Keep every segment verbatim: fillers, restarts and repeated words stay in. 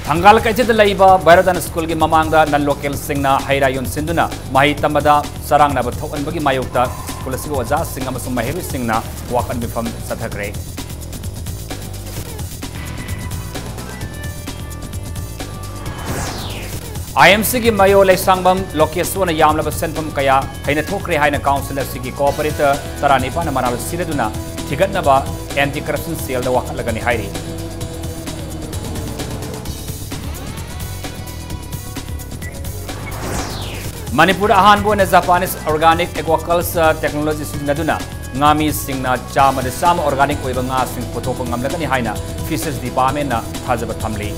ꯊꯪꯒꯥꯜ ꯀꯩꯊꯦꯜꯗ ꯂꯩꯕ ꯚꯩꯔꯣꯗꯥꯟ ꯁ꯭ꯀꯨꯜꯒꯤ ꯃꯃꯥꯡꯗ ꯅꯟ ꯂꯣꯀꯦꯜꯁꯤꯡꯅ ꯍꯩ ꯔꯥ ꯌꯣꯟꯁꯤꯟꯗꯨꯅ ꯃꯍꯩ ꯇꯝꯕꯗ ꯆꯔꯥꯡꯅꯕ ꯊꯣꯛꯍꯟꯕꯒꯤ ꯃꯥꯌꯣꯛꯇ ꯁ꯭ꯀꯨꯜ ꯑꯁꯤꯒꯤ ꯑꯣꯖꯥꯁꯤꯡ ꯑꯃꯁꯨꯡ ꯃꯍꯩꯔꯣꯏꯁꯤꯡꯅ ꯋꯥꯀꯠ ꯃꯤꯐꯝ ꯆꯠꯊꯈ꯭ꯔꯦ꯫ ꯑꯥꯏ ꯑꯦꯝ ꯁꯤꯒꯤ ꯃꯌꯣ ꯂꯩꯁꯥꯡꯕꯝ ꯂꯣꯀꯦꯁꯣꯅ ꯌꯥꯝꯂꯕ ꯁꯦꯟꯐꯝ ꯀꯌꯥ ꯍꯩꯅ ꯊꯣꯛꯈ꯭ꯔꯦ ꯍꯥꯏꯅ ꯀꯥꯎꯟꯁꯤꯜ ꯑꯁꯤꯒꯤ ꯀꯣꯑꯣꯄꯔꯦꯇꯔ ꯇꯔꯥꯅꯤꯄꯥꯟꯅ ꯃꯅꯥ ꯁꯤꯔꯗꯨꯅ ꯊꯤꯒꯠꯅꯕ ꯑꯦꯟꯇꯤ ꯀꯔꯞꯁꯟ ꯁꯦꯜꯗ ꯋꯥꯀꯠꯂꯒꯅꯤ ꯍꯥꯏꯔꯤ꯫ ꯃꯅꯤꯄꯨꯔꯗ ꯑꯍꯥꯟꯕ ꯑꯣꯏꯅ Japanese organic aquaculture technology ꯁꯤꯖꯤꯟꯅꯗꯨꯅ ꯉꯥꯃꯤꯁꯤꯡꯅ ꯆꯥꯝꯃꯗ ꯆꯥꯝꯃ organic ꯑꯣꯏꯕ ꯉꯥꯁꯤꯡ ꯄꯨꯊꯣꯛꯄ ꯉꯝꯂꯒꯅꯤ ꯍꯥꯏꯅ Fisheries Department ꯅ ꯊꯥꯖꯕ ꯊꯝꯂꯤ꯫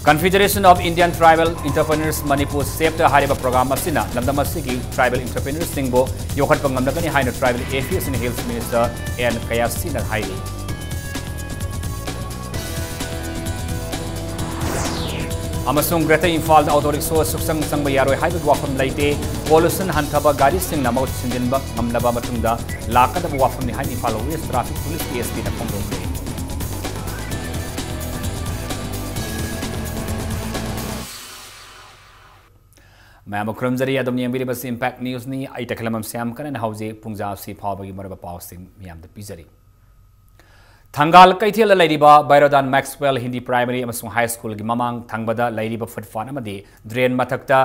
Confederation of Indian Tribal Entrepreneurs Manipur, ꯁꯦꯞꯇ ꯍꯥꯏꯔꯤꯕ ꯄ꯭ꯔꯣꯒ꯭ꯔꯥꯝ ꯑꯁꯤꯅ ꯂꯝꯗꯝ ꯑꯁꯤꯒꯤ ꯇ꯭ꯔꯥꯏꯕꯦꯜ ꯑꯦꯟꯇꯔꯄ꯭ꯔꯦꯅꯔꯁꯤꯡꯕꯨ ꯌꯣꯛꯈꯠꯄ ꯉꯝꯂꯒꯅꯤ ꯍꯥꯏꯅ Tribal Affairs and Hills Minister N ꯀꯌꯥꯁꯤꯅ ꯍꯥꯏꯔꯤ꯫ ꯑꯃꯁꯨꯡ Greater ꯏꯝꯐꯥꯜꯗ ꯑꯣꯇꯣ ꯔꯤꯛꯁꯣ ꯁꯨꯛꯆꯪ ꯆꯪꯕ ꯌꯥꯔꯣꯏ ꯍꯥꯏꯕꯒꯤ ꯋꯥꯐꯝ ꯂꯩꯇꯦ꯫ Pollution ꯍꯟꯊꯕ ꯒꯥꯔꯤꯁꯤꯡꯅ ꯃꯍꯨꯠ ꯁꯤꯟꯖꯤꯟꯕ ꯉꯝꯂꯕ ꯃꯇꯨꯡꯗ ꯂꯥꯛꯀꯗꯕ ꯋꯥꯐꯝꯅꯤ ꯍꯥꯏꯅ ꯏꯝꯐꯥꯜ West Traffic Police ꯀꯤ ꯑꯦꯁ ꯄꯤꯅ ꯐꯣꯡꯗꯣꯛꯈ꯭ꯔꯦ꯫ ꯃꯌꯥꯝꯕꯨ ꯈꯨꯔꯨꯝꯖꯔꯤ꯫ ꯑꯗꯨꯝ ꯌꯦꯡꯕꯤꯔꯤꯕꯁꯤ Impact News ꯅꯤ꯫ ꯑꯩ ꯇꯈꯦꯂꯝꯕꯝ ꯁ꯭ꯌꯥꯝ ꯀꯔꯟ꯫ ꯍꯧꯖꯤꯛ ꯄꯨꯡꯖꯥ ꯑꯁꯤ ꯐꯥꯎꯕꯒꯤ ꯃꯔꯨꯑꯣꯏꯕ ꯄꯥꯎꯁꯤꯡ ꯃꯤꯌꯥꯝꯗ ꯄꯤꯖꯔꯤ꯫ ꯊꯪꯒꯥꯜ ꯀꯩꯊꯦꯜꯗ ꯂꯩꯔꯤꯕ ꯚꯩꯔꯣꯗꯥꯟ ꯃꯦꯛꯁꯋꯦꯜ ꯍꯤꯟꯗꯤ ꯄ꯭ꯔꯥꯏꯃꯔꯤ ꯑꯃꯁꯨꯡ ꯍꯥꯏ ꯁ꯭ꯀꯨꯜꯒꯤ ꯃꯃꯥꯡ ꯊꯪꯕꯗ ꯂꯩꯔꯤꯕ ꯐꯨꯠꯄꯥꯠ ꯑꯃꯗꯤ ꯗ꯭ꯔꯦꯟ ꯃꯊꯛꯇ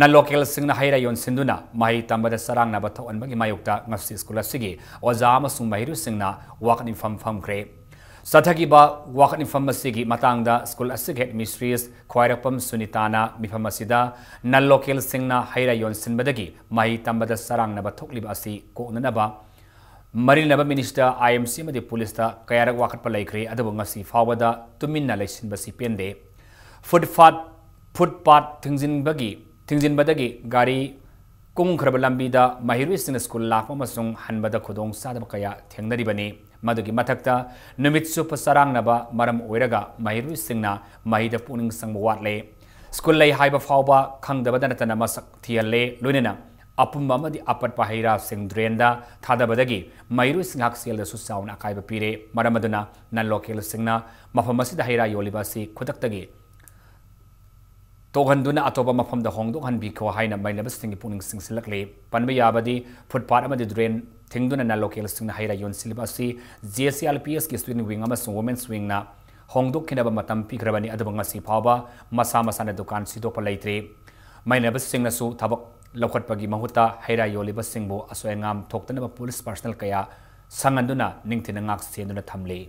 ꯅꯟ ꯂꯣꯀꯦꯜꯁꯤꯡꯅ ꯍꯩ ꯔꯥ ꯌꯣꯟꯁꯤꯟꯗꯨꯅ ꯃꯍꯩ ꯇꯝꯕꯗ ꯆꯔꯥꯡꯅꯕ ꯊꯣꯛꯍꯟꯕꯒꯤ ꯃꯥꯌꯣꯛꯇ ꯉꯁꯤ ꯁ꯭ꯀꯨꯜ ꯑꯁꯤꯒꯤ ꯑꯣꯖꯥ ꯑꯃꯁꯨꯡ ꯃꯍꯩꯔꯣꯏꯁꯤꯡꯅ ꯋꯥꯀꯠ ꯃꯤꯐꯝ ꯐꯝꯈ꯭ꯔꯦ꯫ ꯆꯠꯊꯈꯤꯕ ꯋꯥꯀꯠ ꯃꯤꯐꯝ ꯑꯁꯤꯒꯤ ꯃꯇꯥꯡꯗ ꯁ꯭ꯀꯨꯜ ꯑꯁꯤꯒꯤ ꯍꯦꯗ ꯃꯤꯁꯇ꯭ꯔꯤꯁ ꯈ꯭ꯋꯥꯏꯔꯥꯛꯄꯝ ꯁꯨꯅꯤꯇꯥꯅ ꯃꯤꯐꯝ ꯑꯁꯤꯗ ꯅꯟ ꯂꯣꯀꯦꯜꯁꯤꯡꯅ ꯍꯩ ꯔꯥ ꯌꯣꯟꯁꯤꯟꯕꯗꯒꯤ ꯃꯍꯩ ꯇꯝꯕꯗ ꯆꯔꯥꯡꯅꯕ ꯊꯣꯛꯂꯤꯕ ꯑꯁꯤ ꯀꯣꯛꯅꯅꯕ ꯃꯔꯤ ꯂꯩꯅꯕ ꯃꯤꯅꯤꯁꯇꯔ, ꯑꯥꯏ ꯑꯦꯝ ꯁꯤ ꯑꯃꯗꯤ ꯄꯨꯂꯤꯁꯇ ꯀꯌꯥꯔꯛ ꯋꯥꯀꯠꯄ ꯂꯩꯈ꯭ꯔꯦ, ꯑꯗꯨꯕꯨ ꯉꯁꯤ ꯐꯥꯎꯕꯗ ꯇꯨꯃꯤꯟꯅ ꯂꯩꯁꯤꯟꯕꯁꯤ ꯄꯦꯟꯗꯦ꯫ ꯐꯨꯠꯄꯥꯠ, ꯐꯨꯠꯄꯥꯠ ꯊꯤꯡꯖꯤꯟꯕꯒꯤ, ꯊꯤꯡꯖꯤꯟꯕꯗꯒꯤ ꯒꯥꯔꯤ ꯀꯨꯝꯈ꯭ꯔꯕ ꯂꯝꯕꯤꯗ ꯃꯍꯩꯔꯣꯏꯁꯤꯡꯅ ꯁ꯭ꯀꯨꯜ ꯂꯥꯛꯄ ꯑꯃꯁꯨꯡ ꯍꯟꯕꯗ ꯈꯨꯗꯣꯡꯆꯥꯗꯕ ꯀꯌꯥ ꯊꯦꯡꯅꯔꯤꯕꯅꯤ꯫ ꯃꯗꯨꯒꯤ ꯃꯊꯛꯇ ꯅꯨꯃꯤꯠ ꯆꯨꯞꯄ ꯆꯔꯥꯡꯅꯕ ꯃꯔꯝ ꯑꯣꯏꯔꯒ ꯃꯍꯩꯔꯣꯏꯁꯤꯡꯅ ꯃꯍꯩꯗ ꯄꯨꯛꯅꯤꯡ ꯆꯪꯕ ꯋꯥꯠꯂꯦ꯫ ꯁ꯭ꯀꯨꯜ ꯂꯩ ꯍꯥꯏꯕ ꯐꯥꯎꯕ ꯈꯪꯗꯕꯗ ꯅꯠꯇꯅ ꯃꯁꯛ ꯊꯤꯍꯜꯂꯦ꯫ ꯂꯣꯏꯅꯅ ꯑꯄꯨꯝꯕ ꯑꯃꯗꯤ ꯑꯄꯠꯄ ꯍꯩ ꯔꯥꯁꯤꯡ drainꯗ ꯊꯥꯗꯕꯗꯒꯤ ꯃꯩꯔꯨꯁꯤꯡ ꯍꯛꯁꯦꯜꯗꯁꯨ ꯆꯥꯎꯅ ꯑꯀꯥꯏꯕ ꯄꯤꯔꯦ꯫ ꯃꯔꯝ ꯑꯗꯨꯅ non localꯁꯤꯡꯅ ꯃꯐꯝ ꯑꯁꯤꯗ ꯍꯩ ꯔꯥ ꯌꯣꯜꯂꯤꯕ ꯑꯁꯤ ꯈꯨꯗꯛꯇꯒꯤ ꯇꯣꯛꯍꯟꯗꯨꯅ ꯑꯇꯣꯞꯄ ꯃꯐꯝꯗ ꯍꯣꯡꯗꯣꯛꯍꯟꯕꯤꯈꯣ ꯍꯥꯏꯅ ꯃꯩꯅꯕꯁꯤꯡꯒꯤ ꯄꯨꯛꯅꯤꯡ ꯆꯤꯡꯁꯤꯜꯂꯛꯂꯤ꯫ ꯄꯟꯕ ꯌꯥꯕꯗꯤ, footpath ꯑꯃꯗꯤ drain ꯊꯤꯡꯗꯨꯅ non localꯁꯤꯡꯅ ꯍꯩ ꯔꯥ ꯌꯣꯟꯁꯤꯜꯂꯤꯕ ꯑꯁꯤ J C L P Sꯀꯤ student wing ꯑꯃꯁꯨꯡ women's wingꯅ ꯍꯣꯡꯗꯣꯛꯈꯤꯅꯕ ꯃꯇꯝ ꯄꯤꯈ꯭ꯔꯕꯅꯤ, ꯑꯗꯨꯕꯨ ꯉꯁꯤ ꯐꯥꯎꯕ ꯃꯁꯥ ꯃꯁꯥꯅ ꯗꯨꯀꯥꯟ ꯁꯤꯗꯣꯛꯄ ꯂꯩꯇ꯭ꯔꯤ꯫ ꯃꯩꯅꯕꯁꯤꯡꯅꯁꯨ ꯊꯕꯛ ꯂꯧꯈꯠꯄꯒꯤ ꯃꯍꯨꯠꯇ ꯍꯩ ꯔꯥ ꯌꯣꯜꯂꯤꯕꯁꯤꯡꯕꯨ ꯑꯁꯣꯏ ꯑꯉꯥꯝ ꯊꯣꯛꯇꯅꯕ police personnel ꯀꯌꯥ ꯁꯪꯍꯟꯗꯨꯅ ꯅꯤꯡꯊꯤꯅ ꯉꯥꯛ ꯁꯦꯟꯗꯨꯅ ꯊꯝꯂꯤ꯫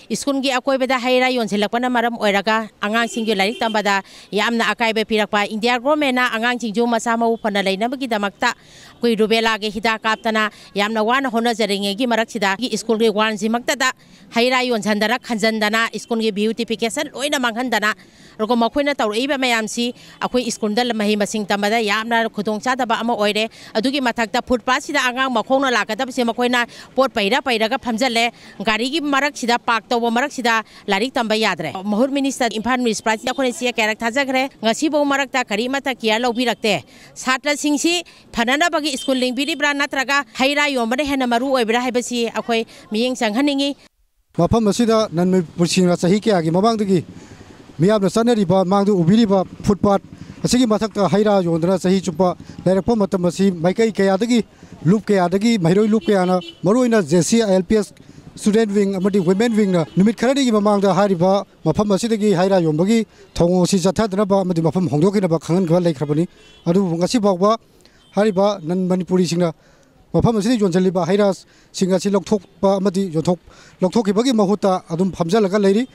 ꯁ꯭ꯀꯨꯜꯒꯤ ꯑꯀꯣꯏꯕꯗ ꯍꯩ ꯔꯥ ꯌꯣꯟꯁꯤꯜꯂꯛꯄꯅ ꯃꯔꯝ ꯑꯣꯏꯔꯒ ꯑꯉꯥꯡꯁꯤꯡꯒꯤ ꯂꯥꯏꯔꯤꯛ ꯇꯝꯕꯗ ꯌꯥꯝꯅ ꯑꯀꯥꯏꯕ ꯄꯤꯔꯛꯄ꯫ ꯏꯟꯗꯤꯌꯥ ꯒꯣꯔꯃꯦꯟꯅ ꯑꯉꯥꯡꯁꯤꯡꯁꯨ ꯃꯁꯥ ꯃꯎ ꯐꯅ ꯂꯩꯅꯕꯒꯤꯗꯃꯛꯇ ꯑꯩꯈꯣꯏ ꯔꯨꯕꯦꯂꯥꯒꯤ ꯍꯤꯗꯥꯛ ꯀꯥꯞꯇꯅ ꯌꯥꯝꯅ ꯋꯥꯅ ꯍꯣꯠꯅꯖꯔꯤꯉꯩꯒꯤ ꯃꯔꯛꯁꯤꯗ ꯁ꯭ꯀꯨꯜꯒꯤ ꯋꯥꯜꯁꯤꯃꯛꯇꯗ ꯍꯩ ꯔꯥ ꯌꯣꯟꯁꯤꯟꯗꯅ ꯈꯟꯖꯟꯗꯅ ꯁ꯭ꯀꯨꯜꯒꯤ beautification ꯂꯣꯏꯅ ꯃꯥꯡꯍꯟꯗꯅ, ꯑꯗꯨꯒ ꯃꯈꯣꯏꯅ ꯇꯧꯔꯛꯏꯕ ꯃꯌꯥꯝꯁꯤ ꯑꯩꯈꯣꯏ ꯁ꯭ꯀꯨꯜꯗ ꯃꯍꯩ ꯃꯁꯤꯡ ꯇꯝꯕꯗ ꯌꯥꯝꯅ ꯈꯨꯗꯣꯡꯆꯥꯗꯕ ꯑꯃ ꯑꯣꯏꯔꯦ꯫ ꯑꯗꯨꯒꯤ ꯃꯊꯛꯇ footpathꯁꯤꯗ ꯑꯉꯥꯡ ꯃꯈꯣꯡꯅ ꯂꯥꯛꯀꯗꯕꯁꯦ ꯃꯈꯣꯏꯅ ꯄꯣꯠ ꯄꯩꯔ ꯄꯩꯔꯒ ꯐꯝꯖꯜꯂꯦ꯫ ꯒꯥꯔꯤꯒꯤ ꯃꯔꯛꯁꯤꯗ, park ꯇꯧꯕ ꯃꯔꯛꯁꯤꯗ ꯂꯥꯏꯔꯤꯛ ꯇꯝꯕ ꯌꯥꯗ꯭ꯔꯦ꯫ ꯃꯍꯨꯠ minister, ꯏꯝꯐꯥꯜ municipalityꯗ ꯑꯩꯈꯣꯏꯅ ꯆꯦ ꯀꯌꯥꯔꯛ ꯊꯥꯖꯈ꯭ꯔꯦ, ꯉꯁꯤꯐꯥꯎ ꯃꯔꯛꯇ ꯀꯔꯤꯃꯠꯇ care ꯂꯧꯕꯤꯔꯛꯇꯦ꯫ ꯁꯥꯇ꯭ꯔꯁꯤꯡꯁꯤ ꯐꯅꯅꯕꯒꯤ ꯁ꯭ꯀꯨꯜ ꯂꯤꯡꯕꯤꯔꯤꯕ꯭ꯔꯥ ꯅꯠꯇ꯭ꯔꯒ ꯍꯩ ꯔꯥ ꯌꯣꯟꯕꯅ ꯍꯦꯟꯅ ꯃꯔꯨ ꯑꯣꯏꯕ꯭ꯔꯥ ꯍꯥꯏꯕꯁꯤ ꯑꯩꯈꯣꯏ ꯃꯤꯠꯌꯦꯡ ꯆꯪꯍꯟꯅꯤꯡꯏ꯫ ꯃꯐꯝ ꯑꯁꯤꯗ non ꯃꯅꯤꯄꯨꯔꯤꯁꯤꯡꯅ ꯆꯍꯤ ꯀꯌꯥꯒꯤ ꯃꯃꯥꯡꯗꯒꯤ ꯃꯤꯌꯥꯝꯅ ꯆꯠꯅꯔꯤꯕ, ꯃꯥꯡꯗ ꯎꯕꯤꯔꯤꯕ footpath ꯑꯁꯤꯒꯤ ꯃꯊꯛꯇ ꯍꯩ ꯔꯥ ꯌꯣꯟꯗꯨꯅ ꯆꯍꯤ ꯆꯨꯞꯄ ꯂꯩꯔꯛꯄ ꯃꯇꯝ ꯑꯁꯤ ꯃꯥꯏꯀꯩ ꯀꯌꯥꯗꯒꯤ, ꯂꯨꯞ ꯀꯌꯥꯗꯒꯤ, ꯃꯍꯩꯔꯣꯏ ꯂꯨꯞ ꯀꯌꯥꯅ, ꯃꯔꯨꯑꯣꯏꯅ J C L P S student wing ꯑꯃꯗꯤ women wingꯅ ꯅꯨꯃꯤꯠ ꯈꯔꯅꯤꯒꯤ ꯃꯃꯥꯡꯗ ꯍꯥꯏꯔꯤꯕ ꯃꯐꯝ ꯑꯁꯤꯗꯒꯤ ꯍꯩ ꯔꯥ ꯌꯣꯟꯕꯒꯤ ꯊꯧꯑꯣꯡ ꯑꯁꯤ ꯆꯠꯊꯗꯅꯕ ꯑꯃꯗꯤ ꯃꯐꯝ ꯍꯣꯡꯗꯣꯛꯈꯤꯅꯕ ꯈꯪꯍꯟꯈꯤꯕ ꯂꯩꯈ꯭ꯔꯕꯅꯤ꯫ ꯑꯗꯨꯕꯨ ꯉꯁꯤ ꯐꯥꯎꯕ ꯍꯥꯏꯔꯤꯕ non ꯃꯅꯤꯄꯨꯔꯤꯁꯤꯡꯅ ꯃꯐꯝ ꯑꯁꯤꯗ ꯌꯣꯟꯁꯤꯜꯂꯤꯕ ꯍꯩ ꯔꯥꯁꯤꯡ ꯑꯁꯤ ꯂꯧꯊꯣꯛꯄ ꯑꯃꯗꯤ ꯌꯣꯟꯊꯣꯛ-, ꯂꯧꯊꯣꯛꯈꯤꯕꯒꯤ ꯃꯍꯨꯠꯇ ꯑꯗꯨꯝ ꯐꯝꯖꯤꯜꯂꯒ ꯂꯩꯔꯤ꯫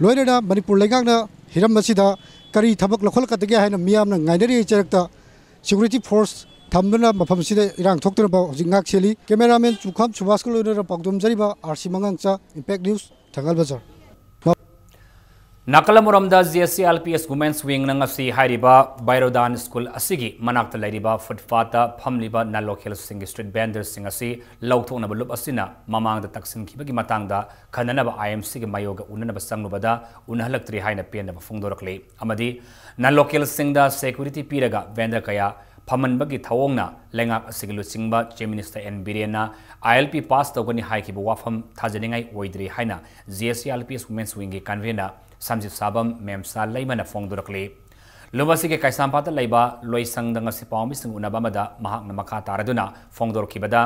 ꯂꯣꯏꯅꯅ ꯃꯅꯤꯄꯨꯔ ꯂꯩꯉꯥꯛꯅ ꯍꯤꯔꯝ ꯑꯁꯤꯗ ꯀꯔꯤ ꯊꯕꯛ ꯂꯧꯈꯠꯂꯛꯀꯗꯒꯦ ꯍꯥꯏꯅ ꯃꯤꯌꯥꯝꯅ ꯉꯥꯏꯅꯔꯤꯉꯩ ꯆꯔꯛꯇ security force ꯊꯝꯗꯨꯅ ꯃꯐꯝ ꯑꯁꯤꯗ ꯏꯔꯥꯡ ꯊꯣꯛꯇꯅꯕ ꯍꯧꯖꯤꯛ ꯉꯥꯛ ꯁꯦꯜꯂꯤ꯫ Cameraman ꯆꯨꯈꯥꯝ ꯁꯨꯕꯥꯁꯀ ꯂꯣꯏꯅꯅ ꯄꯥꯎꯗꯝꯖꯔꯤꯕ R C ꯃꯉꯥꯡꯆꯥ, Impact News, ꯊꯪꯒꯥꯜ ꯕꯖꯥꯔ꯫ ꯅꯥꯀꯜ ꯑꯃꯔꯣꯝꯗ, J S A L P S women's ꯋꯤꯡꯅ ꯉꯁꯤ ꯍꯥꯏꯔꯤꯕ ꯕꯥꯏꯔꯣꯗꯥꯟ ꯁ꯭ꯀꯨꯜ ꯑꯁꯤꯒꯤ ꯃꯅꯥꯛꯇ ꯂꯩꯔꯤꯕ ꯐꯨꯠꯄꯥꯠꯇ ꯐꯝꯂꯤꯕ ꯅꯟ ꯂꯣꯀꯦꯜꯁꯤꯡꯒꯤ ꯁ꯭ꯇ꯭ꯔꯤꯠ ꯚꯦꯟꯗꯔꯁꯤꯡ ꯑꯁꯤ ꯂꯧꯊꯣꯛꯅꯕ ꯂꯨꯞ ꯑꯁꯤꯅ ꯃꯃꯥꯡꯗ ꯇꯛꯁꯤꯟꯈꯤꯕꯒꯤ ꯃꯇꯥꯡꯗ ꯈꯟꯅꯅꯕ ꯑꯥꯏ ꯑꯦꯝ ꯁꯤꯒꯤ ꯃꯥꯌꯣꯛꯇ ꯎꯅꯅꯕ ꯆꯪꯂꯨꯕꯗ ꯎꯅꯍꯜꯂꯛꯇ꯭ꯔꯤ ꯍꯥꯏꯅ ꯄꯦꯟꯗꯕ ꯐꯣꯡꯗꯣꯔꯛꯂꯤ꯫ ꯑꯃꯗꯤ ꯅꯟ ꯂꯣꯀꯦꯜꯁꯤꯡꯗ ꯁꯦꯀ꯭ꯌꯨꯔꯤꯇꯤ ꯄꯤꯔꯒ ꯚꯦꯟꯗꯔ ꯀꯌꯥ ꯐꯝꯍꯟꯕꯒꯤ ꯊꯧꯑꯣꯡꯅ ꯂꯩꯉꯥꯛ ꯑꯁꯤꯒꯤ ꯂꯨꯆꯤꯡꯕ ꯆꯤꯐ ꯃꯤꯅꯤꯁꯇꯔ ꯑꯦꯟ ꯕꯤꯔꯦꯟꯅ ꯑꯥꯏ ꯑꯦꯜ ꯄꯤ ꯄꯥꯁ ꯇꯧꯒꯅꯤ ꯍꯥꯏꯈꯤꯕ ꯋꯥꯐꯝ ꯊꯥꯖꯅꯤꯡꯉꯥꯏ ꯑꯣꯏꯗ꯭ꯔꯤ ꯍꯥꯏꯅ J S A L P S women's ꯋꯤꯡꯒꯤ ꯀꯟꯚꯦꯅꯔ ꯁꯝꯖꯤꯠ ꯁꯥꯕꯝ ꯃꯦꯝꯁꯥ ꯂꯩꯃꯅ ꯐꯣꯡꯗꯣꯔꯛꯂꯤ꯫ ꯂꯨꯞ ꯑꯁꯤꯒꯤ ꯀꯩꯁꯥꯝꯄꯥꯠꯇ ꯂꯩꯕ ꯂꯣꯏꯁꯪꯗ ꯉꯁꯤ ꯄꯥꯎꯃꯤꯁꯤꯡ ꯎꯅꯕ ꯑꯃꯗ ꯃꯍꯥꯛꯅ ꯃꯈꯥ ꯇꯥꯔꯗꯨꯅ ꯐꯣꯡꯗꯣꯔꯛꯈꯤꯕꯗ,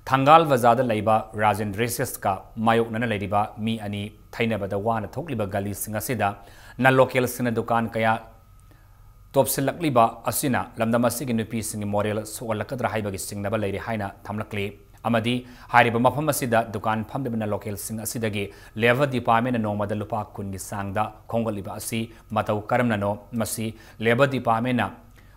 ꯊꯪꯒꯥꯜ ꯕꯖꯥꯔꯗ ꯂꯩꯕ ꯔꯥꯖꯦꯟ ꯗ꯭ꯔꯦꯁꯦꯁꯀ ꯃꯥꯌꯣꯛꯅꯅ ꯂꯩꯔꯤꯕ ꯃꯤ ꯑꯅꯤ ꯊꯩꯅꯕꯗ ꯋꯥꯅ ꯊꯣꯛꯂꯤꯕ ꯒꯂꯤꯁꯤꯡ ꯑꯁꯤꯗ ꯅꯟ ꯂꯣꯀꯦꯜꯁꯤꯡꯅ ꯗꯨꯀꯥꯟ ꯀꯌꯥ ꯇꯣꯞꯁꯤꯜꯂꯛꯂꯤꯕ ꯑꯁꯤꯅ ꯂꯝꯗꯝ ꯑꯁꯤꯒꯤ ꯅꯨꯄꯤꯁꯤꯡꯒꯤ ꯃꯣꯔꯦꯜ ꯁꯣꯛꯍꯜꯂꯛꯀꯗ꯭ꯔꯥ ꯍꯥꯏꯕꯒꯤ ꯆꯤꯡꯅꯕ ꯂꯩꯔꯤ ꯍꯥꯏꯅ ꯊꯝꯂꯛꯂꯤ꯫ ꯑꯃꯗꯤ ꯍꯥꯏꯔꯤꯕ ꯃꯐꯝ ꯑꯁꯤꯗ ꯗꯨꯀꯥꯟ ꯐꯝꯂꯤꯕ ꯅꯟ ꯂꯣꯀꯦꯜꯁꯤꯡ ꯑꯁꯤꯗꯒꯤ ꯂꯦꯕꯔ ꯗꯤꯄꯥꯔꯠꯃꯦꯟꯅ ꯅꯣꯡꯃꯗ ꯂꯨꯄꯥ ꯀꯨꯟꯒꯤ ꯆꯥꯡꯗ ꯈꯣꯝꯒꯠꯂꯤꯕ ꯑꯁꯤ ꯃꯇꯧ ꯀꯔꯝꯅꯅꯣ? ꯃꯁꯤ ꯂꯦꯕꯔ ꯗꯤꯄꯥꯔꯠꯃꯦꯟꯅ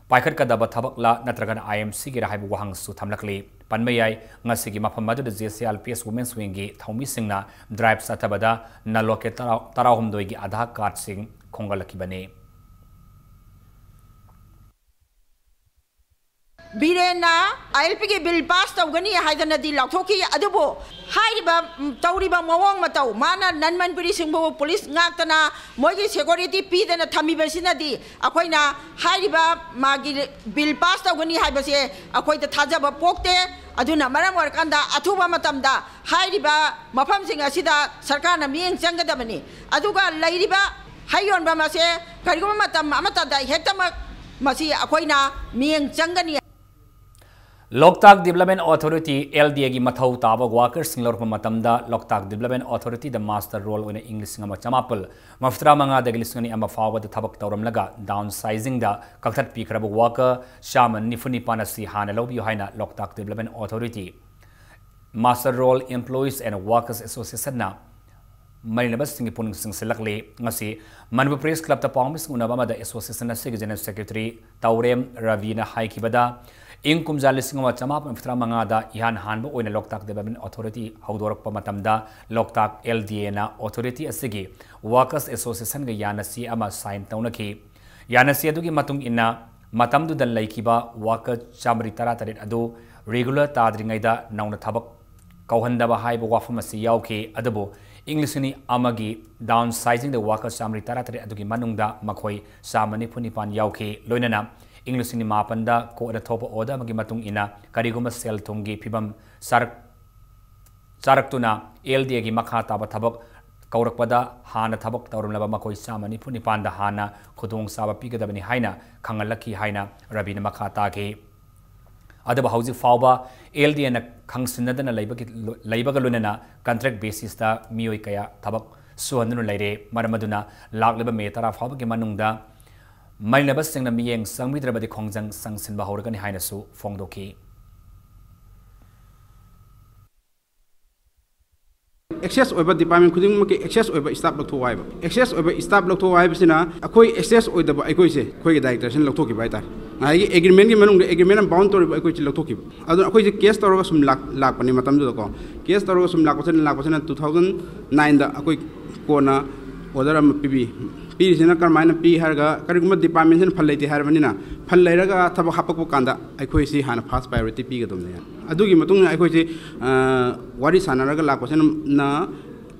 ꯄꯥꯏꯈꯠꯀꯗꯕ ꯊꯕꯛꯂ ꯅꯠꯇ꯭ꯔꯒꯅ ꯑꯥꯏ ꯑꯦꯝ ꯁꯤꯒꯤꯔ ꯍꯥꯏꯕ ꯋꯥꯍꯪꯁꯨ ꯊꯝꯂꯛꯂꯤ꯫ ꯄꯟꯕ ꯌꯥꯏ, ꯉꯁꯤꯒꯤ ꯃꯐꯝ ꯑꯗꯨꯗ J S A L P S women's ꯋꯤꯡꯒꯤ ꯊꯧꯃꯤꯁꯤꯡꯅ ꯗ꯭ꯔꯥꯏꯚ ꯆꯠꯊꯕꯗ ꯅꯟ ꯂꯣꯀꯦꯜ ꯇꯔꯥ-, ꯇꯔꯥꯍꯨꯝꯗꯣꯏꯒꯤ ꯑꯙꯥꯔ ꯀꯥꯔꯗꯁꯤꯡ ꯈꯣꯝꯒꯠꯂꯛꯈꯤꯕꯅꯤ꯫ ꯕꯤꯔꯦꯟꯅ ꯑꯥꯏ ꯑꯦꯜ ꯄꯤꯒꯤ ꯕꯤꯜ ꯄꯥꯁ ꯇꯧꯒꯅꯤ ꯍꯥꯏꯗꯅꯗꯤ ꯂꯥꯎꯊꯣꯛꯈꯤ, ꯑꯗꯨꯕꯨ ꯍꯥꯏꯔꯤꯕ, ꯎꯝ, ꯇꯧꯔꯤꯕ ꯃꯑꯣꯡ ꯃꯇꯧ, ꯃꯥꯅ ꯅꯟ ꯃꯅꯤꯄꯨꯔꯤꯁꯤꯡꯕꯨ ꯄꯨꯂꯤꯁ ꯉꯥꯛꯇꯅ ꯃꯣꯏꯒꯤ ꯁꯦꯀ꯭ꯌꯨꯔꯤꯇꯤ ꯄꯤꯗꯅ ꯊꯝꯃꯤꯕꯁꯤꯅꯗꯤ ꯑꯩꯈꯣꯏꯅ ꯍꯥꯏꯔꯤꯕ ꯃꯥꯒꯤ ꯕꯤꯜ ꯄꯥꯁ ꯇꯧꯒꯅꯤ ꯍꯥꯏꯕꯁꯦ ꯑꯩꯈꯣꯏꯗ ꯊꯥꯖꯕ ꯄꯣꯛꯇꯦ꯫ ꯑꯗꯨꯅ ꯃꯔꯝ ꯑꯣꯏꯔꯀꯥꯟꯗ ꯑꯊꯨꯕ ꯃꯇꯝꯗ ꯍꯥꯏꯔꯤꯕ ꯃꯐꯝꯁꯤꯡ ꯑꯁꯤꯗ ꯁꯔꯀꯥꯔꯅ ꯃꯤꯠꯌꯦꯡ ꯆꯪꯒꯗꯕꯅꯤ꯫ ꯑꯗꯨꯒ ꯂꯩꯔꯤꯕ ꯍꯩ ꯌꯣꯟꯐꯝ ꯑꯁꯦ ꯀꯔꯤꯒꯨꯝꯕ ꯃꯇꯝ ꯑꯃꯠꯇꯗ ꯍꯦꯛꯇꯃꯛ ꯃꯁꯤ ꯑꯩꯈꯣꯏꯅ ꯃꯤꯠꯌꯦꯡ ꯆꯪꯒꯅꯤ꯫ ꯂꯣꯛꯇꯥꯛ ꯗꯤꯕꯦꯂꯞꯃꯦꯟ ꯑꯣꯊꯣꯔꯤꯇꯤ, ꯑꯦꯜ ꯗꯤ ꯑꯦꯒꯤ ꯃꯊꯧ ꯇꯥꯕ ꯋꯥꯀꯔꯁꯤꯡ ꯂꯧꯔꯛꯄ ꯃꯇꯝꯗ ꯂꯣꯛꯇꯥꯛ ꯗꯤꯕꯦꯂꯞꯃꯦꯟ ꯑꯣꯊꯣꯔꯤꯇꯤꯗ ꯃꯥꯁꯇꯔ ꯔꯣꯜ ꯑꯣꯏꯅ ꯏꯪ ꯂꯤꯁꯤꯡ ꯑꯃ ꯆꯃꯥꯄꯜ ꯃꯔꯤꯐꯨꯇꯔꯥ ꯃꯉꯥꯗꯒꯤ ꯂꯤꯁꯤꯡ ꯑꯅꯤ ꯑꯃ ꯐꯥꯎꯕꯗ ꯊꯕꯛ ꯇꯧꯔꯝꯂꯒ ꯗꯥꯎꯟ ꯁꯥꯏꯖꯤꯡꯗ ꯀꯛꯊꯠꯄꯤꯈ꯭ꯔꯕ ꯋꯥꯀꯔ ꯆꯥꯝꯃ ꯅꯤꯐꯨ ꯅꯤꯄꯥꯟ ꯑꯁꯤ ꯍꯥꯟꯅ ꯂꯧꯕꯤꯌꯨ ꯍꯥꯏꯅ Loktak development authority Master Role Employees and Workers Associationꯅ ꯃꯔꯤꯅꯕꯁꯤꯡꯒꯤ ꯄꯨꯛꯅꯤꯡ ꯆꯤꯡꯁꯤꯜꯂꯛꯂꯤ꯫ ꯉꯁꯤ ꯃꯅꯤꯄꯨꯔ ꯄ꯭ꯔꯦꯁ ꯀ꯭ꯂꯕꯇ ꯄꯥꯎꯃꯤꯁꯤꯡ ꯎꯅꯕ ꯑꯃꯗ ꯑꯦꯁꯣꯁꯤꯌꯦꯁꯟ ꯑꯁꯤꯒꯤ ꯖꯦꯅꯔꯦꯜ ꯁꯦꯀ꯭ꯔꯦꯇꯔꯤ ꯇꯧꯔꯦꯝ ꯔꯕꯤꯅ ꯍꯥꯏꯈꯤꯕꯗ, ꯏꯪ ꯀꯨꯝꯖꯥ ꯂꯤꯁꯤꯡ ꯑꯃ ꯆꯃꯥꯄꯟ ꯃꯔꯤꯐꯨꯇꯔꯥ ꯃꯉꯥꯗ ꯏꯍꯥꯟ ꯍꯥꯟꯕ ꯑꯣꯏꯅ ꯂꯣꯛꯇꯥꯛ Development Authority ꯍꯧꯗꯣꯔꯛꯄ ꯃꯇꯝꯗ, ꯂꯣꯛꯇꯥꯛ L D Aꯅ authority ꯑꯁꯤꯒꯤ workers associationꯒ ꯌꯥꯅ ꯆꯦ ꯑꯃ sign ꯇꯧꯅꯈꯤ꯫ ꯌꯥꯅ ꯆꯦ ꯑꯗꯨꯒꯤ ꯃꯇꯨꯡ ꯏꯟꯅ, ꯃꯇꯝꯗꯨꯗ ꯂꯩꯈꯤꯕ worker ꯆꯥꯃꯔꯤ ꯇꯔꯥꯇꯔꯦꯠ ꯑꯗꯨ regular ꯇꯥꯗ꯭ꯔꯤꯉꯩꯗ ꯅꯧꯅ ꯊꯕꯛ ꯀꯧꯍꯟꯗꯕ ꯍꯥꯏꯕ ꯋꯥꯐꯝ ꯑꯁꯤ ꯌꯥꯎꯈꯤ꯫ ꯑꯗꯨꯕꯨ ꯏꯪ ꯂꯤꯁꯤꯡ ꯑꯅꯤ ꯑꯃꯒꯤ downsizingꯗ worker ꯆꯥꯃꯔꯤ ꯇꯔꯥꯇꯔꯦꯠ ꯑꯗꯨꯒꯤ ꯃꯅꯨꯡꯗ ꯃꯈꯣꯏ ꯆꯥꯝꯃ ꯅꯤꯐꯨ ꯅꯤꯄꯥꯟ ꯌꯥꯎꯈꯤ꯫ ꯂꯣꯏꯅꯅ ꯏꯪ ꯂꯤꯁꯤꯡ ꯑꯅꯤ ꯃꯥꯄꯟꯗ ꯀꯣꯟꯅ ꯊꯣꯛꯄ order ꯑꯃꯒꯤ ꯃꯇꯨꯡ ꯏꯟꯅ, ꯀꯔꯤꯒꯨꯝꯕ ꯁꯦꯜ ꯊꯨꯝꯒꯤ ꯐꯤꯕꯝ ꯆꯥꯔꯛ-, ꯆꯥꯔꯛꯇꯨꯅ L D Aꯒꯤ ꯃꯈꯥ ꯇꯥꯕ ꯊꯕꯛ ꯀꯧꯔꯛꯄꯗ, ꯍꯥꯟꯅ ꯊꯕꯛ ꯇꯧꯔꯝꯂꯕ ꯃꯈꯣꯏ ꯆꯥꯝꯃ ꯅꯤꯐꯨ ꯅꯤꯄꯥꯟꯗ ꯍꯥꯟꯅ ꯈꯨꯗꯣꯡꯆꯥꯕ ꯄꯤꯒꯗꯕꯅꯤ ꯍꯥꯏꯅ ꯈꯪꯍꯜꯂꯛꯈꯤ ꯍꯥꯏꯅ ꯔꯕꯤꯅ ꯃꯈꯥ ꯇꯥꯈꯤ꯫ ꯑꯗꯨꯕꯨ ꯍꯧꯖꯤꯛ ꯐꯥꯎꯕ L D Aꯅ ꯈꯪꯁꯤꯟꯅꯗꯅ ꯂꯩꯕꯒꯤ, ꯂꯩꯕꯒ ꯂꯣꯏꯅꯅ contract basisꯇ ꯃꯤꯑꯣꯏ ꯀꯌꯥ ꯊꯕꯛ ꯁꯨꯍꯟꯗꯨꯅ ꯂꯩꯔꯦ꯫ ꯃꯔꯝ ꯑꯗꯨꯅ ꯂꯥꯛꯂꯤꯕ May ꯇꯔꯥ ꯐꯥꯎꯕꯒꯤ ꯃꯅꯨꯡꯗ ꯃꯩꯅꯕꯁꯤꯡꯅ ꯃꯤꯠꯌꯦꯡ ꯆꯪꯕꯤꯗ꯭ꯔꯕꯗꯤ ꯈꯣꯡꯖꯪ ꯆꯪꯁꯤꯟꯕ ꯍꯧꯔꯒꯅꯤ ꯍꯥꯏꯅꯁꯨ ꯐꯣꯡꯗꯣꯛꯈꯤ꯫ Excess ꯑꯣꯏꯕ department ꯈꯨꯗꯤꯡꯃꯛꯀꯤ excess ꯑꯣꯏꯕ staff ꯂꯧꯊꯣꯛꯑꯣ ꯍꯥꯏꯕ꯫ Excess ꯑꯣꯏꯕ staff ꯂꯧꯊꯣꯛꯑꯣ ꯍꯥꯏꯕꯁꯤꯅ ꯑꯩꯈꯣꯏ excess ꯑꯣꯏꯗꯕ ꯑꯩꯈꯣꯏꯁꯦ, ꯑꯩꯈꯣꯏꯒꯤ directorꯁꯤꯅ ꯂꯧꯊꯣꯛꯈꯤꯕ ꯍꯥꯏꯇꯥꯔꯦ꯫ ꯉꯁꯥꯏꯒꯤ agreementꯀꯤ ꯃꯅꯨꯡꯗ agreementꯅ bound ꯇꯧꯔꯤꯕ ꯑꯩꯈꯣꯏꯁꯦ ꯂꯧꯊꯣꯛꯈꯤꯕ꯫ ꯑꯗꯨꯅ ꯑꯩꯈꯣꯏꯁꯦ case ꯇꯧꯔꯒ ꯁꯨꯝ ꯂꯥꯛ-, ꯂꯥꯛꯄꯅꯦ ꯃꯇꯝꯗꯨꯗꯀꯣ꯫ Case ꯇꯧꯔꯒ ꯁꯨꯝ ꯂꯥꯛꯄꯁꯤꯅ, ꯂꯥꯛꯄꯁꯤꯅ two thousand nineꯗ ꯑꯩꯈꯣꯏ ꯀꯣꯟꯅ order ꯑꯃ ꯄꯤꯕꯤ꯫ ꯄꯤꯔꯤꯁꯤꯅ ꯀꯔꯝꯍꯥꯏꯅ ꯄꯤ ꯍꯥꯏꯔꯒ, ꯀꯔꯤꯒꯨꯝꯕ departmentꯁꯤꯅ ꯐꯜ ꯂꯩꯇꯦ ꯍꯥꯏꯔꯕꯅꯤꯅ, ꯐꯜ ꯂꯩꯔꯒ ꯊꯕꯛ ꯍꯥꯞꯄꯛꯄ ꯀꯥꯟꯗ ꯑꯩꯈꯣꯏ ꯁꯤ ꯍꯥꯟꯅ first priority ꯄꯤꯒꯗꯕꯅꯦ꯫ ꯑꯗꯨꯒꯤ ꯃꯇꯨꯡ ꯏꯟꯅ ꯑꯩꯈꯣꯏꯁꯤ, ꯑ, ꯋꯥꯔꯤ ꯁꯥꯟꯅꯔꯒ ꯂꯥꯛꯄꯁꯤꯅ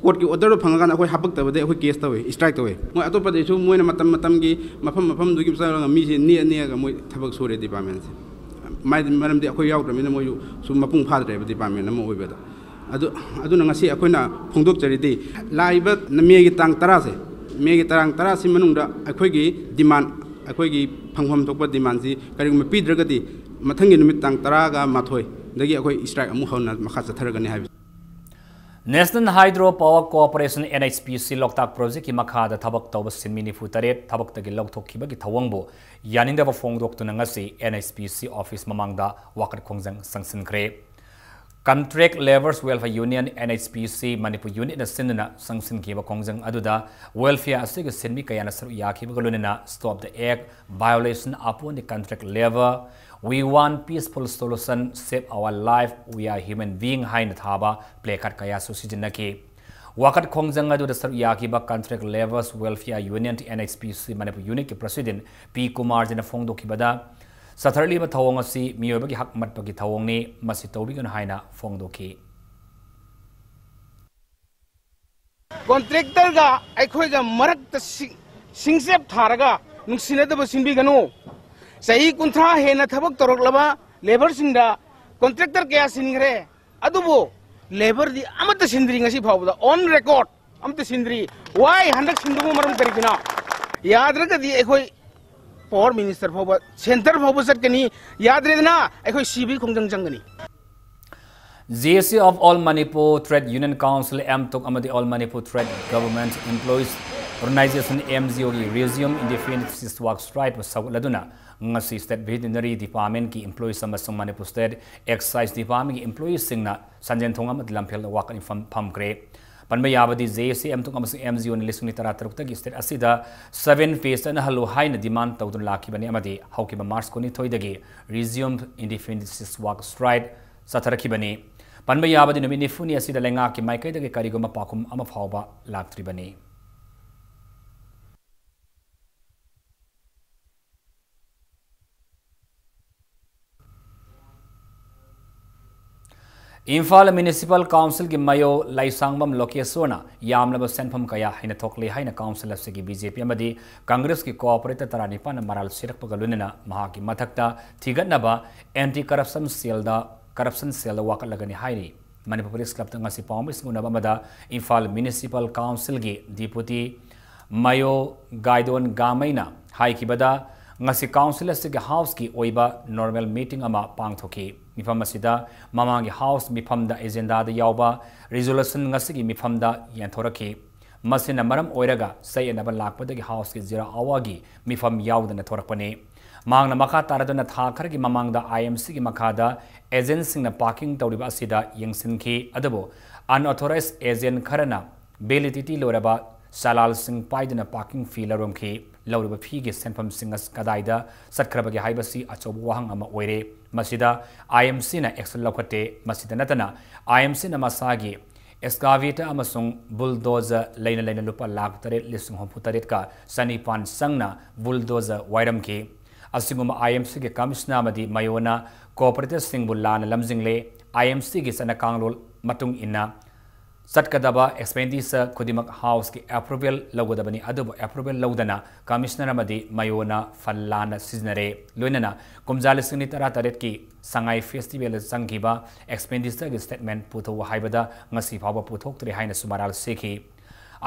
courtꯀꯤ orderꯗꯣ ꯐꯪꯉꯀꯥꯟꯗ ꯑꯩꯈꯣꯏ ꯍꯥꯄꯛꯇꯕꯗꯩ ꯑꯩꯈꯣꯏ case ꯇꯧꯋꯦ, strike ꯇꯧꯋꯦ꯫ ꯃꯣꯏ ꯑꯇꯣꯞꯄꯗꯩꯁꯨ ꯃꯣꯏꯅ ꯃꯇꯝ ꯃꯇꯝꯒꯤ ꯃꯐꯝ ꯃꯐꯝꯗꯨꯒꯤ ꯆꯠꯂꯒ ꯃꯤꯁꯦ ꯅꯦꯛꯑ ꯅꯦꯛꯑꯒ ꯃꯣꯏ ꯊꯕꯛ ꯁꯨꯔꯦ departmentꯁꯦ꯫ ꯃꯥꯏ-, ꯃꯔꯝꯗꯤ ꯑꯩꯈꯣꯏ ꯌꯥꯎꯗ꯭ꯔꯕꯅꯤꯅ ꯃꯣꯏꯁꯨ ꯁꯨꯝ ꯃꯄꯨꯡ ꯐꯥꯗ꯭ꯔꯦꯕ department ꯑꯃ ꯑꯣꯏꯕꯗ꯫ ꯑꯗꯨ, ꯑꯗꯨꯅ ꯉꯁꯤ ꯑꯩꯈꯣꯏꯅ ꯐꯣꯡꯗꯣꯛꯆꯔꯤꯗꯤ, ꯂꯥꯛꯏꯕ ꯃꯦꯒꯤ ꯇꯥꯡ ꯇꯔꯥꯁꯦ, ꯃꯦꯒꯤ ꯇꯥꯡ ꯇꯔꯥꯁꯤ ꯃꯅꯨꯡꯗ ꯑꯩꯈꯣꯏꯒꯤ demand, ꯑꯩꯈꯣꯏꯒꯤ ꯐꯪꯐꯝ ꯊꯣꯛꯄ demandꯁꯤ ꯀꯔꯤꯒꯨꯝꯕ ꯄꯤꯗ꯭ꯔꯒꯗꯤ ꯃꯊꯪꯒꯤ ꯅꯨꯃꯤꯠ ꯇꯥꯡ ꯇꯔꯥꯒ ꯃꯥꯊꯣꯏꯗꯒꯤ ꯑꯩꯈꯣꯏ strike ꯑꯃꯨꯛ ꯍꯧꯅ ꯃꯈꯥ ꯆꯠꯊꯔꯒꯅꯤ ꯍꯥꯏꯕꯁꯤ꯫ National Hydro Power Corporation, N H P C, ꯂꯣꯛꯇꯥꯛ projectꯀꯤ ꯃꯈꯥꯗ ꯊꯕꯛ ꯇꯧꯕ ꯁꯤꯟꯃꯤ ꯅꯤꯐꯨ ꯇꯔꯦꯠ ꯊꯕꯛꯇꯒꯤ ꯂꯧꯊꯣꯛꯈꯤꯕꯒꯤ ꯊꯧꯑꯣꯡꯕꯨ ꯌꯥꯅꯤꯡꯗꯕ ꯐꯣꯡꯗꯣꯛꯇꯨꯅ ꯉꯁꯤ N H P C office ꯃꯃꯥꯡꯗ ꯋꯥꯀꯠ ꯈꯣꯡꯖꯪ ꯆꯪꯁꯤꯟꯈ꯭ꯔꯦ꯫ Contract Labourers Welfare Union, N H P C, Manipur unit ꯅ ꯁꯤꯟꯗꯨꯅ ꯆꯪꯁꯤꯟꯈꯤꯕ ꯈꯣꯡꯖꯪ ꯑꯗꯨꯗ welfare ꯑꯁꯤꯒꯤ ꯁꯤꯟꯃꯤ ꯀꯌꯥꯅ ꯁꯔꯨꯛ ꯌꯥꯈꯤꯕꯒ ꯂꯣꯏꯅꯅ Stop the Act, Violation upon the Contract Labour, We want peaceful solution, Save our life, We are human being ꯍꯥꯏꯅ ꯊꯥꯕ placard ꯀꯌꯥꯁꯨ ꯁꯤꯖꯤꯟꯅꯈꯤ꯫ ꯋꯥꯀꯠ ꯈꯣꯡꯖꯪ ꯑꯗꯨꯗ ꯁꯔꯨꯛ ꯌꯥꯈꯤꯕ Contract Labourers Welfare Union, N H P C, Manipur unit ꯀꯤ president ꯄꯤ ꯀꯨꯃꯥꯔꯖꯤꯅ ꯐꯣꯡꯗꯣꯛꯈꯤꯕꯗ, ꯆꯠꯊꯔꯛꯂꯤꯕ ꯊꯧꯑꯣꯡ ꯑꯁꯤ ꯃꯤꯑꯣꯏꯕꯒꯤ ꯍꯛ ꯃꯠꯄꯒꯤ ꯊꯧꯑꯣꯡꯅꯤ, ꯃꯁꯤ ꯇꯧꯕꯤꯒꯅꯨ ꯍꯥꯏꯅ ꯐꯣꯡꯗꯣꯛꯈꯤ꯫ Contractor ꯒ ꯑꯩꯈꯣꯏꯒ ꯃꯔꯛꯇ ꯁꯤ-, ꯁꯤꯡꯆꯦꯞ ꯊꯥꯔꯒ ꯅꯨꯡꯁꯤꯅꯗꯕ ꯁꯤꯟꯕꯤꯒꯅꯨ꯫ ꯆꯍꯤ ꯀꯨꯟꯊ꯭ꯔꯥ ꯍꯦꯟꯅ ꯊꯕꯛ ꯇꯧꯔꯛꯂꯕ labour ꯁꯤꯡꯗ contractor ꯀꯌꯥ ꯁꯤꯟꯈ꯭ꯔꯦ, ꯑꯗꯨꯕꯨ labour ꯗꯤ ꯑꯃꯠꯇ ꯁꯤꯟꯗ꯭ꯔꯤ ꯉꯁꯤ ꯐꯥꯎꯕꯗ, on record ꯑꯃꯠꯇ ꯁꯤꯟꯗ꯭ꯔꯤ꯫ Why? ꯍꯟꯗꯛ ꯁꯤꯟꯗꯕ ꯃꯔꯝ ꯀꯔꯤꯒꯤꯅꯣ? ꯌꯥꯗ꯭ꯔꯒꯗꯤ ꯑꯩꯈꯣꯏ power minister ꯐꯥꯎꯕ, centre ꯐꯥꯎꯕ ꯆꯠꯀꯅꯤ꯫ ꯌꯥꯗ꯭ꯔꯦꯗꯅ ꯑꯩꯈꯣꯏ ꯁꯤꯕꯒꯤ ꯈꯣꯡꯖꯪ ꯆꯪꯒꯅꯤ꯫ J A C of All Manipur Trade Union Council, ꯑꯦꯝꯇꯨꯛ, ꯑꯃꯗꯤ All Manipur Trade Government Employees Organisation, M G O, ꯒꯤ Resume Indefinite Cease Work Strike ꯁꯧꯒꯠꯂꯗꯨꯅ ꯉꯁꯤ State Veterinary Department ꯀꯤ employees ꯑꯃꯁꯨꯡ Manipur State Excise Department ꯀꯤ employees ꯁꯤꯡꯅ ꯁꯟꯖꯦꯟ ꯊꯣꯡ ꯑꯃꯗꯤ ꯂꯝꯐꯦꯜꯗ ꯋꯥꯀꯠ ꯃꯤꯐꯝ ꯐꯝꯈ꯭ꯔꯦ꯫ ꯄꯟꯕ ꯌꯥꯕꯗꯤ, J A C, ꯑꯦꯝꯇꯨꯛ ꯑꯃꯁꯨꯡ ꯑꯦꯝ ꯖꯤ ꯑꯣ ꯅ ꯂꯤꯁꯤꯡ ꯑꯅꯤ ꯇꯔꯥ ꯇꯔꯨꯛꯇꯒꯤ state ꯑꯁꯤꯗ seven pay ꯆꯠꯅꯍꯜꯂꯨ ꯍꯥꯏꯅ demand ꯇꯧꯗꯨꯅ ꯂꯥꯛꯈꯤꯕꯅꯤ ꯑꯃꯗꯤ ꯍꯧꯈꯤꯕ March ꯀꯨꯟꯅꯤꯊꯣꯏꯗꯒꯤ Resume Indefinite Cease Work Strike ꯆꯠꯊꯔꯛꯈꯤꯕꯅꯤ꯫ ꯄꯟꯕ ꯌꯥꯕꯗꯤ, ꯅꯨꯃꯤꯠ ꯅꯤꯐꯨꯅꯤ ꯑꯁꯤꯗ ꯂꯩꯉꯥꯛꯀꯤ ꯃꯥꯏꯀꯩꯗꯒꯤ ꯀꯔꯤꯒꯨꯝꯕ ꯄꯥꯎꯈꯨꯝ ꯑꯃ ꯐꯥꯎꯕ ꯂꯥꯛꯇ꯭ꯔꯤꯕꯅꯤ꯫ ꯏꯝꯐꯥꯜ Municipal Council ꯒꯤ ꯃꯌꯣ ꯂꯩꯁꯥꯡꯕꯝ ꯂꯣꯀꯦꯁꯣꯔꯅ ꯌꯥꯝꯂꯕ ꯁꯦꯟꯐꯝ ꯀꯌꯥ ꯍꯦꯟꯅ ꯊꯣꯛꯂꯦ ꯍꯥꯏꯅ council ꯑꯁꯤꯒꯤ B J P ꯑꯃꯗꯤ Congress ꯀꯤ corporator ꯇꯔꯥꯅꯤꯄꯥꯟꯅ ꯃꯔꯥꯜ ꯁꯤꯔꯛꯄꯒ ꯂꯣꯏꯅꯅ ꯃꯍꯥꯛꯀꯤ ꯃꯊꯛꯇ ꯊꯤꯒꯠꯅꯕ Anti Corruption Cell ꯗ, Corruption Cell ꯗ ꯋꯥꯀꯠꯂꯒꯅꯤ ꯍꯥꯏꯔꯤ꯫ ꯃꯅꯤꯄꯨꯔ Press Club ꯇ ꯉꯁꯤ ꯄꯥꯎꯃꯤꯁꯤꯡ ꯎꯅꯕ ꯑꯃꯗ ꯏꯝꯐꯥꯜ Municipal Council ꯒꯤ Deputy ꯃꯌꯣ ꯒꯥꯏꯗꯣꯟ ꯒꯥꯃꯩꯅ ꯍꯥꯏꯈꯤꯕꯗ, ꯉꯁꯤ council ꯑꯁꯤꯒꯤ house ꯀꯤ ꯑꯣꯏꯕ normal meeting ꯑꯃ ꯄꯥꯡꯊꯣꯛꯈꯤ꯫ ꯃꯤꯐꯝ ꯑꯁꯤꯗ ꯃꯃꯥꯡꯒꯤ house ꯃꯤꯐꯝꯗ agenda ꯗ ꯌꯥꯎꯕ resolution ꯉꯁꯤꯒꯤ ꯃꯤꯐꯝꯗ ꯌꯦꯟꯊꯣꯔꯛꯈꯤ꯫ ꯃꯁꯤꯅ ꯃꯔꯝ ꯑꯣꯏꯔꯒ ꯆꯌꯦꯠꯅꯕ ꯂꯥꯛꯄꯗꯒꯤ house ꯀꯤ zero hour ꯒꯤ ꯃꯤꯐꯝ ꯌꯥꯎꯗꯅ ꯊꯣꯔꯛꯄꯅꯤ꯫ ꯃꯍꯥꯛꯅ ꯃꯈꯥ ꯇꯥꯔꯗꯨꯅ ꯊꯥ ꯈꯔꯒꯤ ꯃꯃꯥꯡꯗ IMCꯒꯤ ꯃꯈꯥꯗ agentꯁꯤꯡꯅ parking ꯇꯧꯔꯤꯕ ꯑꯁꯤꯗ ꯌꯦꯡꯁꯤꯟꯈꯤ, ꯑꯗꯨꯕꯨ unauthorized agent ꯈꯔꯅ validity ꯂꯣꯏꯔꯕ ꯆꯂꯥꯜꯁꯤꯡ ꯄꯥꯏꯗꯨꯅ parking fee ꯂꯧꯔꯝꯈꯤ꯫ ꯂꯧꯔꯤꯕ feeꯒꯤ ꯁꯦꯟꯐꯝꯁꯤꯡ ꯑꯁꯤ ꯀꯗꯥꯏꯗ ꯆꯠꯈ꯭ꯔꯕꯒꯦ ꯍꯥꯏꯕꯁꯤ ꯑꯆꯧꯕ ꯋꯥꯍꯪ ꯑꯃ ꯑꯣꯏꯔꯦ꯫ ꯃꯁꯤꯗ IMCꯅ action ꯂꯧꯈꯠꯇꯦ꯫ ꯃꯁꯤꯗ ꯅꯠꯇꯅ IMCꯅ ꯃꯁꯥꯒꯤ excavator ꯑꯃꯁꯨꯡ bulldozer ꯂꯩꯅ ꯂꯩꯅ ꯂꯨꯄꯥ ꯂꯥꯈ ꯇꯔꯦꯠ ꯂꯤꯁꯤꯡ ꯍꯨꯝꯐꯨ ꯇꯔꯦꯠꯀ ꯆꯅꯤꯄꯥꯟ ꯆꯪꯅ bulldozer ꯋꯥꯏꯔꯝꯈꯤ꯫ ꯑꯁꯤꯒꯨꯝꯕ IMCꯒꯤ commissioner ꯑꯃꯗꯤ ꯃꯌꯣꯅ cooperatorꯁꯤꯡꯕꯨ ꯂꯥꯟꯅ ꯂꯝꯖꯤꯡꯂꯦ꯫ IMCꯒꯤ ꯆꯠꯅ ꯀꯥꯡꯂꯣꯟ ꯃꯇꯨꯡ ꯏꯟꯅ ꯆꯠꯀꯗꯕ expenditure ꯈꯨꯗꯤꯡꯃꯛ Houseꯀꯤ approval ꯂꯧꯒꯗꯕꯅꯤ, ꯑꯗꯨꯕꯨ approval ꯂꯧꯗꯅ commissioner ꯑꯃꯗꯤ ꯃꯌꯣꯅ fund ꯂꯥꯟꯅ ꯁꯤꯖꯤꯟꯅꯔꯦ꯫ ꯂꯣꯏꯅꯅ ꯀꯨꯝꯖꯥ ꯂꯤꯁꯤꯡ ꯑꯅꯤ ꯇꯔꯥꯇꯔꯦꯠꯀꯤ ꯁꯉꯥꯏ festivalꯗ ꯆꯪꯈꯤꯕ expenditureꯒꯤ statement ꯄꯨꯊꯣꯛꯎ ꯍꯥꯏꯕꯗ ꯉꯁꯤ ꯐꯥꯎꯕ ꯄꯨꯊꯣꯛꯇ꯭ꯔꯤ ꯍꯥꯏꯅꯁꯨ ꯃꯔꯥꯜ ꯁꯤꯈꯤ꯫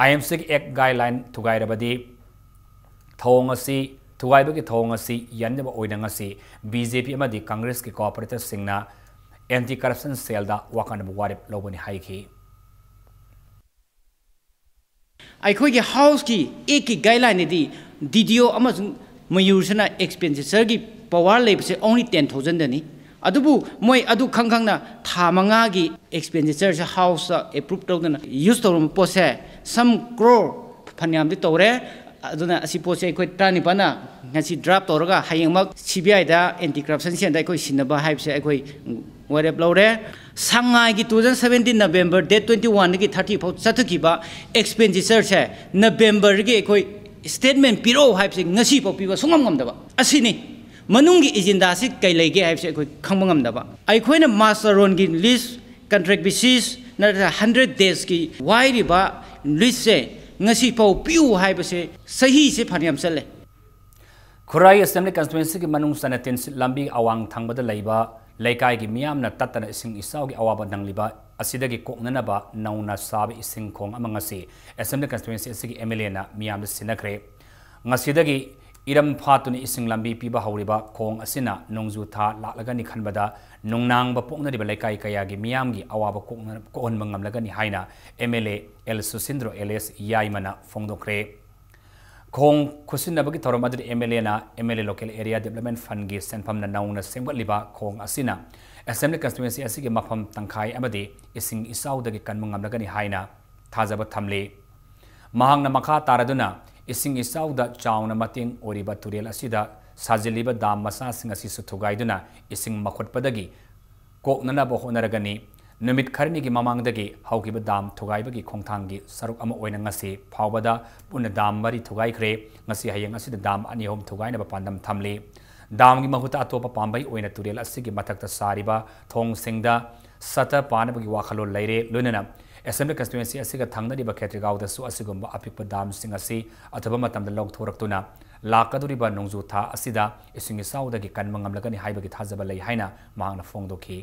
IMCꯒꯤ act guideline ꯊꯨꯒꯥꯏꯔꯕꯗꯤ ꯊꯧꯑꯣꯡ ꯑꯁꯤ, ꯊꯨꯒꯥꯏꯕꯒꯤ ꯊꯧꯑꯣꯡ ꯑꯁꯤ ꯌꯥꯅꯤꯡꯗꯕ ꯑꯣꯏꯅ ꯉꯁꯤ BJP ꯑꯃꯗꯤ Congressꯀꯤ cooperatorꯁꯤꯡꯅ Anti Corruption Cellꯗ ꯋꯥꯀꯠꯅꯕ ꯋꯥꯔꯦꯞ ꯂꯧꯒꯅꯤ ꯍꯥꯏꯈꯤ꯫ ꯑꯩꯈꯣꯏꯒꯤ Houseꯀꯤ actꯀꯤ guidelineꯗꯗꯤ DDO ꯑꯃꯁꯨꯡ ꯃꯌꯨꯔꯁꯤꯅ expenditureꯒꯤ power ꯂꯩꯕꯁꯦ only ten thousandꯗꯅꯤ꯫ ꯑꯗꯨꯕꯨ ꯃꯣꯏ ꯑꯗꯨ ꯈꯪ ꯈꯪꯅ ꯊꯥ ꯃꯉꯥꯒꯤ expenditureꯁꯦ Houseꯇ approve ꯇꯧꯗꯅ use ꯇꯧꯔꯝꯕ ꯄꯣꯠꯁꯦ some crore ꯐꯅꯌꯥꯝꯗꯤ ꯇꯧꯔꯦ꯫ ꯑꯗꯨꯅ ꯑꯁꯤ ꯄꯣꯠꯁꯦ ꯑꯩꯈꯣꯏ ꯇꯔꯥꯅꯤꯄꯥꯟꯅ ꯉꯁꯤ draft ꯇꯧꯔꯒ ꯍꯌꯦꯡꯃꯛ CBIꯗ Anti Corruption Cellꯗ ꯑꯩꯈꯣꯏ ꯁꯤꯟꯅꯕ ꯍꯥꯏꯕꯁꯦ ꯑꯩꯈꯣꯏ ꯋꯥꯔꯦꯞ ꯂꯧꯔꯦ꯫ ꯁꯉꯥꯏꯒꯤ two thousand seventeen November date twenty one ꯗꯒꯤ thirty ꯐꯥꯎ ꯆꯠꯊꯈꯤꯕ expenditureꯁꯦ Novemberꯗꯒꯤ ꯑꯩꯈꯣy statement ꯄꯤꯔꯛꯑꯣ ꯍꯥꯏꯕꯁꯦ ꯉꯁꯤ ꯐꯥꯎ ꯄꯤꯕ ꯁꯨꯡꯉꯝ ꯉꯝꯗꯕ ꯑꯁꯤꯅꯤ꯫ ꯃꯅꯨꯡꯒꯤ agendaꯁꯤ ꯀꯩ ꯂꯩꯒꯦ ꯍꯥꯏꯕꯁꯦ ꯑꯩꯈꯣꯏ ꯈꯪꯕ ꯉꯝꯗꯕ꯫ ꯑꯩꯈꯣꯏꯅ master rolꯒꯤ lease, contract basis ꯅꯠꯇ꯭ꯔꯒ hundred daysꯀꯤ ꯋꯥꯏꯔꯤꯕ leaseꯁꯦ ꯉꯁꯤ ꯐꯥꯎ ꯄꯤꯌꯨ ꯍꯥꯏꯕꯁꯦ ꯆꯍꯤꯁꯦ ꯐꯅꯌꯥꯝ ꯆꯠꯂꯦ꯫ ꯈꯨꯔꯥꯏ Assembly Constituencyꯒꯤ ꯃꯅꯨꯡ ꯆꯟꯅ ꯇꯤꯟꯁꯤꯠ ꯂꯝꯕꯤ ꯑꯋꯥꯡ ꯊꯪꯕꯗ ꯂꯩꯕ ꯂꯩꯀꯥꯏꯒꯤ ꯃꯤꯌꯥꯝꯅ ꯇꯠꯇꯅ ꯏꯁꯤꯡ ꯏꯆꯥꯎꯒꯤ ꯑꯋꯥꯕ ꯅꯪꯂꯤꯕ ꯑꯁꯤꯗꯒꯤ ꯀꯣꯛꯅꯅꯕ ꯅꯧꯅ ꯁꯥꯕ ꯏꯁꯤꯡ ꯈꯣꯡ ꯑꯃ ꯉꯁꯤ Assembly Constituency ꯑꯁꯤꯒꯤ MLAꯅ ꯃꯤꯌꯥꯝꯗ ꯁꯤꯟꯅꯈ꯭ꯔꯦ꯫ ꯉꯁꯤꯗꯒꯤ ꯏꯔꯝ ꯐꯥꯠꯇꯨꯅ ꯏꯁꯤꯡ ꯂꯝꯕꯤ ꯄꯤꯕ ꯍꯧꯔꯤꯕ ꯈꯣꯡ ꯑꯁꯤꯅ ꯅꯣꯡꯖꯨ ꯊꯥ ꯂꯥꯛꯂꯒꯅꯤ ꯈꯟꯕꯗ ꯅꯨꯡꯅꯥꯡꯕ ꯄꯣꯛꯅꯔꯤꯕ ꯂꯩꯀꯥꯏ ꯀꯌꯥꯒꯤ ꯃꯤꯌꯥꯝꯒꯤ ꯑꯋꯥꯕ ꯀꯣꯛꯅ-, ꯀꯣꯛꯍꯟꯕ ꯉꯝꯂꯒꯅꯤ ꯍꯥꯏꯅ MLA ꯑꯦꯜ ꯁꯨꯁꯤꯟꯗ꯭ꯔꯣ ꯑꯦꯂꯤꯌꯥꯁ ꯌꯥꯏꯃꯅ ꯐꯣꯡꯗꯣꯛꯈ꯭ꯔꯦ꯫ ꯈꯣꯡ ꯈꯨꯠꯁꯤꯟꯅꯕꯒꯤ ꯊꯧꯔꯝ ꯑꯗꯨꯗ MLAꯅ MLA Local Area Development Fundꯒꯤ ꯁꯦꯟꯐꯝꯅ ꯅꯧꯅ ꯁꯦꯝꯒꯠꯂꯤꯕ ꯈꯣꯡ ꯑꯁꯤꯅ Assembly Constituency ꯑꯁꯤꯒꯤ ꯃꯐꯝ ꯇꯪꯈꯥꯏ ꯑꯃꯗꯤ ꯏꯁꯤꯡ ꯏꯆꯥꯎꯗꯒꯤ ꯀꯟꯕ ꯉꯝꯂꯒꯅꯤ ꯍꯥꯏꯅ ꯊꯥꯖꯕ ꯊꯝꯂꯤ꯫ ꯃꯍꯥꯛꯅ ꯃꯈꯥ ꯇꯥꯔꯗꯨꯅ ꯏꯁꯤꯡ ꯏꯆꯥꯎꯗ ꯆꯥꯎꯅ ꯃꯇꯦꯡ ꯑꯣꯏꯔꯤꯕ ꯇꯨꯔꯦꯜ ꯑꯁꯤꯗ ꯁꯥꯖꯤꯜꯂꯤꯕ dam ꯃꯆꯥꯁꯤꯡ ꯑꯁꯤꯁꯨ ꯊꯨꯒꯥꯏꯗꯨꯅ ꯏꯁꯤꯡ ꯃꯈꯨꯠꯄꯗꯒꯤ ꯀꯣꯛꯅꯅꯕ ꯍꯣꯠꯅꯔꯒꯅꯤ꯫ ꯅꯨꯃꯤꯠ ꯈꯔꯅꯤꯒꯤ ꯃꯃꯥꯡꯗꯒꯤ ꯍꯧꯈꯤꯕ dam ꯊꯨꯒꯥꯏꯕꯒꯤ ꯈꯣꯡꯊꯥꯡꯒꯤ ꯁꯔꯨꯛ ꯑꯃ ꯑꯣꯏꯅ ꯉꯁꯤ ꯐꯥꯎꯕꯗ ꯄꯨꯟꯅ dam ꯃꯔꯤ ꯊꯨꯒꯥꯏꯈ꯭ꯔꯦ꯫ ꯉꯁꯤ ꯍꯌꯦꯡ ꯑꯁꯤꯗ dam ꯑꯅꯤ ꯑꯍꯨꯝ ꯊꯨꯒꯥꯏꯅꯕ ꯄꯥꯟꯗꯝ ꯊꯝꯂꯤ꯫ Damꯒꯤ ꯃꯍꯨꯠꯇ ꯑꯇꯣꯞꯄ ꯄꯥꯝꯕꯩ ꯑꯣꯏꯅ ꯇꯨꯔꯦꯜ ꯑꯁꯤꯒꯤ ꯃꯊꯛꯇ ꯁꯥꯔꯤꯕ ꯊꯣꯡꯁꯤꯡꯗ shutter ꯄꯥꯅꯕꯒꯤ ꯋꯥꯈꯜꯂꯣꯟ ꯂꯩꯔꯦ꯫ ꯂꯣꯏꯅꯅ Assembly Constituency ꯑꯁꯤꯒ ꯊꯪꯅꯔꯤꯕ ꯈꯦꯇ꯭ꯔꯤꯒꯥꯎꯗꯁꯨ ꯑꯁꯤꯒꯨꯝꯕ ꯑꯄꯤꯛꯄ damꯁꯤꯡ ꯑꯁꯤ ꯑꯊꯨꯕ ꯃꯇꯝꯗ ꯂꯧꯊꯣꯔꯛꯇꯨꯅ ꯂꯥꯛꯀꯗꯧꯔꯤꯕ ꯅꯣꯡꯖꯨ ꯊꯥ ꯑꯁꯤꯗ ꯏꯁꯤꯡ ꯏꯆꯥꯎꯗꯒꯤ ꯀꯟꯕ ꯉꯝꯂꯒꯅꯤ ꯍꯥꯏꯕꯒꯤ ꯊꯥꯖꯕ ꯂꯩ ꯍꯥꯏꯅ ꯃꯍꯥꯛꯅ ꯐꯣꯡꯗꯣꯛꯈꯤ꯫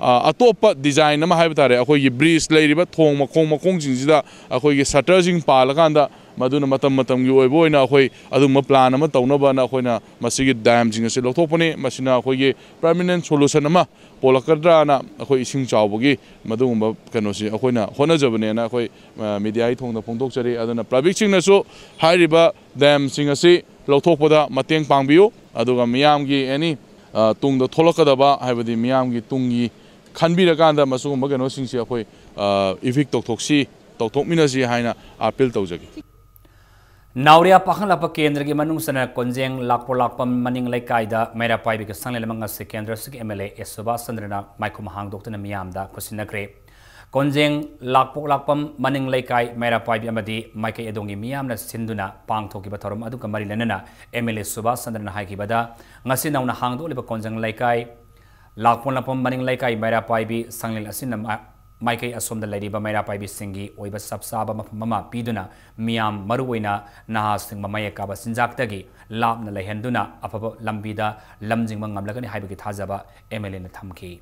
ꯑ, ꯑꯇꯣꯞꯄ design ꯑꯃ ꯍꯥꯏꯕ ꯇꯥꯔꯦ, ꯑꯩꯈꯣꯏꯒꯤ bridge ꯂꯩꯔꯤꯕ ꯊꯣꯡ ꯃꯈꯣꯡ ꯃꯈꯣꯡꯁꯤꯡꯁꯤꯗ ꯑꯩꯈꯣꯏꯒꯤ shutterꯁꯤꯡ ꯄꯥꯜꯂꯀꯥꯟꯗ, ꯃꯗꯨꯅ ꯃꯇꯝ ꯃꯇꯝꯒꯤ ꯑꯣꯏꯕ ꯑꯣꯏꯅ ꯑꯩꯈꯣꯏ ꯑꯗꯨꯒꯨꯝꯕ plan ꯑꯃ ꯇꯧꯅꯕꯅ ꯑꯩꯈꯣꯏꯅ ꯃꯁꯤꯒꯤ damꯁꯤꯡ ꯑꯁꯤ ꯂꯧꯊꯣꯛꯄꯅꯤ꯫ ꯃꯁꯤꯅ ꯑꯩꯈꯣꯏꯒꯤ permanent solution ꯑꯃ ꯄꯣꯛꯂꯛꯀꯗ꯭ꯔꯥꯅ ꯑꯩꯈꯣꯏ ꯏꯁꯤꯡ ꯆꯥꯎꯕꯒꯤ ꯃꯗꯨꯒꯨꯝꯕ ꯀꯩꯅꯣꯁꯤ ꯑꯩꯈꯣꯏꯅ ꯍꯣꯠꯅꯖꯕꯅꯦꯅ ꯑꯩꯈꯣꯏ, ꯑ, mediaꯒꯤ ꯊꯣꯡꯗ ꯐꯣꯡꯗꯣꯛꯆꯔꯤ꯫ ꯑꯗꯨꯅ publicꯁꯤꯡꯅꯁꯨ ꯍꯥꯏꯔꯤꯕ damꯁꯤꯡ ꯑꯁꯤ ꯂꯧꯊꯣꯛꯄꯗ ꯃꯇꯦꯡ ꯄꯥꯡꯕꯤꯌꯨ꯫ ꯑꯗꯨꯒ ꯃꯤꯌꯥꯝꯒꯤ any, ꯑ, ꯇꯨꯡꯗ ꯊꯣꯛꯂꯛꯀꯗꯕ, ꯍꯥꯏꯕꯗꯤ ꯃꯤꯌꯥꯝꯒꯤ ꯇꯨꯡꯒꯤ ꯈꯟꯕꯤꯔꯀꯥꯟꯗ ꯃꯁꯤꯒꯨꯝꯕ ꯀꯩꯅꯣꯁꯤꯡꯁꯤ ꯑꯩꯈꯣꯏ, ꯑ, evict ꯇꯧꯊꯣꯛꯁꯤ, ꯇꯧꯊꯣꯛꯃꯤꯟꯅꯁꯤ ꯍꯥꯏꯅ appeal ꯇꯧꯖꯒꯦ꯫ ꯅꯥꯎꯔꯤꯌꯥ ꯄꯥꯈꯪꯂꯥꯛꯄ ꯀꯦꯟꯗ꯭ꯔꯒꯤ ꯃꯅꯨꯡ ꯆꯟꯅ ꯀꯣꯟꯖꯦꯡ ꯂꯥꯛꯄꯣꯛ ꯂꯥꯛꯄꯝ ꯃꯅꯤꯡ ꯂꯩꯀꯥꯏꯗ ꯃꯩꯔꯥ ꯄꯥꯏꯕꯤꯒꯤ ꯁꯪꯂꯦꯟ ꯑꯃ ꯉꯁꯤ ꯀꯦꯟꯗ꯭ꯔ ꯑꯁꯤꯒꯤ MLA ꯑꯦꯁ ꯁꯨꯕꯥꯁ ꯆꯟꯗ꯭ꯔꯅ ꯃꯥꯏꯈꯨꯝ ꯍꯥꯡꯗꯣꯛꯇꯨꯅ ꯃꯤꯌꯥꯝꯗ ꯈꯨꯠꯁꯤꯟꯅꯈ꯭ꯔꯦ꯫ ꯀꯣꯟꯖꯦꯡ ꯂꯥꯛꯄꯣꯛ ꯂꯥꯛꯄꯝ ꯃꯅꯤꯡ ꯂꯩꯀꯥꯏ ꯃꯩꯔꯥ ꯄꯥꯏꯕꯤ ꯑꯃꯗꯤ ꯃꯥꯏꯀꯩ ꯑꯗꯣꯝꯒꯤ ꯃꯤꯌꯥꯝꯅ ꯁꯤꯟꯗꯨꯅ ꯄꯥꯡꯊꯣꯛꯈꯤꯕ ꯊꯧꯔꯝ ꯑꯗꯨꯒ ꯃꯔꯤ ꯂꯩꯅꯅ MLA ꯁꯨꯕꯥꯁ ꯆꯟꯗ꯭ꯔꯅ ꯍꯥꯏꯈꯤꯕꯗ, ꯉꯁꯤ ꯅꯧꯅ ꯍꯥꯡꯗꯣꯛꯂꯤꯕ ꯀꯣꯟꯖꯦꯡ ꯂꯩꯀꯥꯏ ꯂꯥꯛꯄꯣꯛ ꯂꯥꯛꯄꯝ ꯃꯅꯤꯡ ꯂꯩꯀꯥꯏ ꯃꯩꯔꯥ ꯄꯥꯏꯕꯤ ꯁꯪꯂꯦꯟ ꯑꯁꯤꯅ ꯃ-, ꯃꯥꯏꯀꯩ ꯑꯁꯣꯝꯗ ꯂꯩꯔꯤꯕ ꯃꯩꯔꯥ ꯄꯥꯏꯕꯤꯁꯤꯡꯒꯤ ꯑꯣꯏꯕ ꯆꯞ ꯆꯥꯕ ꯃꯐꯝ ꯑꯃ ꯄꯤꯗꯨꯅ, ꯃꯤꯌꯥꯝ, ꯃꯔꯨꯑꯣꯏꯅ ꯅꯍꯥꯁꯤꯡ, ꯃꯃꯥꯌꯦꯛ ꯀꯥꯕ ꯆꯤꯟꯖꯥꯛꯇꯒꯤ ꯂꯥꯞꯅ ꯂꯩꯍꯟꯗꯨꯅ, ꯑꯐꯕ ꯂꯝꯕꯤꯗ ꯂꯝꯖꯤꯡꯕ ꯉꯝꯂꯒꯅꯤ ꯍꯥꯏꯕꯒꯤ ꯊꯥꯖꯕ ꯑꯦꯝ ꯑꯦꯜ ꯑꯦꯅ ꯊꯝꯈꯤ꯫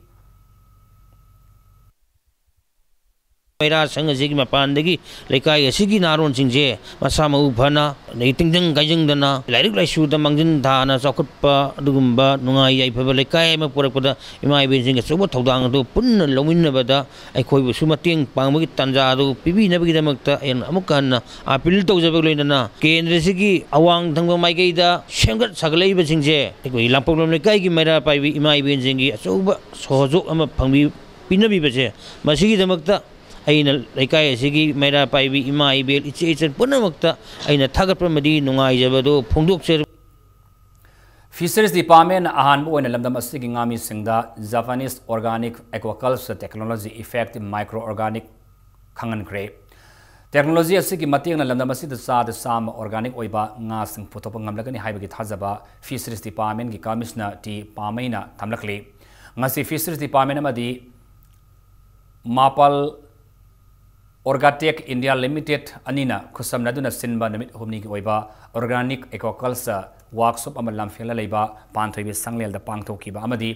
ꯃꯩꯔꯥ ꯁꯪ ꯑꯁꯤꯒꯤ ꯃꯄꯥꯟꯗꯒꯤ ꯂꯩꯀꯥꯏ ꯑꯁꯤꯒꯤ ꯅꯍꯥꯔꯣꯟꯁꯤꯡꯁꯦ ꯃꯁꯥ ꯃꯎ ꯐꯅ, ꯑꯗꯒꯤ ꯇꯤꯡꯖꯪ ꯀꯥꯏꯖꯪꯗꯅ, ꯂꯥꯏꯔꯤꯛ ꯂꯥꯏꯁꯨꯗ ꯃꯥꯡꯖꯤꯟ ꯊꯥꯅ ꯆꯥꯎꯈꯠꯄ, ꯑꯗꯨꯒꯨꯝꯕ ꯅꯨꯡꯉꯥꯏ ꯌꯥꯏꯐꯕ ꯂꯩꯀꯥꯏ ꯑꯃ ꯄꯨꯔꯛꯄꯗ ꯏꯃꯥ ꯏꯕꯦꯟꯁꯤꯡꯒꯤ ꯑꯆꯧꯕ ꯊꯧꯗꯥꯡ ꯑꯗꯨ ꯄꯨꯟꯅ ꯂꯧꯃꯤꯟꯅꯕꯗ ꯑꯩꯈꯣꯏꯕꯨꯁꯨ ꯃꯇꯦꯡ ꯄꯥꯡꯕꯒꯤ ꯇꯥꯟꯖꯥ ꯑꯗꯨ ꯄꯤꯕꯤꯅꯕꯒꯤꯗꯃꯛꯇ ꯑꯩꯅ ꯑꯃꯨꯛꯀ ꯍꯟꯅ ꯑꯥꯄꯤꯜ ꯇꯧꯖꯕꯒ ꯂꯣꯏꯅꯅ, ꯀꯦꯟꯗ꯭ꯔꯁꯤꯒꯤ ꯑꯋꯥꯡ ꯊꯪꯕ ꯃꯥꯏꯀꯩꯗ ꯁꯦꯝꯒꯠ ꯁꯥꯒꯠꯂꯛꯏꯕꯁꯤꯡꯁꯦ ꯑꯩꯈꯣꯏꯒꯤ ꯂꯥꯡꯄꯣꯛꯂꯝ ꯂꯩꯀꯥꯏꯒꯤ ꯃꯩꯔꯥ ꯄꯥꯏꯕꯤ ꯏꯃꯥ ꯏꯕꯦꯟꯁꯤꯡꯒꯤ ꯑꯆꯧꯕ ꯁꯍꯣꯖꯣꯛ ꯑꯃ ꯐꯪꯕꯤ-, ꯄꯤꯅꯕꯤꯕꯁꯦ, ꯃꯁꯤꯒꯤꯗꯃꯛꯇ ꯑꯩꯅ ꯂꯩꯀꯥꯏ ꯑꯁꯤꯒꯤ ꯃꯩꯔꯥ ꯄꯥꯏꯕꯤ ꯏꯃꯥ ꯏꯕꯦꯜ ꯏꯆꯦ ꯏꯆꯟ ꯄꯨꯝꯅꯃꯛꯇ ꯑꯩꯅ ꯊꯥꯒꯠꯄ ꯑꯃꯗꯤ ꯅꯨꯡꯉꯥꯏꯖꯕꯗꯨ ꯐꯣꯡꯗꯣꯛꯆꯔꯤ꯫ Fisheries Department ꯑꯍꯥꯟꯕ ꯑꯣꯏꯅ ꯂꯝꯗꯝ ꯑꯁꯤꯒꯤ ꯉꯥꯃꯤꯁꯤꯡꯗ Japanese Organic Aquaculture Technology Effective Micro Organic ꯈꯪꯍꯟꯈ꯭ꯔꯦ꯫ Technology ꯑꯁꯤꯒꯤ ꯃꯇꯦꯡꯅ ꯂꯝꯗꯝ ꯑꯁꯤꯗ ꯆꯥꯗ ꯆꯥꯝꯃ organic ꯑꯣꯏꯕ ꯉꯥꯁꯤꯡ ꯄꯨꯊꯣꯛꯄ ꯉꯝꯂꯒꯅꯤ ꯍꯥꯏꯕꯒꯤ ꯊꯥꯖꯕ Fisheries Department ꯀꯤ Commissioner ꯇꯤ ꯄꯥꯃꯩꯅ ꯊꯝꯂꯛꯂꯤ꯫ ꯉꯁꯤ Fisheries Department ꯑꯃꯗꯤ ꯃꯥꯄꯜ Orgatech India Limited ꯑꯅꯤꯅ ꯈꯨꯠꯁꯝꯅꯗꯨꯅ ꯁꯤꯟꯕ ꯅꯨꯃꯤꯠ ꯍꯨꯝꯅꯤꯒꯤ ꯑꯣꯏꯕ Organic Aquaculture Workshop ꯑꯃ ꯂꯝꯐꯦꯜꯗ ꯂꯩꯕ ꯄꯥꯟꯊꯣꯏꯕꯤ ꯁꯪꯂꯦꯜꯗ ꯄꯥꯡꯊꯣꯛꯈꯤꯕ ꯑꯃꯗꯤ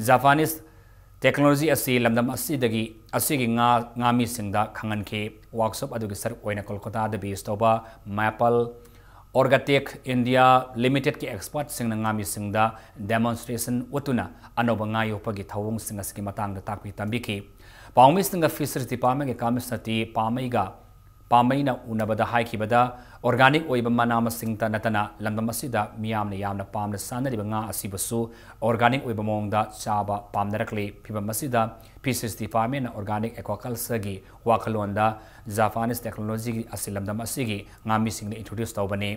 Japanese technology ꯑꯁꯤ ꯂꯝꯗꯝ ꯑꯁꯤꯗꯒꯤ, ꯑꯁꯤꯒꯤ ꯉꯥ, ꯉꯥꯃꯤꯁꯤꯡꯗ ꯈꯪꯍꯟꯈꯤ꯫ Workshop ꯑꯗꯨꯒꯤ ꯁꯔꯨꯛ ꯑꯣꯏꯅ ꯀꯣꯜꯀꯇꯥꯗ base ꯇꯧꯕ Maple Orgatech India Limited ꯀꯤ expert ꯁꯤꯡꯅ ꯉꯥꯃꯤꯁꯤꯡꯗ demonstration ꯎꯠꯇꯨꯅ ꯑꯅꯧꯕ ꯉꯥ ꯌꯣꯛꯄꯒꯤ ꯊꯧꯑꯣꯡꯁꯤꯡ ꯑꯁꯤꯒꯤ ꯃꯇꯥꯡꯗ ꯇꯥꯛꯄꯤ ꯇꯝꯕꯤꯈꯤ꯫ ꯄꯥꯎꯃꯤꯁꯤꯡꯒ Fisheries Department ꯀꯤ Commissioner ꯇꯤ ꯄꯥꯃꯩꯒ, ꯄꯥꯃꯩꯅ ꯎꯅꯕꯗ ꯍꯥꯏꯈꯤꯕꯗ, organic ꯑꯣꯏꯕ ꯃꯅꯥ ꯃꯁꯤꯡꯇ ꯅꯠꯇꯅ ꯂꯝꯗꯝ ꯑꯁꯤꯗ ꯃꯤꯌꯥꯝꯅ ꯌꯥꯝꯅ ꯄꯥꯝꯅ ꯆꯥꯅꯔꯤꯕ ꯉꯥ ꯑꯁꯤꯕꯨꯁꯨ organic ꯑꯣꯏꯕ ꯃꯑꯣꯡꯗ ꯆꯥꯕ ꯄꯥꯝꯅꯔꯛꯂꯤ꯫ ꯐꯤꯚꯝ ꯑꯁꯤꯗ Fisheries Department ꯅ organic aquaculture ꯒꯤ ꯋꯥꯈꯜꯂꯣꯟꯗ Japanese technology ꯑꯁꯤ ꯂꯝꯗꯝ ꯑꯁꯤꯒꯤ ꯉꯥꯃꯤꯁꯤꯡꯗ introduce ꯇꯧꯕꯅꯤ꯫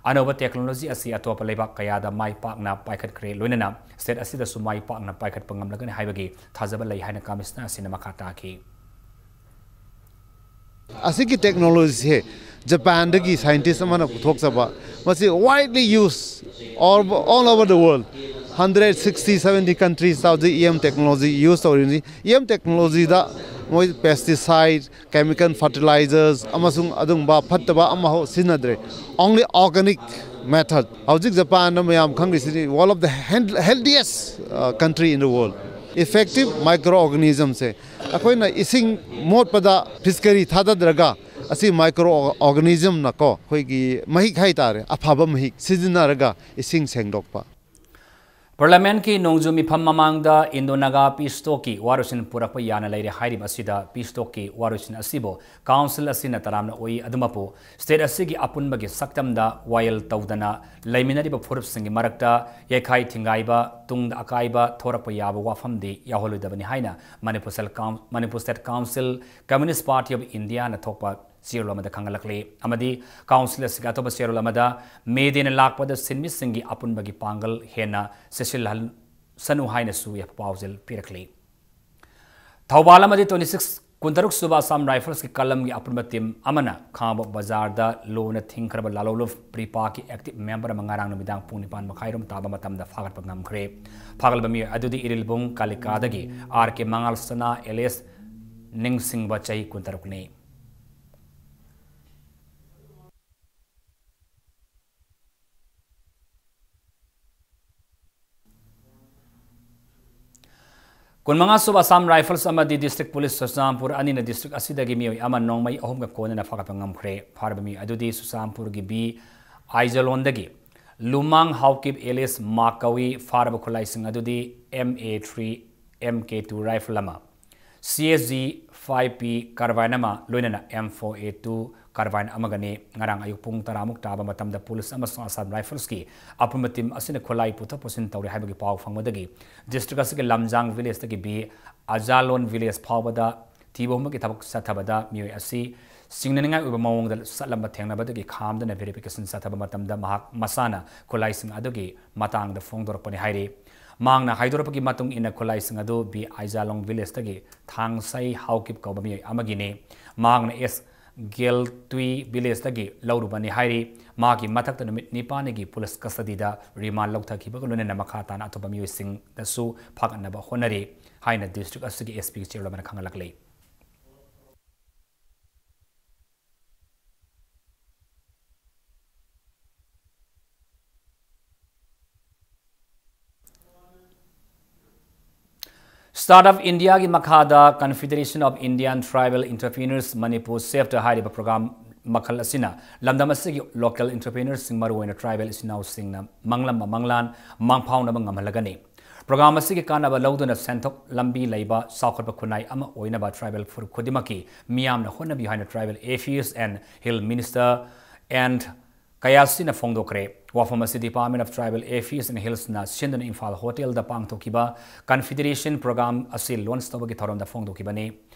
ꯑꯅꯧꯕ technology ꯑꯁꯤ ꯑꯇꯣꯞꯄ ꯂꯩꯕꯥꯛ ꯀꯌꯥꯗ ꯃꯥꯏ ꯄꯥꯛꯅ ꯄꯥꯏꯈꯠꯈ꯭ꯔꯦ, ꯂꯣꯏꯅꯅ state ꯑꯁꯤꯗꯁꯨ ꯃꯥꯏ ꯄꯥꯛꯅ ꯄꯥꯏꯈꯠꯄ ꯉꯝꯂꯒꯅꯤ ꯍꯥꯏꯕꯒꯤ ꯊꯥꯖꯕ ꯂꯩ ꯍꯥꯏꯅ Commissioner ꯑꯁꯤꯅ ꯃꯈꯥ ꯇꯥꯈꯤ꯫ ꯑꯁꯤꯒꯤ technology ꯁꯦ Japan ꯗꯒꯤ scientist ꯑꯃꯅ ꯄꯨꯊꯣꯛꯆꯕ, ꯃꯁꯤ widely used all, all over the world꯫ Hundred sixty seventy ꯀꯟꯇ꯭ꯔꯤꯁꯇ ꯍꯧꯖꯤꯛ ꯏ ꯑꯦꯝ ꯇꯦꯛꯅꯣꯂꯣꯖꯤ ꯌꯨꯁ ꯇꯧꯔꯤꯕꯅꯤ꯫ ꯏ ꯑꯦꯝ ꯇꯦꯛꯅꯣꯂꯣꯖꯤꯗ ꯃꯣꯏ ꯄꯦꯁꯇꯤꯁꯥꯏꯠ, ꯀꯦꯃꯤꯀꯦꯜ ꯐꯔꯇꯤꯂꯥꯏꯖꯔꯁ ꯑꯃꯁꯨꯡ ꯑꯗꯨꯒꯨꯝꯕ ꯐꯠꯇꯕ ꯑꯃꯐꯥꯎ ꯁꯤꯖꯤꯟꯅꯗ꯭ꯔꯦ꯫ Only organic method. ꯍꯧꯖꯤꯛ ꯖꯄꯥꯟꯗ ꯃꯌꯥꯝ ꯈꯪꯂꯤꯁꯤꯗꯤ, one of the healthiest country in the world. Effective microorganismꯁꯦ ꯑꯩꯈꯣꯏꯅ ꯏꯁꯤꯡ ꯃꯣꯠꯄꯗ ꯐꯤꯁꯀꯔꯤ ꯊꯥꯗꯗ꯭ꯔꯒ, ꯑꯁꯤ ꯃꯥꯏꯀ꯭ꯔꯣ ꯑꯣꯔꯒꯥꯅꯤꯖꯝꯅꯀꯣ, ꯑꯩꯈꯣꯏꯒꯤ ꯃꯍꯤꯛ ꯍꯥꯏꯇꯥꯔꯦ, ꯑꯐꯕ ꯃꯍꯤꯛ ꯁꯤꯖꯤꯟꯅꯔꯒ ꯏꯁꯤꯡ ꯁꯦꯡꯗꯣꯛꯄ꯫ ꯄꯥꯔꯂꯤꯌꯥꯃꯦꯟꯠꯀꯤ ꯅꯣꯡꯖꯨ ꯃꯤꯐꯝ ꯃꯃꯥꯡꯗ ꯏꯟꯗꯣ ꯅꯥꯒꯥ ꯄꯤꯁ ꯇꯣꯛꯀꯤ ꯋꯥꯔꯣꯏꯁꯤꯟ ꯄꯨꯔꯛꯄ ꯌꯥꯅ ꯂꯩꯔꯦ ꯍꯥꯏꯔꯤꯕ ꯑꯁꯤꯗ, ꯄꯤꯁ ꯇꯣꯛꯀꯤ ꯋꯥꯔꯣꯏꯁꯤꯟ ꯑꯁꯤꯕꯨ ꯀꯥꯎꯟꯁꯤꯜ ꯑꯁꯤꯅ ꯇꯔꯥꯝꯅ ꯑꯣꯛꯏ꯫ ꯑꯗꯨꯃꯛꯄꯨ, ꯁ꯭ꯇꯦꯠ ꯑꯁꯤꯒꯤ ꯑꯄꯨꯟꯕꯒꯤ ꯁꯛꯇꯝꯗ ꯋꯥꯌꯦꯜ ꯇꯧꯗꯅ ꯂꯩꯃꯤꯟꯅꯔꯤꯕ ꯐꯨꯔꯨꯞꯁꯤꯡꯒꯤ ꯃꯔꯛꯇ ꯌꯩꯈꯥꯏ ꯊꯤꯡꯒꯥꯏꯕ, ꯇꯨꯡꯗ ꯑꯀꯥꯏꯕ ꯊꯣꯔꯛꯄ ꯌꯥꯕ ꯋꯥꯐꯝꯗꯤ ꯌꯥꯎꯍꯜꯂꯣꯏꯗꯕꯅꯤ ꯍꯥꯏꯅ ꯃꯅꯤꯄꯨꯔ ꯁꯦꯜ ꯀꯥꯎꯟ-, Manipur state council, communist party of ꯏꯟꯗꯤꯌꯥꯅ ꯊꯣꯛꯄ ꯆꯦꯔꯣꯜ ꯑꯃꯗ ꯈꯪꯍꯜꯂꯛꯂꯤ꯫ ꯑꯃꯗꯤ ꯀꯥꯎꯟꯁꯤꯜ ꯑꯁꯤꯒꯤ ꯑꯇꯣꯞꯄ ꯆꯦꯔꯣꯜ ꯑꯃꯗ ꯃꯦ ꯗꯦꯅ ꯂꯥꯛꯄꯗ ꯁꯤꯟꯃꯤꯁꯤꯡꯒꯤ ꯑꯄꯨꯟꯕꯒꯤ ꯄꯥꯡꯒꯜ ꯍꯦꯟꯅ ꯆꯦꯠꯁꯤꯜꯍꯟꯁꯅꯨ ꯍꯥꯏꯅꯁꯨ ꯌꯥꯏꯐ ꯄꯥꯎꯖꯦꯜ ꯄꯤꯔꯛꯂꯤ꯫ ꯊꯧꯕꯥꯜ ꯑꯃꯗꯤ twenty six, ꯀꯨꯟꯇꯔꯨꯛ ꯁꯨꯕ ꯑꯁꯥꯝ ꯔꯥꯏꯐꯜꯁꯀꯤ ꯀꯂꯝꯒꯤ ꯑꯄꯨꯟꯕ ꯇꯤꯝ ꯑꯃꯅ ꯈꯥꯉꯕꯣꯛ ꯕꯖꯥꯔꯗ ꯂꯨꯅ ꯊꯤꯡꯈ꯭ꯔꯕ ꯂꯥꯂꯣꯂꯨꯞ ꯄ꯭ꯔꯤꯄꯥꯛꯀꯤ ꯑꯦꯛꯇꯤꯚ ꯃꯦꯝꯕꯔ ꯑꯃ ꯉꯔꯥꯡ ꯅꯨꯃꯤꯗꯥꯡ ꯄꯨꯡ ꯅꯤꯄꯥꯟ ꯃꯈꯥꯏꯔꯣꯝ ꯇꯥꯕ ꯃꯇꯝꯗ ꯐꯥꯒꯠꯄ ꯉꯝꯈ꯭ꯔꯦ꯫ ꯐꯥꯒꯠꯂꯕ ꯃꯤꯑꯣꯏ ꯑꯗꯨꯗꯤ ꯏꯔꯤꯜꯕꯨꯡ ꯀꯥꯂꯤꯀꯥꯗꯒꯤ ꯑꯥꯔ ꯀꯦ ꯃꯉꯥꯜ ꯁꯅꯥ ꯑꯦꯂꯤꯌꯥꯁ ꯅꯤꯡꯁꯤꯡꯕ, ꯆꯍꯤ ꯀꯨꯟꯇꯔꯨꯛꯅꯤ꯫ ꯀꯨꯟꯃꯉꯥ ꯁꯨꯕ ꯑꯁꯥꯝ ꯔꯥꯏꯐꯜꯁ ꯑꯃꯗꯤ ꯗꯤꯁꯇ꯭ꯔꯤꯛ ꯄꯨꯂꯤꯁ ꯆꯨꯔꯆꯥꯟꯄꯨꯔ ꯑꯅꯤꯅ ꯗꯤꯁꯇ꯭ꯔꯤꯛ ꯑꯁꯤꯗꯒꯤ ꯃꯤꯑꯣꯏ ꯑꯃ ꯅꯣꯡꯃꯩ ꯑꯍꯨꯝꯒ ꯀꯣꯟꯅꯅ ꯐꯥꯒꯠꯄ ꯉꯝꯈ꯭ꯔꯦ꯫ ꯐꯥꯔꯕ ꯃꯤꯑꯣꯏ ꯑꯗꯨꯗꯤ ꯆꯨꯔꯆꯥꯟꯄꯨꯔꯒꯤ ꯕꯤ ꯑꯥꯏꯖꯂꯣꯟꯗꯒꯤ ꯂꯨꯃꯥꯡ ꯍꯥꯎꯀꯤꯞ ꯑꯦꯂꯤꯌꯥꯁ ꯃꯥꯛ ꯀꯧꯏ꯫ ꯐꯥꯔꯕ ꯈꯨꯠꯂꯥꯏꯁꯤꯡ ꯑꯗꯨꯗꯤ M A three, M K two rifle ꯑꯃ, C S G five P carbine ꯑꯃ, ꯂꯣꯏꯅꯅ M four A two carbine ꯑꯃꯒꯅꯤ꯫ ꯉꯔꯥꯡ ꯑꯌꯨꯛ ꯄꯨꯡ ꯇꯔꯥꯃꯨꯛ ꯇꯥꯕ ꯃꯇꯝꯗ ꯄꯨꯂꯤꯁ ꯑꯃꯁꯨꯡ ꯑꯁꯥꯝ ꯔꯥꯏꯐꯜꯁꯀꯤ ꯑꯄꯨꯟꯕ ꯇꯤꯝ ꯑꯁꯤꯅ ꯈꯨꯠꯂꯥꯏ ꯄꯨꯊꯣꯛ ꯄꯨꯁꯤꯟ ꯇꯧꯔꯤ ꯍꯥꯏꯕꯒꯤ ꯄꯥꯎ ꯐꯪꯕꯗꯒꯤ ꯗꯤꯁꯇ꯭ꯔꯤꯛ ꯑꯁꯤꯒꯤ ꯂꯝꯖꯥꯡ ꯚꯤꯂꯦꯖꯇꯒꯤ ꯕꯤ ꯑꯖꯥꯂꯣꯟ ꯚꯤꯂꯦꯖ ꯐꯥꯎꯕꯗ ꯊꯤꯕ ꯍꯨꯝꯕꯒꯤ ꯊꯕꯛ ꯆꯠꯊꯕꯗ ꯃꯤꯑꯣꯏ ꯑꯁꯤ ꯆꯤꯡꯅꯅꯤꯡꯉꯥꯏ ꯑꯣꯏꯕ ꯃꯑꯣꯡꯗ ꯆꯠꯂꯝꯕ ꯊꯦꯡꯅꯕꯗꯒꯤ ꯈꯥꯝꯗꯨꯅ ꯚꯦꯔꯤꯐꯤꯀꯦꯁꯟ ꯆꯠꯊꯕ ꯃꯇꯝꯗ ꯃꯍꯥꯛ ꯃꯁꯥꯅ ꯈꯨꯠꯂꯥꯏꯁꯤꯡ ꯑꯗꯨꯒꯤ ꯃꯇꯥꯡꯗ ꯐꯣꯡꯗꯣꯔꯛꯄꯅꯤ ꯍꯥꯏꯔꯤ꯫ ꯃꯍꯥꯛꯅ ꯍꯥꯏꯗꯣꯔꯛꯄꯒꯤ ꯃꯇꯨꯡ ꯏꯟꯅ ꯈꯨꯠꯂꯥꯏꯁꯤꯡ ꯑꯗꯨ ꯕꯤ ꯑꯥꯏꯖꯥꯂꯣꯡ ꯚꯤꯂꯦꯖꯇꯒꯤ ꯊꯥꯡꯁꯩ ꯍꯥꯎꯀꯤꯞ ꯀꯧꯕ ꯃꯤꯑꯣꯏ ꯑꯃꯒꯤꯅꯤ꯫ ꯃꯍꯥꯛꯅ ꯑꯦꯁ ꯒꯦꯜꯇꯨꯏ ꯚꯤꯂꯦꯖꯇꯒꯤ ꯂꯧꯔꯨꯕꯅꯤ ꯍꯥꯏꯔꯤ꯫ ꯃꯥꯒꯤ ꯃꯊꯛꯇ ꯅꯨꯃꯤꯠ ꯅꯤꯄꯥꯟꯒꯤ ꯄꯨꯂꯤꯁ ꯀꯁꯇꯗꯤꯗ ꯔꯤꯃꯥꯟ ꯂꯧꯊꯈꯤꯕꯒ ꯂꯣꯏꯅꯅ ꯃꯈꯥ ꯇꯥꯅ ꯑꯇꯣꯞꯄ ꯃꯤꯑꯣꯏꯁꯤꯡꯗꯁꯨ ꯐꯥꯒꯠꯅꯕ ꯍꯣꯠꯅꯔꯤ ꯍꯥꯏꯅ ꯗꯤꯁꯇ꯭ꯔꯤꯛ ꯑꯁꯤꯒꯤ S P ꯒꯤ ꯆꯦꯔꯣꯜ ꯑꯃꯅ ꯈꯪꯍꯜꯂꯛꯂꯤ꯫ Startup Indiaꯒꯤ ꯃꯈꯥꯗ Confederation of Indian Tribal Entrepreneurs Manipur, SAFT ꯍꯥꯏꯔꯤꯕ ꯄ꯭ꯔꯣꯒ꯭ꯔꯥꯝ ꯃꯈꯜ ꯑꯁꯤꯅ ꯂꯝꯗꯝ ꯑꯁꯤꯒꯤ ꯂꯣꯀꯦꯜ ꯑꯦꯟꯇꯔꯄ꯭ꯔꯦꯅꯔꯁꯤꯡ, ꯃꯔꯨꯑꯣꯏꯅ ꯇ꯭ꯔꯥꯏꯕꯦꯜ ꯏꯆꯤꯟ ꯏꯅꯥꯎꯁꯤꯡꯅ ꯃꯪꯂꯝꯕ ꯃꯪꯂꯥꯟ ꯃꯥꯡꯐꯥꯎꯅꯕ ꯉꯝꯍꯜꯂꯒꯅꯤ꯫ ꯄ꯭ꯔꯣꯒ꯭ꯔꯥꯝ ꯑꯁꯤꯒꯤ ꯀꯥꯟꯅꯕ ꯂꯧꯗꯨꯅ ꯁꯦꯟꯊꯣꯛ ꯂꯝꯕꯤ ꯂꯩꯕ ꯆꯥꯎꯈꯠꯄ ꯈꯨꯟꯅꯥꯏ ꯑꯃ ꯑꯣꯏꯅꯕ ꯇ꯭ꯔꯥꯏꯕꯦꯜ ꯐꯨꯔꯨꯞ ꯈꯨꯗꯤꯡꯃꯛꯀꯤ ꯃꯤꯌꯥꯝꯅ ꯍꯣꯠꯅꯕꯤꯌꯨ ꯍꯥꯏꯅ Tribal Affairs and Hill Minister N ꯀꯌꯥꯁꯤꯅ ꯐꯣꯡꯗꯣꯛꯈ꯭ꯔꯦ꯫ ꯋꯥꯐꯝ ꯑꯁꯤ Department of Tribal Affairs and Hillsꯅ ꯁꯤꯟꯗꯨꯅ ꯏꯝꯐꯥꯜ ꯍꯣꯇꯦꯜꯗ ꯄꯥꯡꯊꯣꯛꯈꯤꯕ Confederation ꯄ꯭ꯔꯣꯒ꯭ꯔꯥꯝ ꯑꯁꯤ ꯂꯣꯟꯆ ꯇꯧꯕꯒꯤ ꯊꯧꯔꯝꯗ ꯐꯣꯡꯗꯣꯛꯈꯤꯕꯅꯤ꯫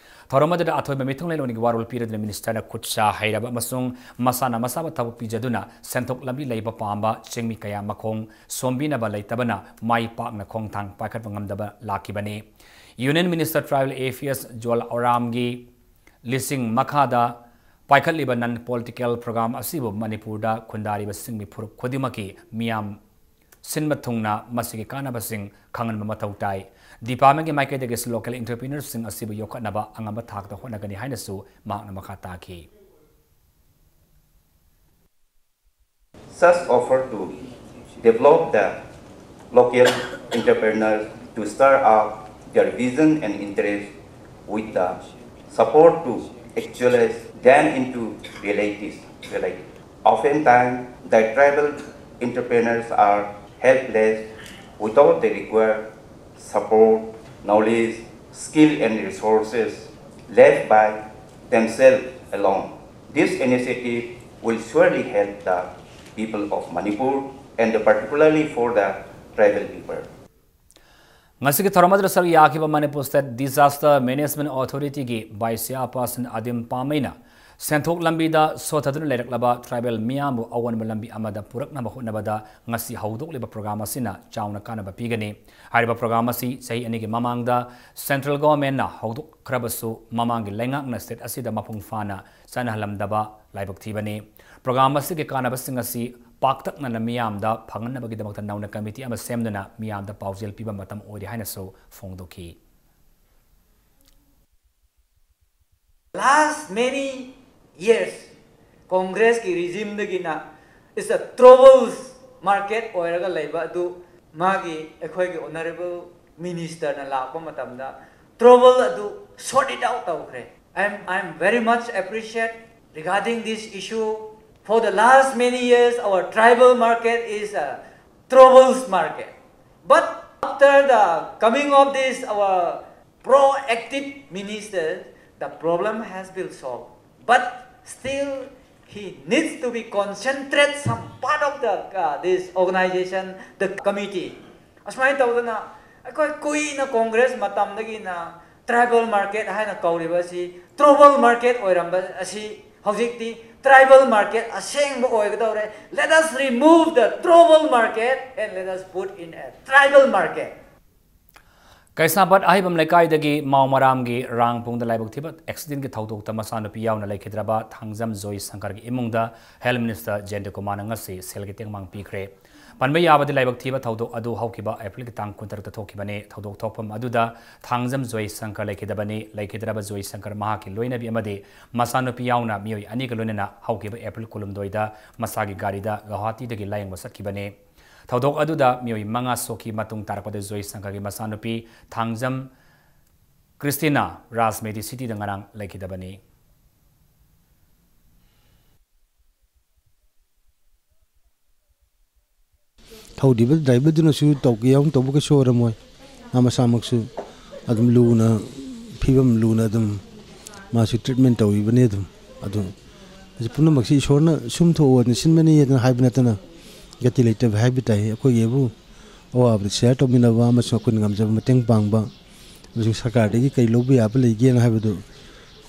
ꯊꯧꯔꯝ ꯑꯗꯨꯗ ꯑꯊꯣꯏꯕ ꯃꯤꯊꯨꯡꯂꯦꯟꯂꯣꯟꯒꯤ ꯋꯥꯔꯣꯜ ꯄꯤꯔꯗꯨꯅ ꯃꯤꯅꯤꯁꯇꯔꯅ ꯈꯨꯠ ꯁꯥ ꯍꯩꯔꯕ ꯑꯃꯁꯨꯡ ꯃꯁꯥꯅ ꯃꯁꯥꯕꯨ ꯊꯕꯛ ꯄꯤꯖꯗꯨꯅ ꯁꯦꯟꯊꯣꯛ ꯂꯝꯕꯤ ꯂꯩꯕ ꯄꯥꯝꯕ ꯆꯤꯡꯃꯤ ꯀꯌꯥ ꯃꯈꯣꯡ ꯁꯣꯝꯕꯤꯅꯕ ꯂꯩꯇꯕꯅ ꯃꯥꯏ ꯄꯥꯛꯅ ꯈꯣꯡꯊꯥꯡ ꯄꯥꯏꯈꯠꯄ ꯉꯝꯗꯕ ꯂꯥꯛꯈꯤꯕꯅꯤ꯫ Union Minister Tribal Affairs ꯖꯨꯋꯦꯜ ꯑꯣꯔꯥꯝꯒꯤ ꯂꯤꯁꯤꯡ ꯃꯈꯥꯗ ꯄꯥꯏꯈꯠꯂꯤꯕ non political program ꯑꯁꯤꯕꯨ ꯃꯅꯤꯄꯨꯔꯗ ꯈꯨꯟꯗꯥꯔꯤꯕ ꯆꯤꯡꯃꯤ ꯐꯨꯔꯨꯞ ꯈꯨꯗꯤꯡꯃꯛꯀꯤ ꯃꯤꯌꯥꯝ ꯁꯤꯟꯕ ꯊꯨꯡꯅ ꯃꯁꯤꯒꯤ ꯀꯥꯟꯅꯕꯁꯤꯡ ꯈꯪꯍꯟꯕ ꯃꯊꯧ ꯇꯥꯏ꯫ Departmentꯀꯤ ꯃꯥꯏꯀꯩꯗꯒꯤꯁꯨ ꯂꯣꯀꯦꯜ ꯑꯦꯟꯇꯔꯄ꯭ꯔꯤꯅꯔꯁꯤꯡ ꯑꯁꯤꯕꯨ ꯌꯣꯛꯈꯠꯅꯕ ꯑꯉꯝꯕ ꯊꯥꯛꯇ ꯍꯣꯠꯅꯒꯅꯤ ꯍꯥꯏꯅꯁꯨ ꯃꯍꯥꯛꯅ ꯃꯈꯥ ꯇꯥꯈꯤ꯫ Such offer to develop the local entrepreneurs to stir up their vision and interest with the support to actualize them into realities. Reality. Oftentimes, the tribal entrepreneurs are helpless without the required support, knowledge, skill and resources left by themselves alone. This initiative will surely help the people of Manipur and particularly for the tribal people. ꯉꯁꯤꯒꯤ ꯊꯧꯔꯝ ꯑꯗꯨꯗ ꯁꯔꯨꯛ ꯌꯥꯈꯤꯕ Manipur State Disaster Management Authorityꯒꯤ Vice Chairperson ꯑꯗꯤꯝ ꯄꯥꯃꯩꯅ ꯁꯦꯟꯊꯣꯛ ꯂꯝꯕꯤꯗ ꯁꯣꯊꯗꯨꯅ ꯂꯩꯔꯛꯂꯕ tribal ꯃꯤꯌꯥꯝꯕꯨ ꯑꯑꯣꯟꯕ ꯂꯝꯕꯤ ꯑꯃꯗ ꯄꯨꯔꯛꯅꯕ ꯍꯣꯠꯅꯕꯗ ꯉꯁꯤ ꯍꯧꯗꯣꯛꯂꯤꯕ ꯄ꯭ꯔꯣꯒ꯭ꯔꯥꯝ ꯑꯁꯤꯅ ꯆꯥꯎꯅ ꯀꯥꯟꯅꯕ ꯄꯤꯒꯅꯤ꯫ ꯍꯥꯏꯔꯤꯕ ꯄ꯭ꯔꯣꯒ꯭ꯔꯥꯝ ꯑꯁꯤ ꯆꯍꯤ ꯑꯅꯤꯒꯤ ꯃꯃꯥꯡꯗ ꯁꯦꯟꯇ꯭ꯔꯦꯜ ꯒꯣꯚꯔꯟꯃꯦꯟꯠꯅ ꯍꯧꯗꯣꯛꯈ꯭ꯔꯕꯁꯨ, ꯃꯃꯥꯡꯒꯤ ꯂꯩꯉꯥꯛꯅ ꯁ꯭ꯇꯦꯠ ꯑꯁꯤꯗ ꯃꯄꯨꯡ ꯐꯥꯅ ꯆꯠꯅꯍꯜꯂꯝꯗꯕ ꯂꯥꯏꯕꯛ ꯊꯤꯕꯅꯤ꯫ ꯄ꯭ꯔꯣꯒ꯭ꯔꯥꯝ ꯑꯁꯤꯒꯤ ꯀꯥꯟꯅꯕꯁꯤꯡ ꯑꯁꯤ ꯄꯥꯛꯇꯛꯅꯅ ꯃꯤꯌꯥꯝꯗ ꯐꯪꯍꯟꯅꯕꯒꯤꯗꯃꯛꯇ ꯅꯧꯅ ꯀꯃꯤꯇꯤ ꯑꯃ ꯁꯦꯝꯗꯨꯅ ꯃꯤꯌꯥꯝꯗ ꯄꯥꯎꯖꯦꯜ ꯄꯤꯕ ꯃꯇꯝ ꯑꯣꯏꯔꯦ ꯍꯥꯏꯅꯁꯨ ꯐꯣꯡꯗꯣꯛꯈꯤ꯫ Last many years, ꯀꯣꯡꯒ꯭ꯔꯦꯁꯀꯤ ꯔꯤꯖꯤꯝꯗꯒꯤꯅ is a troubles market ꯑꯣꯏꯔꯒ ꯂꯩꯕ ꯑꯗꯨ ꯃꯥꯒꯤ ꯑꯩꯈꯣꯏꯒꯤ ꯑꯣꯅꯔꯦꯕꯜ ꯃꯤꯅꯤꯁꯇꯔꯅ ꯂꯥꯛꯄ ꯃꯇꯝꯗ ꯇ꯭ꯔꯣꯕꯜ ꯑꯗꯨ sort it out ꯇꯧꯈ꯭ꯔꯦ꯫ I am, I am very much appreciate regarding this issue. For the last many years, our tribal market is a troubles market. But after the coming of this, our proactive minister, the problem has been solved. But still, he needs to be concentrate some part of the uh, this organization, the committee. ꯑꯁꯨꯃꯥꯏꯅ ꯇꯧꯗꯅ ꯑꯩꯈꯣꯏ ꯀꯨꯏꯅ Congress ꯃꯇꯝꯗꯒꯤꯅ tribal market ꯍꯥꯏꯅ ꯀꯧꯔꯤꯕ ꯑꯁꯤ ꯇ꯭ꯔꯣꯕꯜ market ꯑꯣꯏꯔꯝꯕ ꯑꯁꯤ ꯍꯧꯖꯤꯛꯇꯤ tribal market ꯑꯁꯦꯡꯕ ꯑꯣꯏꯒꯗꯧꯔꯦ꯫ Let us remove the tribal market and let us put in a tribal market. ꯀꯩꯁꯥꯝꯄꯥꯠ ꯑꯍꯩꯕꯝ ꯂꯩꯀꯥꯏꯗꯒꯤ ꯃꯥꯎ ꯃꯔꯥꯝꯒꯤ ꯔꯥꯡꯄꯨꯡꯗ ꯂꯥꯏꯕꯛ ꯊꯤꯕ ꯑꯦꯛꯁꯤꯗꯦꯟꯒꯤ ꯊꯧꯗꯣꯛꯇ ꯃꯆꯥꯅꯨꯄꯤ ꯌꯥꯎꯅ ꯂꯩꯈꯤꯗ꯭ꯔꯕ ꯊꯥꯡꯖꯝ ꯖꯣꯏ ꯁꯪꯀꯔꯒꯤ ꯏꯃꯨꯡꯗ ꯍꯦꯜꯊ ꯃꯤꯅꯤꯁꯇꯔ ꯖꯌꯟꯇ ꯀꯨꯃꯥꯔꯅ ꯉꯁꯤ ꯁꯦꯜꯒꯤ ꯇꯦꯡꯕꯥꯡ ꯄꯤꯈ꯭ꯔꯦ꯫ ꯄꯟꯕ ꯌꯥꯕꯗꯤ, ꯂꯥꯏꯕꯛ ꯊꯤꯕ ꯊꯧꯗꯣꯛ ꯑꯗꯨ ꯍꯧꯈꯤꯕ ꯑꯦꯄ꯭ꯔꯤꯜꯒꯤ ꯇꯥꯡ ꯀꯨꯟꯇꯔꯨꯛꯇ ꯊꯣꯛꯈꯤꯕꯅꯤ꯫ ꯊꯧꯗꯣꯛ ꯊꯣꯛꯐꯝ ꯑꯗꯨꯗ ꯊꯥꯡꯖꯝ ꯖꯣꯏ ꯁꯪꯀꯔ ꯂꯩꯈꯤꯗꯕꯅꯤ꯫ ꯂꯩꯈꯤꯗ꯭ꯔꯕ ꯖꯣꯏ ꯁꯪꯀꯔ ꯃꯍꯥꯛꯀꯤ ꯂꯣꯏꯅꯕꯤ ꯑꯃꯗꯤ ꯃꯆꯥꯅꯨꯄꯤ ꯌꯥꯎꯅ ꯃꯤꯑꯣꯏ ꯑꯅꯤꯒ ꯂꯣꯏꯅꯅ ꯍꯧꯈꯤꯕ ꯑꯦꯄ꯭ꯔꯤꯜ ꯀꯨꯟꯍꯨꯝꯗꯣꯏꯗ ꯃꯁꯥꯒꯤ ꯒꯥꯔꯤꯗ ꯒꯧꯍꯥꯇꯤꯗꯒꯤ ꯂꯥꯌꯦꯡꯕ ꯆꯠꯈꯤꯕꯅꯤ꯫ ꯊꯧꯗꯣꯛ ꯑꯗꯨꯗ ꯃꯤꯑꯣꯏ ꯃꯉꯥ ꯁꯣꯛꯈꯤ꯫ ꯃꯇꯨꯡ ꯇꯥꯔꯛꯄꯗ ꯖꯣꯏ ꯁꯪꯀꯔꯒꯤ ꯃꯆꯥꯅꯨꯄꯤ ꯊꯥꯡꯖꯝ ꯀ꯭ꯔꯤꯁꯇꯤꯅꯥ ꯔꯥꯖꯃꯦꯗꯤ ꯁꯤꯇꯤꯗ ꯉꯔꯥꯡ ꯂꯩꯈꯤꯗꯕꯅꯤ꯫ ꯊꯧꯔꯤꯕ ꯗ꯭ꯔꯥꯏꯚꯔꯗꯨꯅꯁꯨ ꯇꯧꯒꯦ ꯌꯥꯎꯅ ꯇꯧꯕ ꯀꯩꯁꯨ ꯑꯣꯏꯔꯝꯃꯣꯏ꯫ ꯃꯥ ꯃꯁꯥꯃꯛꯁꯨ ꯑꯗꯨꯝ ꯂꯨꯅ, ꯐꯤꯕꯝ ꯂꯨꯅ ꯑꯗꯨꯝ ꯃꯥꯁꯨ ꯇ꯭ꯔꯤꯠꯃꯦꯟ ꯇꯧꯔꯤꯕꯅꯤ꯫ ꯑꯗꯨꯝ ꯑꯗꯨ ꯃꯁꯤ ꯄꯨꯝꯅꯃꯛꯁꯤ ꯏꯁꯣꯔꯅ ꯁꯨꯝ ꯊꯣꯛꯑꯣꯅ ꯁꯤꯟꯕꯅꯤ ꯑꯗꯨꯅ ꯍꯥꯏꯕ ꯅꯠꯇꯅ, ꯒꯇꯤ ꯂꯩꯇꯕ ꯍꯥꯏꯕ ꯇꯥꯏ꯫ ꯑꯩꯈꯣꯏꯒꯤ ꯍꯥꯏꯕꯨ ꯑꯋꯥꯕꯗ ꯁꯤꯌꯥꯔ ꯇꯧꯃꯤꯟꯅꯕ ꯑꯃꯁꯨꯡ ꯑꯩꯈꯣꯏꯅ ꯉꯝꯖꯕ ꯃꯇꯦꯡ ꯄꯥꯡꯕ ꯑꯃꯁꯨꯡ ꯁꯔꯀꯥꯔꯗꯒꯤ ꯀꯔꯤ ꯂꯧꯕ ꯌꯥꯕ ꯂꯩꯒꯦꯅ ꯍꯥꯏꯕꯗꯨ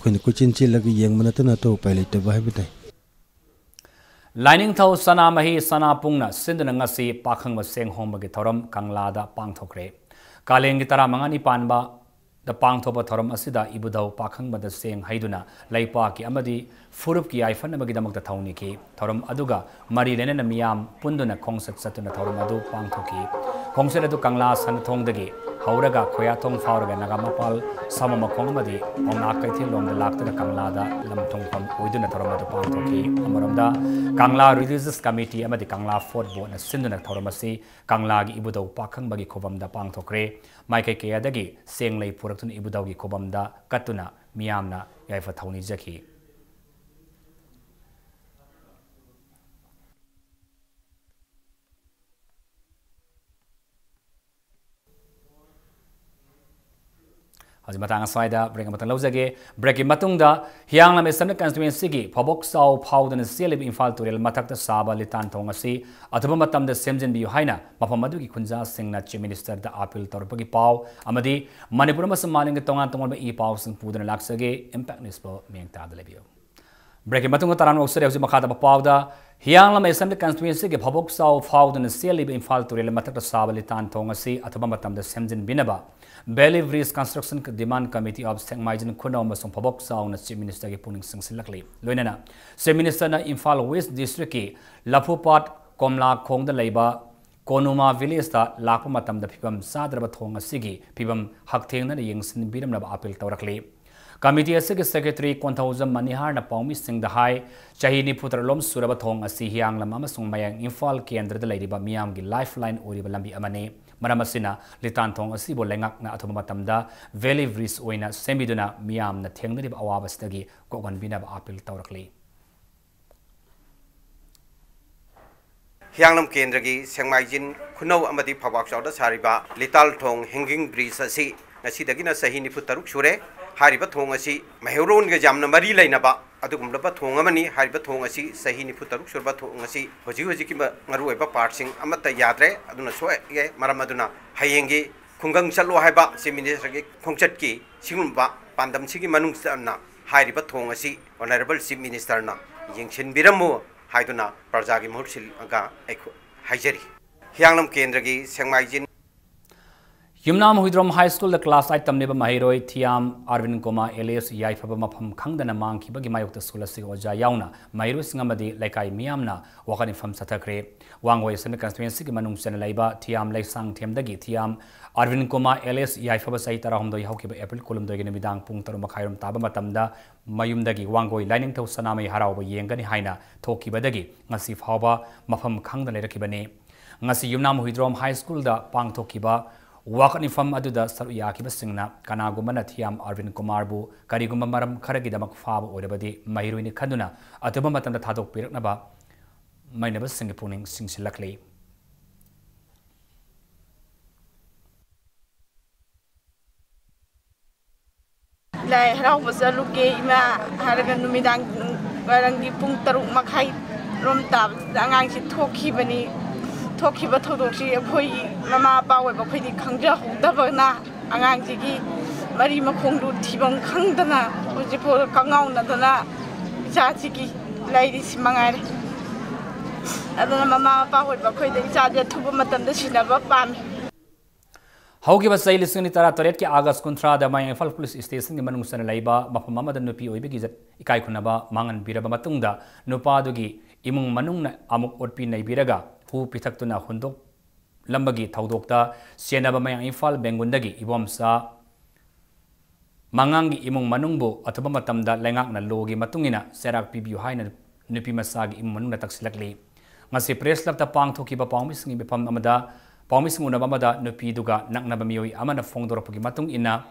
ꯑꯩꯈꯣꯏꯅ ꯀꯣꯏꯆꯦꯟ ꯆꯦꯜꯂꯒ ꯌꯦꯡꯕ ꯅꯠꯇꯅ ꯑꯇꯣꯞꯄ ꯎꯄꯥꯏ ꯂꯩꯇꯕ ꯍꯥꯏꯕ ꯇꯥꯏ꯫ ꯂꯥꯏꯅꯤꯡꯊꯧ ꯁꯅꯥꯃꯍꯤ ꯁꯅꯥꯄꯨꯡꯅ ꯁꯤꯟꯗꯨꯅ ꯉꯁꯤ ꯄꯥꯈꯪꯕ ꯆꯦꯡ ꯍꯣꯡꯕꯒꯤ ꯊꯧꯔꯝ ꯀꯪꯂꯥꯗ ꯄꯥꯡꯊꯣꯛꯈ꯭ꯔꯦ꯫ ꯀꯥꯂꯦꯟꯒꯤ ꯇꯔꯥꯃꯉꯥꯅꯤ ꯄꯥꯟꯕꯗ ꯄꯥꯡꯊꯣꯛꯄ ꯊꯧꯔꯝ ꯑꯁꯤꯗ ꯏꯕꯨꯙꯧ ꯄꯥꯈꯪꯕꯗ ꯆꯦꯡ ꯍꯩꯗꯨꯅ ꯂꯩꯄꯥꯛꯀꯤ ꯑꯃꯗꯤ ꯐꯨꯔꯨꯞꯀꯤ ꯌꯥꯏꯐꯅꯕꯒꯤꯗꯃꯛꯇ ꯊꯧꯅꯤꯈꯤ꯫ ꯊꯧꯔꯝ ꯑꯗꯨꯒ ꯃꯔꯤ ꯂꯩꯅꯅ ꯃꯤꯌꯥꯝ ꯄꯨꯟꯗꯨꯅ ꯈꯣꯡꯆꯠ ꯆꯠꯇꯨꯅ ꯊꯧꯔꯝ ꯑꯗꯨ ꯄꯥꯡꯊꯣꯛꯈꯤ꯫ ꯈꯣꯡꯆꯠ ꯑꯗꯨ ꯀꯪꯂꯥ ꯁꯅꯥꯊꯣꯡꯗꯒꯤ ꯍꯧꯔꯒ ꯈꯣꯌꯥꯊꯣꯡ ꯐꯥꯎꯔꯒ ꯅꯥꯒꯥꯃꯄꯥꯜ, ꯁꯥꯃꯃꯈꯣꯡ ꯑꯃꯗꯤ ꯄꯥꯎꯅꯥ ꯀꯩꯊꯦꯜꯂꯣꯝꯗ ꯂꯥꯛꯇꯨꯅ ꯀꯪꯂꯥꯗ ꯂꯝ ꯊꯨꯡꯐꯝ ꯑꯣꯏꯗꯨꯅ ꯊꯧꯔꯝ ꯑꯗꯨ ꯄꯥꯡꯊꯣꯛꯈꯤ꯫ ꯑꯃꯔꯣꯝꯗ ꯀꯪꯂꯥ ꯔꯤꯂꯤꯖꯤꯌꯁ ꯀꯃꯤꯇꯤ ꯑꯃꯗꯤ ꯀꯪꯂꯥ ꯐꯣꯔꯠ ꯕꯣꯔꯗꯅ ꯁꯤꯟꯗꯨꯅ ꯊꯧꯔꯝ ꯑꯁꯤ ꯀꯪꯂꯥꯒꯤ ꯏꯕꯨꯙꯧ ꯄꯥꯈꯪꯕꯒꯤ ꯈꯨꯕꯝꯗ ꯄꯥꯡꯊꯣꯛꯈ꯭ꯔꯦ꯫ ꯃꯥꯏꯀꯩ ꯀꯌꯥꯗꯒꯤ ꯆꯦꯡ ꯂꯩ ꯄꯨꯔꯛꯇꯨꯅ ꯏꯕꯨꯙꯧꯒꯤ ꯈꯨꯕꯝꯗ ꯀꯠꯇꯨꯅ ꯃꯤꯌꯥꯝꯅ ꯌꯥꯏꯐ ꯊꯧꯅꯤꯖꯈꯤ꯫ ꯍꯧꯖꯤꯛ ꯃꯇꯥꯡ ꯑꯁ꯭ꯋꯥꯏꯗ ꯕ꯭ꯔꯦꯛ ꯑꯃꯇꯪ ꯂꯧꯖꯒꯦ꯫ ꯕ꯭ꯔꯦꯛꯀꯤ ꯃꯇꯨꯡꯗ ꯍꯤꯌꯥꯡꯂꯝ ꯑꯦꯁꯦꯝꯕ꯭ꯂꯤ ꯀꯟꯁꯇꯤꯇ꯭ꯋꯦꯟꯁꯤꯒꯤ ꯐꯕꯣꯛ ꯆꯥꯎ ꯐꯥꯎꯗꯨꯅ ꯆꯦꯜꯂꯤꯕ ꯏꯝꯐꯥꯜ ꯇꯨꯔꯦꯜ ꯃꯊꯛꯇ ꯁꯥꯕ ꯂꯤꯇꯥꯟ ꯊꯣꯡ ꯑꯁꯤ ꯑꯊꯨꯕ ꯃꯇꯝꯗ ꯁꯦꯝꯖꯤꯟꯕꯤꯌꯨ ꯍꯥꯏꯅ ꯃꯐꯝ ꯑꯗꯨꯒꯤ ꯈꯨꯟꯖꯥꯁꯤꯡꯅ ꯆꯤꯐ ꯃꯤꯅꯤꯁꯇꯔꯗ ꯑꯥꯄꯤꯜ ꯇꯧꯔꯛꯄꯒꯤ ꯄꯥꯎ ꯑꯃꯗꯤ ꯃꯅꯤꯄꯨꯔ ꯑꯃꯁꯨꯡ ꯃꯥꯂꯦꯝꯒꯤ ꯇꯣꯉꯥꯟ ꯇꯣꯉꯥꯟꯕ ꯏ ꯄꯥꯎꯁꯤꯡ ꯄꯨꯗꯨꯅ ꯂꯥꯛꯆꯒꯦ꯫ ꯏꯝꯄꯦꯛ ꯅ꯭ꯌꯨꯁꯄꯨ ꯃꯤꯠꯌꯦꯡ ꯇꯥꯗꯨꯅ ꯂꯩꯕꯤꯌꯨ꯫ ꯕ꯭ꯔꯦꯛꯀꯤ ꯃꯇꯨꯡꯗ ꯇꯔꯥꯝꯅ ꯑꯣꯛꯆꯔꯤ꯫ ꯍꯧꯖꯤꯛ ꯃꯈꯥꯗ ꯄꯥꯎꯗ ꯍꯤꯌꯥꯡꯂꯝ ꯑꯦꯁꯦꯝꯕ꯭ꯂꯤ ꯀꯟꯁꯇꯤꯇ꯭ꯋꯦꯟꯁꯤꯒꯤ ꯐꯕꯣꯛ ꯆꯥꯎ ꯐꯥꯎꯗꯨꯅ ꯆꯦꯜꯂꯤꯕ ꯏꯝꯐꯥꯜ ꯇꯨꯔꯦꯜ ꯃꯊꯛꯇ ꯁꯥꯕ ꯂꯤꯇꯥꯟ ꯊꯣꯡ ꯑꯁꯤ ꯑꯊꯨꯕ ꯃꯇꯝꯗ ꯁꯦꯝꯖꯤꯟꯕꯤꯅꯕ Valley Bridge Construction Demand Committee of ꯁꯦꯛꯃꯥꯏꯖꯤꯟ ꯈꯨꯅꯧ ꯑꯃꯁꯨꯡ ꯐꯕꯣꯛ ꯆꯥꯎꯅ ꯆꯤꯐ ꯃꯤꯅꯤꯁꯇꯔꯒꯤ ꯄꯨꯛꯅꯤꯡ ꯆꯤꯡꯁꯤꯜꯂꯛꯂꯤ꯫ ꯂꯣꯏꯅꯅ ꯆꯤꯐ ꯃꯤꯅꯤꯁꯇꯔꯅ ꯏꯝꯐꯥꯜ ꯋꯦꯁ ꯗꯤꯁꯇ꯭ꯔꯤꯛꯀꯤ ꯂꯐꯨꯄꯥꯠ ꯀꯣꯝꯂꯥꯈꯣꯡꯗ ꯂꯩꯕ ꯀꯣꯅꯨꯃꯥ ꯚꯤꯂꯦꯖꯇ ꯂꯥꯛꯄ ꯃꯇꯝꯗ ꯐꯤꯕꯝ ꯆꯥꯗ꯭ꯔꯕ ꯊꯣꯡ ꯑꯁꯤꯒꯤ ꯐꯤꯕꯝ ꯍꯛꯊꯦꯡꯅꯅ ꯌꯦꯡꯁꯤꯟꯕꯤꯔꯝꯅꯕ ꯑꯥꯄꯤꯜ ꯇꯧꯔꯛꯂꯤ꯫ ꯀꯃꯤꯇꯤ ꯑꯁꯤꯒꯤ ꯁꯦꯀ꯭ꯔꯦꯇꯔꯤ ꯀꯣꯟꯊꯧꯖꯝ ꯃꯅꯤꯍꯥꯔꯅ ꯄꯥꯎꯃꯤꯁꯤꯡꯗ ꯍꯥꯏ, ꯆꯍꯤ ꯅꯤꯐꯨ ꯇꯔꯨꯛ ꯂꯣꯝ ꯁꯨꯔꯕ ꯊꯣꯡ ꯑꯁꯤ ꯍꯤꯌꯥꯡꯂꯝ ꯑꯃꯁꯨꯡ ꯃꯌꯥꯡ ꯏꯝꯐꯥꯜ ꯀꯦꯟꯗ꯭ꯔꯗ ꯂꯩꯔꯤꯕ ꯃꯤꯌꯥꯝꯒꯤ ꯂꯥꯏꯐ ꯂꯥꯏꯟ ꯑꯣꯏꯔꯤꯕ ꯂꯝꯕꯤ ꯑꯃꯅꯤ꯫ ꯃꯔꯝ ꯑꯁꯤꯅ ꯂꯤꯇꯥꯟ ꯊꯣꯡ ꯑꯁꯤꯕꯨ ꯂꯩꯉꯥꯛꯅ ꯑꯊꯨꯕ ꯃꯇꯝꯗ ꯚꯦꯂꯤ ꯕ꯭ꯔꯤꯖ ꯑꯣꯏꯅ ꯁꯦꯝꯕꯤꯗꯨꯅ ꯃꯤꯌꯥꯝꯅ ꯊꯦꯡꯅꯔꯤꯕ ꯑꯋꯥꯕꯁꯤꯗꯒꯤ ꯀꯣꯛꯍꯟꯕꯤꯅꯕ ꯑꯥꯄꯤꯜ ꯇꯧꯔꯛꯂꯤ꯫ ꯍꯤꯌꯥꯡꯂꯝ ꯀꯦꯟꯗ꯭ꯔꯒꯤ ꯁꯦꯛꯃꯥꯏꯖꯤꯟ ꯈꯨꯅꯧ ꯑꯃꯗꯤ ꯐꯧꯕꯥꯛꯆꯥꯎꯗ ꯁꯥꯔꯤꯕ ꯂꯤꯇꯥꯜ ꯊꯣꯡ ꯍꯦꯡꯒꯤꯡ ꯕ꯭ꯔꯤꯖ ꯑꯁꯤ ꯉꯁꯤꯗꯒꯤꯅ ꯆꯍꯤ ꯅꯤꯐꯨ ꯇꯔꯨꯛ ꯁꯨꯔꯦ꯫ ꯍꯥꯏꯔꯤꯕ ꯊꯣꯡ ꯑꯁꯤ ꯃꯩꯍꯧꯔꯣꯟꯒ ꯌꯥꯝꯅ ꯃꯔꯤ ꯂꯩꯅꯕ ꯑꯗꯨꯒꯨꯝꯂꯕ ꯊꯣꯡ ꯑꯃꯅꯤ꯫ ꯍꯥꯏꯔꯤꯕ ꯊꯣꯡ ꯑꯁꯤ ꯆꯍꯤ ꯅꯤꯐꯨ ꯇꯔꯨꯛ ꯁꯨꯔꯕ ꯊꯣꯡ ꯑꯁꯤ ꯍꯧꯖꯤꯛ ꯍꯧꯖꯤꯛꯀꯤ ꯃ-, ꯃꯔꯨꯑꯣꯏꯕ ꯄꯥꯔꯠꯁꯤꯡ ꯑꯃꯠꯇ ꯌꯥꯗ꯭ꯔꯦ꯫ ꯑꯗꯨꯅ ꯁꯣꯛꯑꯦ꯫ ꯃꯔꯝ ꯑꯗꯨꯅ ꯍꯌꯦꯡꯒꯤ ꯈꯨꯡꯒꯪ ꯆꯠꯂꯣ ꯍꯥꯏꯕ ꯆꯤꯐ ꯃꯤꯅꯤꯁꯇꯔꯒꯤ ꯈꯣꯡꯆꯠꯀꯤ ꯁꯤꯒꯨꯝꯕ ꯄꯥꯟꯗꯝꯁꯤꯒꯤ ꯃꯅꯨꯡ ꯆꯟꯅ ꯍꯥꯏꯔꯤꯕ ꯊꯣꯡ ꯑꯁꯤ Honourable Chief Ministerꯅ ꯌꯦꯡꯁꯤꯟꯕꯤꯔꯝꯃꯨ ꯍꯥꯏꯗꯨꯅ ꯄ꯭ꯔꯖꯥꯒꯤ ꯃꯍꯨꯠ ꯁꯤꯜꯂꯒ ꯑꯩꯈꯣꯏ ꯍꯥꯏꯖꯔꯤ꯫ ꯍꯤꯌꯥꯡꯂꯝ ꯀꯦꯟꯗ꯭ꯔꯒꯤ ꯁꯦꯛꯃꯥꯏꯖꯤꯟ ꯌꯨꯝꯅꯥꯝ ꯍꯨꯏꯗ꯭ꯔꯣꯝ High Schoolꯗ class eight ꯇꯝꯂꯤꯕ ꯃꯍꯩꯔꯣꯏ ꯊꯤꯌꯥꯝ ꯑꯥꯔꯕꯤꯟ ꯀꯨꯃꯥꯔ alias ꯌꯥꯏꯐꯕ ꯃꯐꯝ ꯈꯪꯗꯅ ꯃꯥꯡꯈꯤꯕꯒꯤ ꯃꯥꯌꯣꯛꯇ school ꯑꯁꯤꯒꯤ ꯑꯣꯖꯥ ꯌꯥꯎꯅ ꯃꯍꯩꯔꯣꯏꯁꯤꯡ ꯑꯃꯗꯤ ꯂꯩꯀꯥꯏ ꯃꯤꯌꯥꯝꯅ ꯋꯥꯀꯠ ꯃꯤꯐꯝ ꯆꯠꯊꯈ꯭ꯔꯦ꯫ ꯋꯥꯡꯒꯣꯏ Assembly Constituencyꯒꯤ ꯃꯅꯨꯡ ꯆꯟꯅ ꯂꯩꯕ ꯊꯤꯌꯥꯝ ꯂꯩꯁꯥꯡꯊꯦꯝꯗꯒꯤ ꯊꯤꯌꯥꯝ ꯑꯥꯔꯕꯤꯟ ꯀꯨꯃꯥꯔ alias ꯌꯥꯏꯐꯕ ꯆꯍꯤ ꯇꯔꯥꯍꯨꯝꯗꯣꯏ ꯍꯧꯈꯤꯕ April ꯀꯨꯟꯍꯨꯝꯗꯣꯏꯒꯤ ꯅꯨꯃꯤꯗꯥꯡ ꯄꯨꯡ ꯇꯔꯨꯛ ꯃꯈꯥꯏꯔꯣꯝ ꯇꯥꯕ ꯃꯇꯝꯗ ꯃꯌꯨꯝꯗꯒꯤ ꯋꯥꯡꯒꯣꯏ ꯂꯥꯏꯅꯤꯡꯊꯧ ꯁꯅꯥꯃꯍꯤ ꯍꯔꯥꯎꯕ ꯌꯦꯡꯒꯅꯤ ꯍꯥꯏꯅ ꯊꯣꯛꯈꯤꯕꯗꯒꯤ ꯉꯁꯤ ꯐꯥꯎꯕ ꯃꯐꯝ ꯈꯪꯗꯅ ꯂꯩꯔꯛꯈꯤꯕꯅꯤ꯫ ꯉꯁꯤ ꯌꯨꯝꯅꯥꯝ ꯍꯨꯏꯗ꯭ꯔꯣꯝ High Schoolꯗ ꯄꯥꯡꯊꯣꯛꯈꯤꯕ ꯋꯥꯀꯠ ꯃꯤꯐꯝ ꯑꯗꯨꯗ ꯁꯔꯨꯛ ꯌꯥꯈꯤꯕꯁꯤꯡꯅ ꯀꯅꯥꯒꯨꯝꯕꯅ ꯊꯤꯌꯥꯝ ꯑꯥꯔꯕꯤꯟ ꯀꯨꯃꯥꯔꯕꯨ ꯀꯔꯤꯒꯨꯝꯕ ꯃꯔꯝ ꯈꯔꯒꯤꯗꯃꯛ ꯐꯥꯕ ꯑꯣꯏꯔꯕꯗꯤ ꯃꯍꯩꯔꯣꯏꯅꯤ ꯈꯟꯗꯨꯅ ꯑꯊꯨꯕ ꯃꯇꯝꯗ ꯊꯥꯗꯣꯛꯄꯤꯔꯛꯅꯕ ꯃꯩꯅꯕꯁꯤꯡꯒꯤ ꯄꯨꯛꯅꯤꯡ ꯆꯤꯡꯁꯤꯜꯂꯛꯂꯤ꯫ ꯂꯥꯏ ꯍꯔꯥꯎꯕ ꯆꯠꯂꯨꯒꯦ ꯏꯃꯥ ꯍꯥꯏꯔꯒ ꯅꯨꯃꯤꯗꯥꯡ ꯋꯥꯏꯔꯝꯒꯤ ꯄꯨꯡ ꯇꯔꯨꯛ ꯃꯈꯥꯏ ꯔꯣꯝ ꯇꯥꯕꯁꯤꯗ ꯑꯉꯥꯡꯁꯤ ꯊꯣꯛꯈꯤꯕꯅꯤ꯫ ꯊꯣꯛꯈꯤꯕ ꯊꯧꯗꯣꯛꯁꯤ ꯑꯩꯈꯣꯏꯒꯤ ꯃꯃꯥ ꯃꯄꯥ ꯑꯣꯏꯕ ꯑꯩꯈꯣꯏꯗꯤ ꯈꯪꯖꯍꯧꯗꯕꯅ ꯑꯉꯥꯡꯁꯤꯒꯤ ꯃꯔꯤ ꯃꯈꯣꯡꯗꯨ ꯊꯤꯐꯝ ꯈꯪꯗꯅ ꯍꯧꯖꯤꯛꯐꯥꯎ ꯀꯉꯥꯎꯅꯗꯅ ꯏꯆꯥꯁꯤꯒꯤ ꯂꯩꯔꯤꯁꯤ ꯃꯉꯥꯏꯔꯦ꯫ ꯑꯗꯨꯅ ꯃꯃꯥ ꯃꯄꯥ ꯑꯣꯏꯕ ꯑꯩꯈꯣꯏꯗ ꯏꯆꯥꯁꯦ ꯑꯊꯨꯕ ꯃꯇꯝꯗ ꯁꯤꯟꯅꯕ ꯄꯥꯝꯃꯤ꯫ ꯍꯧꯈꯤꯕ ꯆꯍꯤ ꯂꯤꯁꯤꯡ ꯑꯅꯤ ꯇꯔꯥꯇꯔꯦꯠꯀꯤ August ꯀꯨꯟꯊ꯭ꯔꯥꯗ ꯃꯌꯥꯡ ꯏꯝꯐꯥꯜ Police Stationꯒꯤ ꯃꯅꯨꯡ ꯆꯟꯅ ꯂꯩꯕ ꯃꯐꯝ ꯑꯃꯗ ꯅꯨꯄꯤ ꯑꯣꯏꯕꯒꯤ ꯏꯖꯠ ꯏꯀꯥꯏ ꯈꯨꯝꯅꯕ ꯃꯥꯡꯍꯟꯕꯤꯔꯕ ꯃꯇꯨꯡꯗ ꯅꯨꯄꯥꯗꯨꯒꯤ ꯏꯃꯨꯡ ꯃꯅꯨꯡꯅ ꯑꯃꯨꯛ ꯑꯣꯠꯄꯤ ꯅꯩꯕꯤꯔꯒ ꯍꯨ ꯄꯤꯊꯛꯇꯨꯅ ꯍꯨꯟꯗꯣꯛꯂꯝꯕꯒꯤ ꯊꯧꯗꯣꯛꯇ ꯆꯦꯟꯅꯕ ꯃꯌꯥꯡ ꯏꯝꯐꯥꯜ ꯕꯦꯡꯒꯨꯟꯗꯒꯤ ꯏꯕꯣꯝꯆꯥ ꯃꯉꯥꯡꯒꯤ ꯏꯃꯨꯡ ꯃꯅꯨꯡꯕꯨ ꯑꯊꯨꯕ ꯃꯇꯝꯗ ꯂꯩꯉꯥꯛꯅ ꯂꯣꯒꯤ ꯃꯇꯨꯡ ꯏꯟꯅ ꯆꯩꯔꯥꯛ ꯄꯤꯕꯤꯌꯨ ꯍꯥꯏꯅ ꯅꯨꯄꯤ ꯃꯆꯥꯒꯤ ꯏꯃꯨꯡ ꯃꯅꯨꯡꯗ ꯇꯛꯁꯤꯜꯂꯛꯂꯤ꯫ ꯉꯁꯤ Press Clubꯇ ꯄꯥꯡꯊꯣꯛꯈꯤꯕ ꯄꯥꯎꯃꯤꯁꯤꯡꯒꯤ ꯃꯤꯐꯝ ꯑꯃꯗ, ꯄꯥꯎꯃꯤꯁꯤꯡ ꯎꯅꯕ ꯑꯃꯗ ꯅꯨꯄꯤꯗꯨꯒ ꯅꯛꯅꯕ ꯃꯤꯑꯣꯏ ꯑꯃꯅ ꯐꯣꯡꯗꯣꯔꯛꯄꯒꯤ ꯃꯇꯨꯡ ꯏꯟꯅ,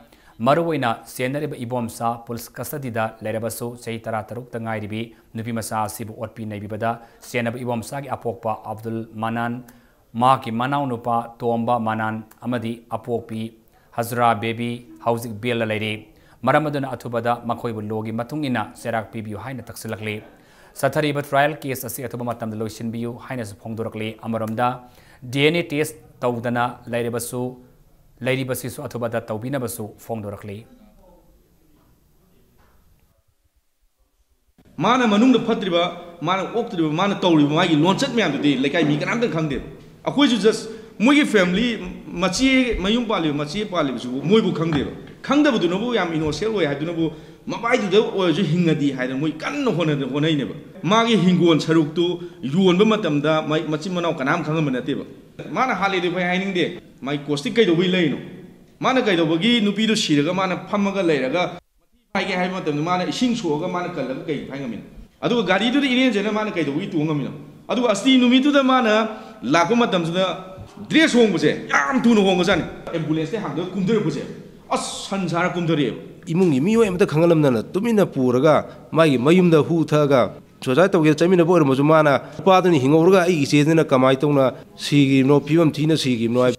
ꯃꯔꯨꯑꯣꯏꯅ ꯆꯦꯟꯅꯔꯤꯕ ꯏꯕꯣꯝꯆꯥ police custodyꯗ ꯂꯩꯔꯕꯁꯨ ꯆꯍꯤ ꯇꯔꯥꯇꯔꯨꯛꯇ ꯉꯥꯏꯔꯤꯕꯤ ꯅꯨꯄꯤ ꯃꯆꯥ ꯑꯁꯤꯕꯨ ꯑꯣꯠꯄꯤ ꯅꯩꯕꯤꯕꯗ ꯆꯦꯟꯅꯕ ꯏꯕꯣꯝꯆꯥꯒꯤ ꯑꯄꯣꯛꯄ ꯑꯕꯗꯨꯜ ꯃꯅꯥꯟ, ꯃꯍꯥꯛꯀꯤ ꯃꯅꯥꯎꯅꯨꯄꯥ ꯇꯣꯝꯕ ꯃꯅꯥꯟ ꯑꯃꯗꯤ ꯑꯄꯣꯛꯄꯤ ꯍꯖꯔꯥ ꯕꯦꯕꯤ ꯍꯧꯖꯤꯛ bailꯗ ꯂꯩꯔꯤ꯫ ꯃꯔꯝ ꯑꯗꯨꯅ ꯑꯊꯨꯕꯗ ꯃꯈꯣꯏꯕꯨ ꯂꯣꯒꯤ ꯃꯇꯨꯡ ꯏꯟꯅ ꯆꯩꯔꯥꯛ ꯄꯤꯕꯤꯌꯨ ꯍꯥꯏꯅ ꯇꯛꯁꯤꯜꯂꯛꯂꯤ꯫ ꯆꯠꯊꯔꯤꯕ trial case ꯑꯁꯤ ꯑꯊꯨꯕ ꯃꯇꯝꯗ ꯂꯣꯏꯁꯤꯟꯕꯤꯌꯨ ꯍꯥꯏꯅꯁꯨ ꯐꯣꯡꯗꯣꯔꯛꯂꯤ꯫ ꯑꯃꯔꯣꯝꯗ, DNA test ꯇꯧꯗꯅ ꯂꯩꯔꯕꯁꯨ, ꯂꯩꯔꯤꯕꯁꯤꯁꯨ ꯑꯊꯨꯕꯗ ꯇꯧꯕꯤꯅꯕꯁꯨ ꯐꯣꯡꯗꯣꯔꯛꯂꯤ꯫ ꯃꯥꯅ ꯃꯅꯨꯡꯗ ꯐꯠꯇ꯭ꯔꯤꯕ, ꯃꯥꯅ ꯑꯣꯛꯇ꯭ꯔꯤꯕ, ꯃꯥꯅ ꯇꯧꯔꯤꯕ ꯃꯥꯒꯤ ꯂꯣꯟꯆꯠ ꯃꯌꯥꯝꯗꯨꯗꯤ ꯂꯩꯀꯥꯏ ꯃꯤ ꯀꯅꯥꯝꯇ ꯈꯪꯗꯦꯕ꯫ ꯑꯩꯈꯣꯏꯁꯨ just ꯃꯣꯏꯒꯤ family, ꯃꯆꯦ ꯃꯌꯨꯝ ꯄꯥꯜꯂꯤꯕ, ꯃꯆꯦ ꯄꯥꯜꯂꯤꯕꯁꯤꯕꯨ ꯃꯣꯏꯕꯨ ꯈꯪꯗꯦꯕ꯫ ꯈꯪꯗꯕꯗꯨꯅꯕꯨ ꯌꯥꯝ innocent ꯑꯣꯏ ꯍꯥꯏꯗꯨꯅꯕꯨ ꯃꯕꯥꯏꯗꯨꯗ ꯑꯣꯏꯔꯁꯨ ꯍꯤꯡꯉꯗꯤ ꯍꯥꯏꯗꯅ ꯃꯣꯏ ꯀꯟꯅ ꯍꯣꯠꯅ-, ꯍꯣꯠꯅꯩꯅꯦꯕ꯫ ꯃꯥꯒꯤ ꯍꯤꯡꯒꯣꯜ ꯁꯔꯨꯛꯇꯨ ꯌꯣꯟꯕ ꯃꯇꯝꯗ ꯃꯥꯏ ꯃꯆꯤꯟ ꯃꯅꯥꯎ ꯀꯅꯥꯝ ꯈꯪꯉꯝꯕ ꯅꯠꯇꯦꯕ꯫ ꯃꯥꯅ ꯍꯥꯠꯂꯦꯗꯤ ꯑꯩꯈꯣꯏ ꯍꯥꯏꯅꯤꯡꯗꯦ꯫ ꯃꯥꯒꯤ costing ꯀꯩꯗꯧꯕꯩ ꯂꯩꯔꯤꯅꯣ? ꯃꯥꯅ ꯀꯩꯗꯧꯕꯒꯤ ꯅꯨꯄꯤꯗꯣ ꯁꯤꯔꯒ ꯃꯥꯅ ꯐꯝꯃꯒ ꯂꯩꯔꯒ ꯍꯥꯏꯒꯦ ꯍꯥꯏꯕ ꯃꯇꯝꯗ ꯃꯥꯅ ꯏꯁꯤꯡ ꯁꯣꯛꯑꯒ ꯃꯥꯅ ꯀꯜꯂꯒ ꯀꯩ ꯐꯥꯏ ꯉꯝꯃꯤꯅꯣ? ꯑꯗꯨꯒ ꯒꯥꯔꯤꯗꯨꯗ ꯏꯔꯦꯟꯖꯅ ꯃꯥꯅ ꯀꯩꯗꯧꯕꯒꯤ ꯇꯣꯡ ꯉꯝꯃꯤꯅꯣ? ꯑꯗꯨꯒ ꯑꯁꯇꯤ ꯅꯨꯃꯤꯠꯇꯨꯗ ꯃꯥꯅ ꯂꯥꯛꯄ ꯃꯇꯝꯁꯤꯗ dress ꯍꯣꯡꯕꯁꯦ ꯌꯥꯝ ꯊꯨꯅ ꯍꯣꯡꯉꯖꯥꯠꯅꯤ꯫ Ambulance ꯇꯩ ꯍꯥꯡꯗꯣꯛꯑꯒ ꯀꯨꯝꯊꯔꯛꯄꯁꯦ ꯑꯁ ꯁꯟ ꯁꯥꯔ ꯀꯨꯝꯊꯔꯛꯑꯦꯕ꯫ ꯏꯃꯨꯡꯒꯤ ꯃꯤꯑꯣꯏ ꯑꯃꯇ ꯈꯪꯍꯜꯂꯝꯗꯅ ꯇꯨꯃꯤꯟꯅ ꯄꯨꯔꯒ ꯃꯥꯒꯤ ꯃꯌꯨꯝꯗ ꯍꯨ ꯊꯛꯑꯒ suicide ꯇꯧꯒꯦ ꯆꯠꯃꯤꯟꯅꯕ ꯑꯣꯏꯔꯝꯃꯁꯨ ꯃꯥꯅ ꯅꯨꯄꯥꯗꯨꯅ ꯍꯤꯡꯍꯧꯔꯒ ꯑꯩꯒꯤ ꯏꯆꯦꯗꯨꯅ ꯀꯃꯥꯏꯅ ꯇꯧꯅ ꯁꯤꯈꯤꯕꯅꯣ, ꯐꯤꯕꯝ ꯊꯤꯅ ꯁꯤꯈꯤꯕꯅꯣ ꯍꯥꯏꯕ꯫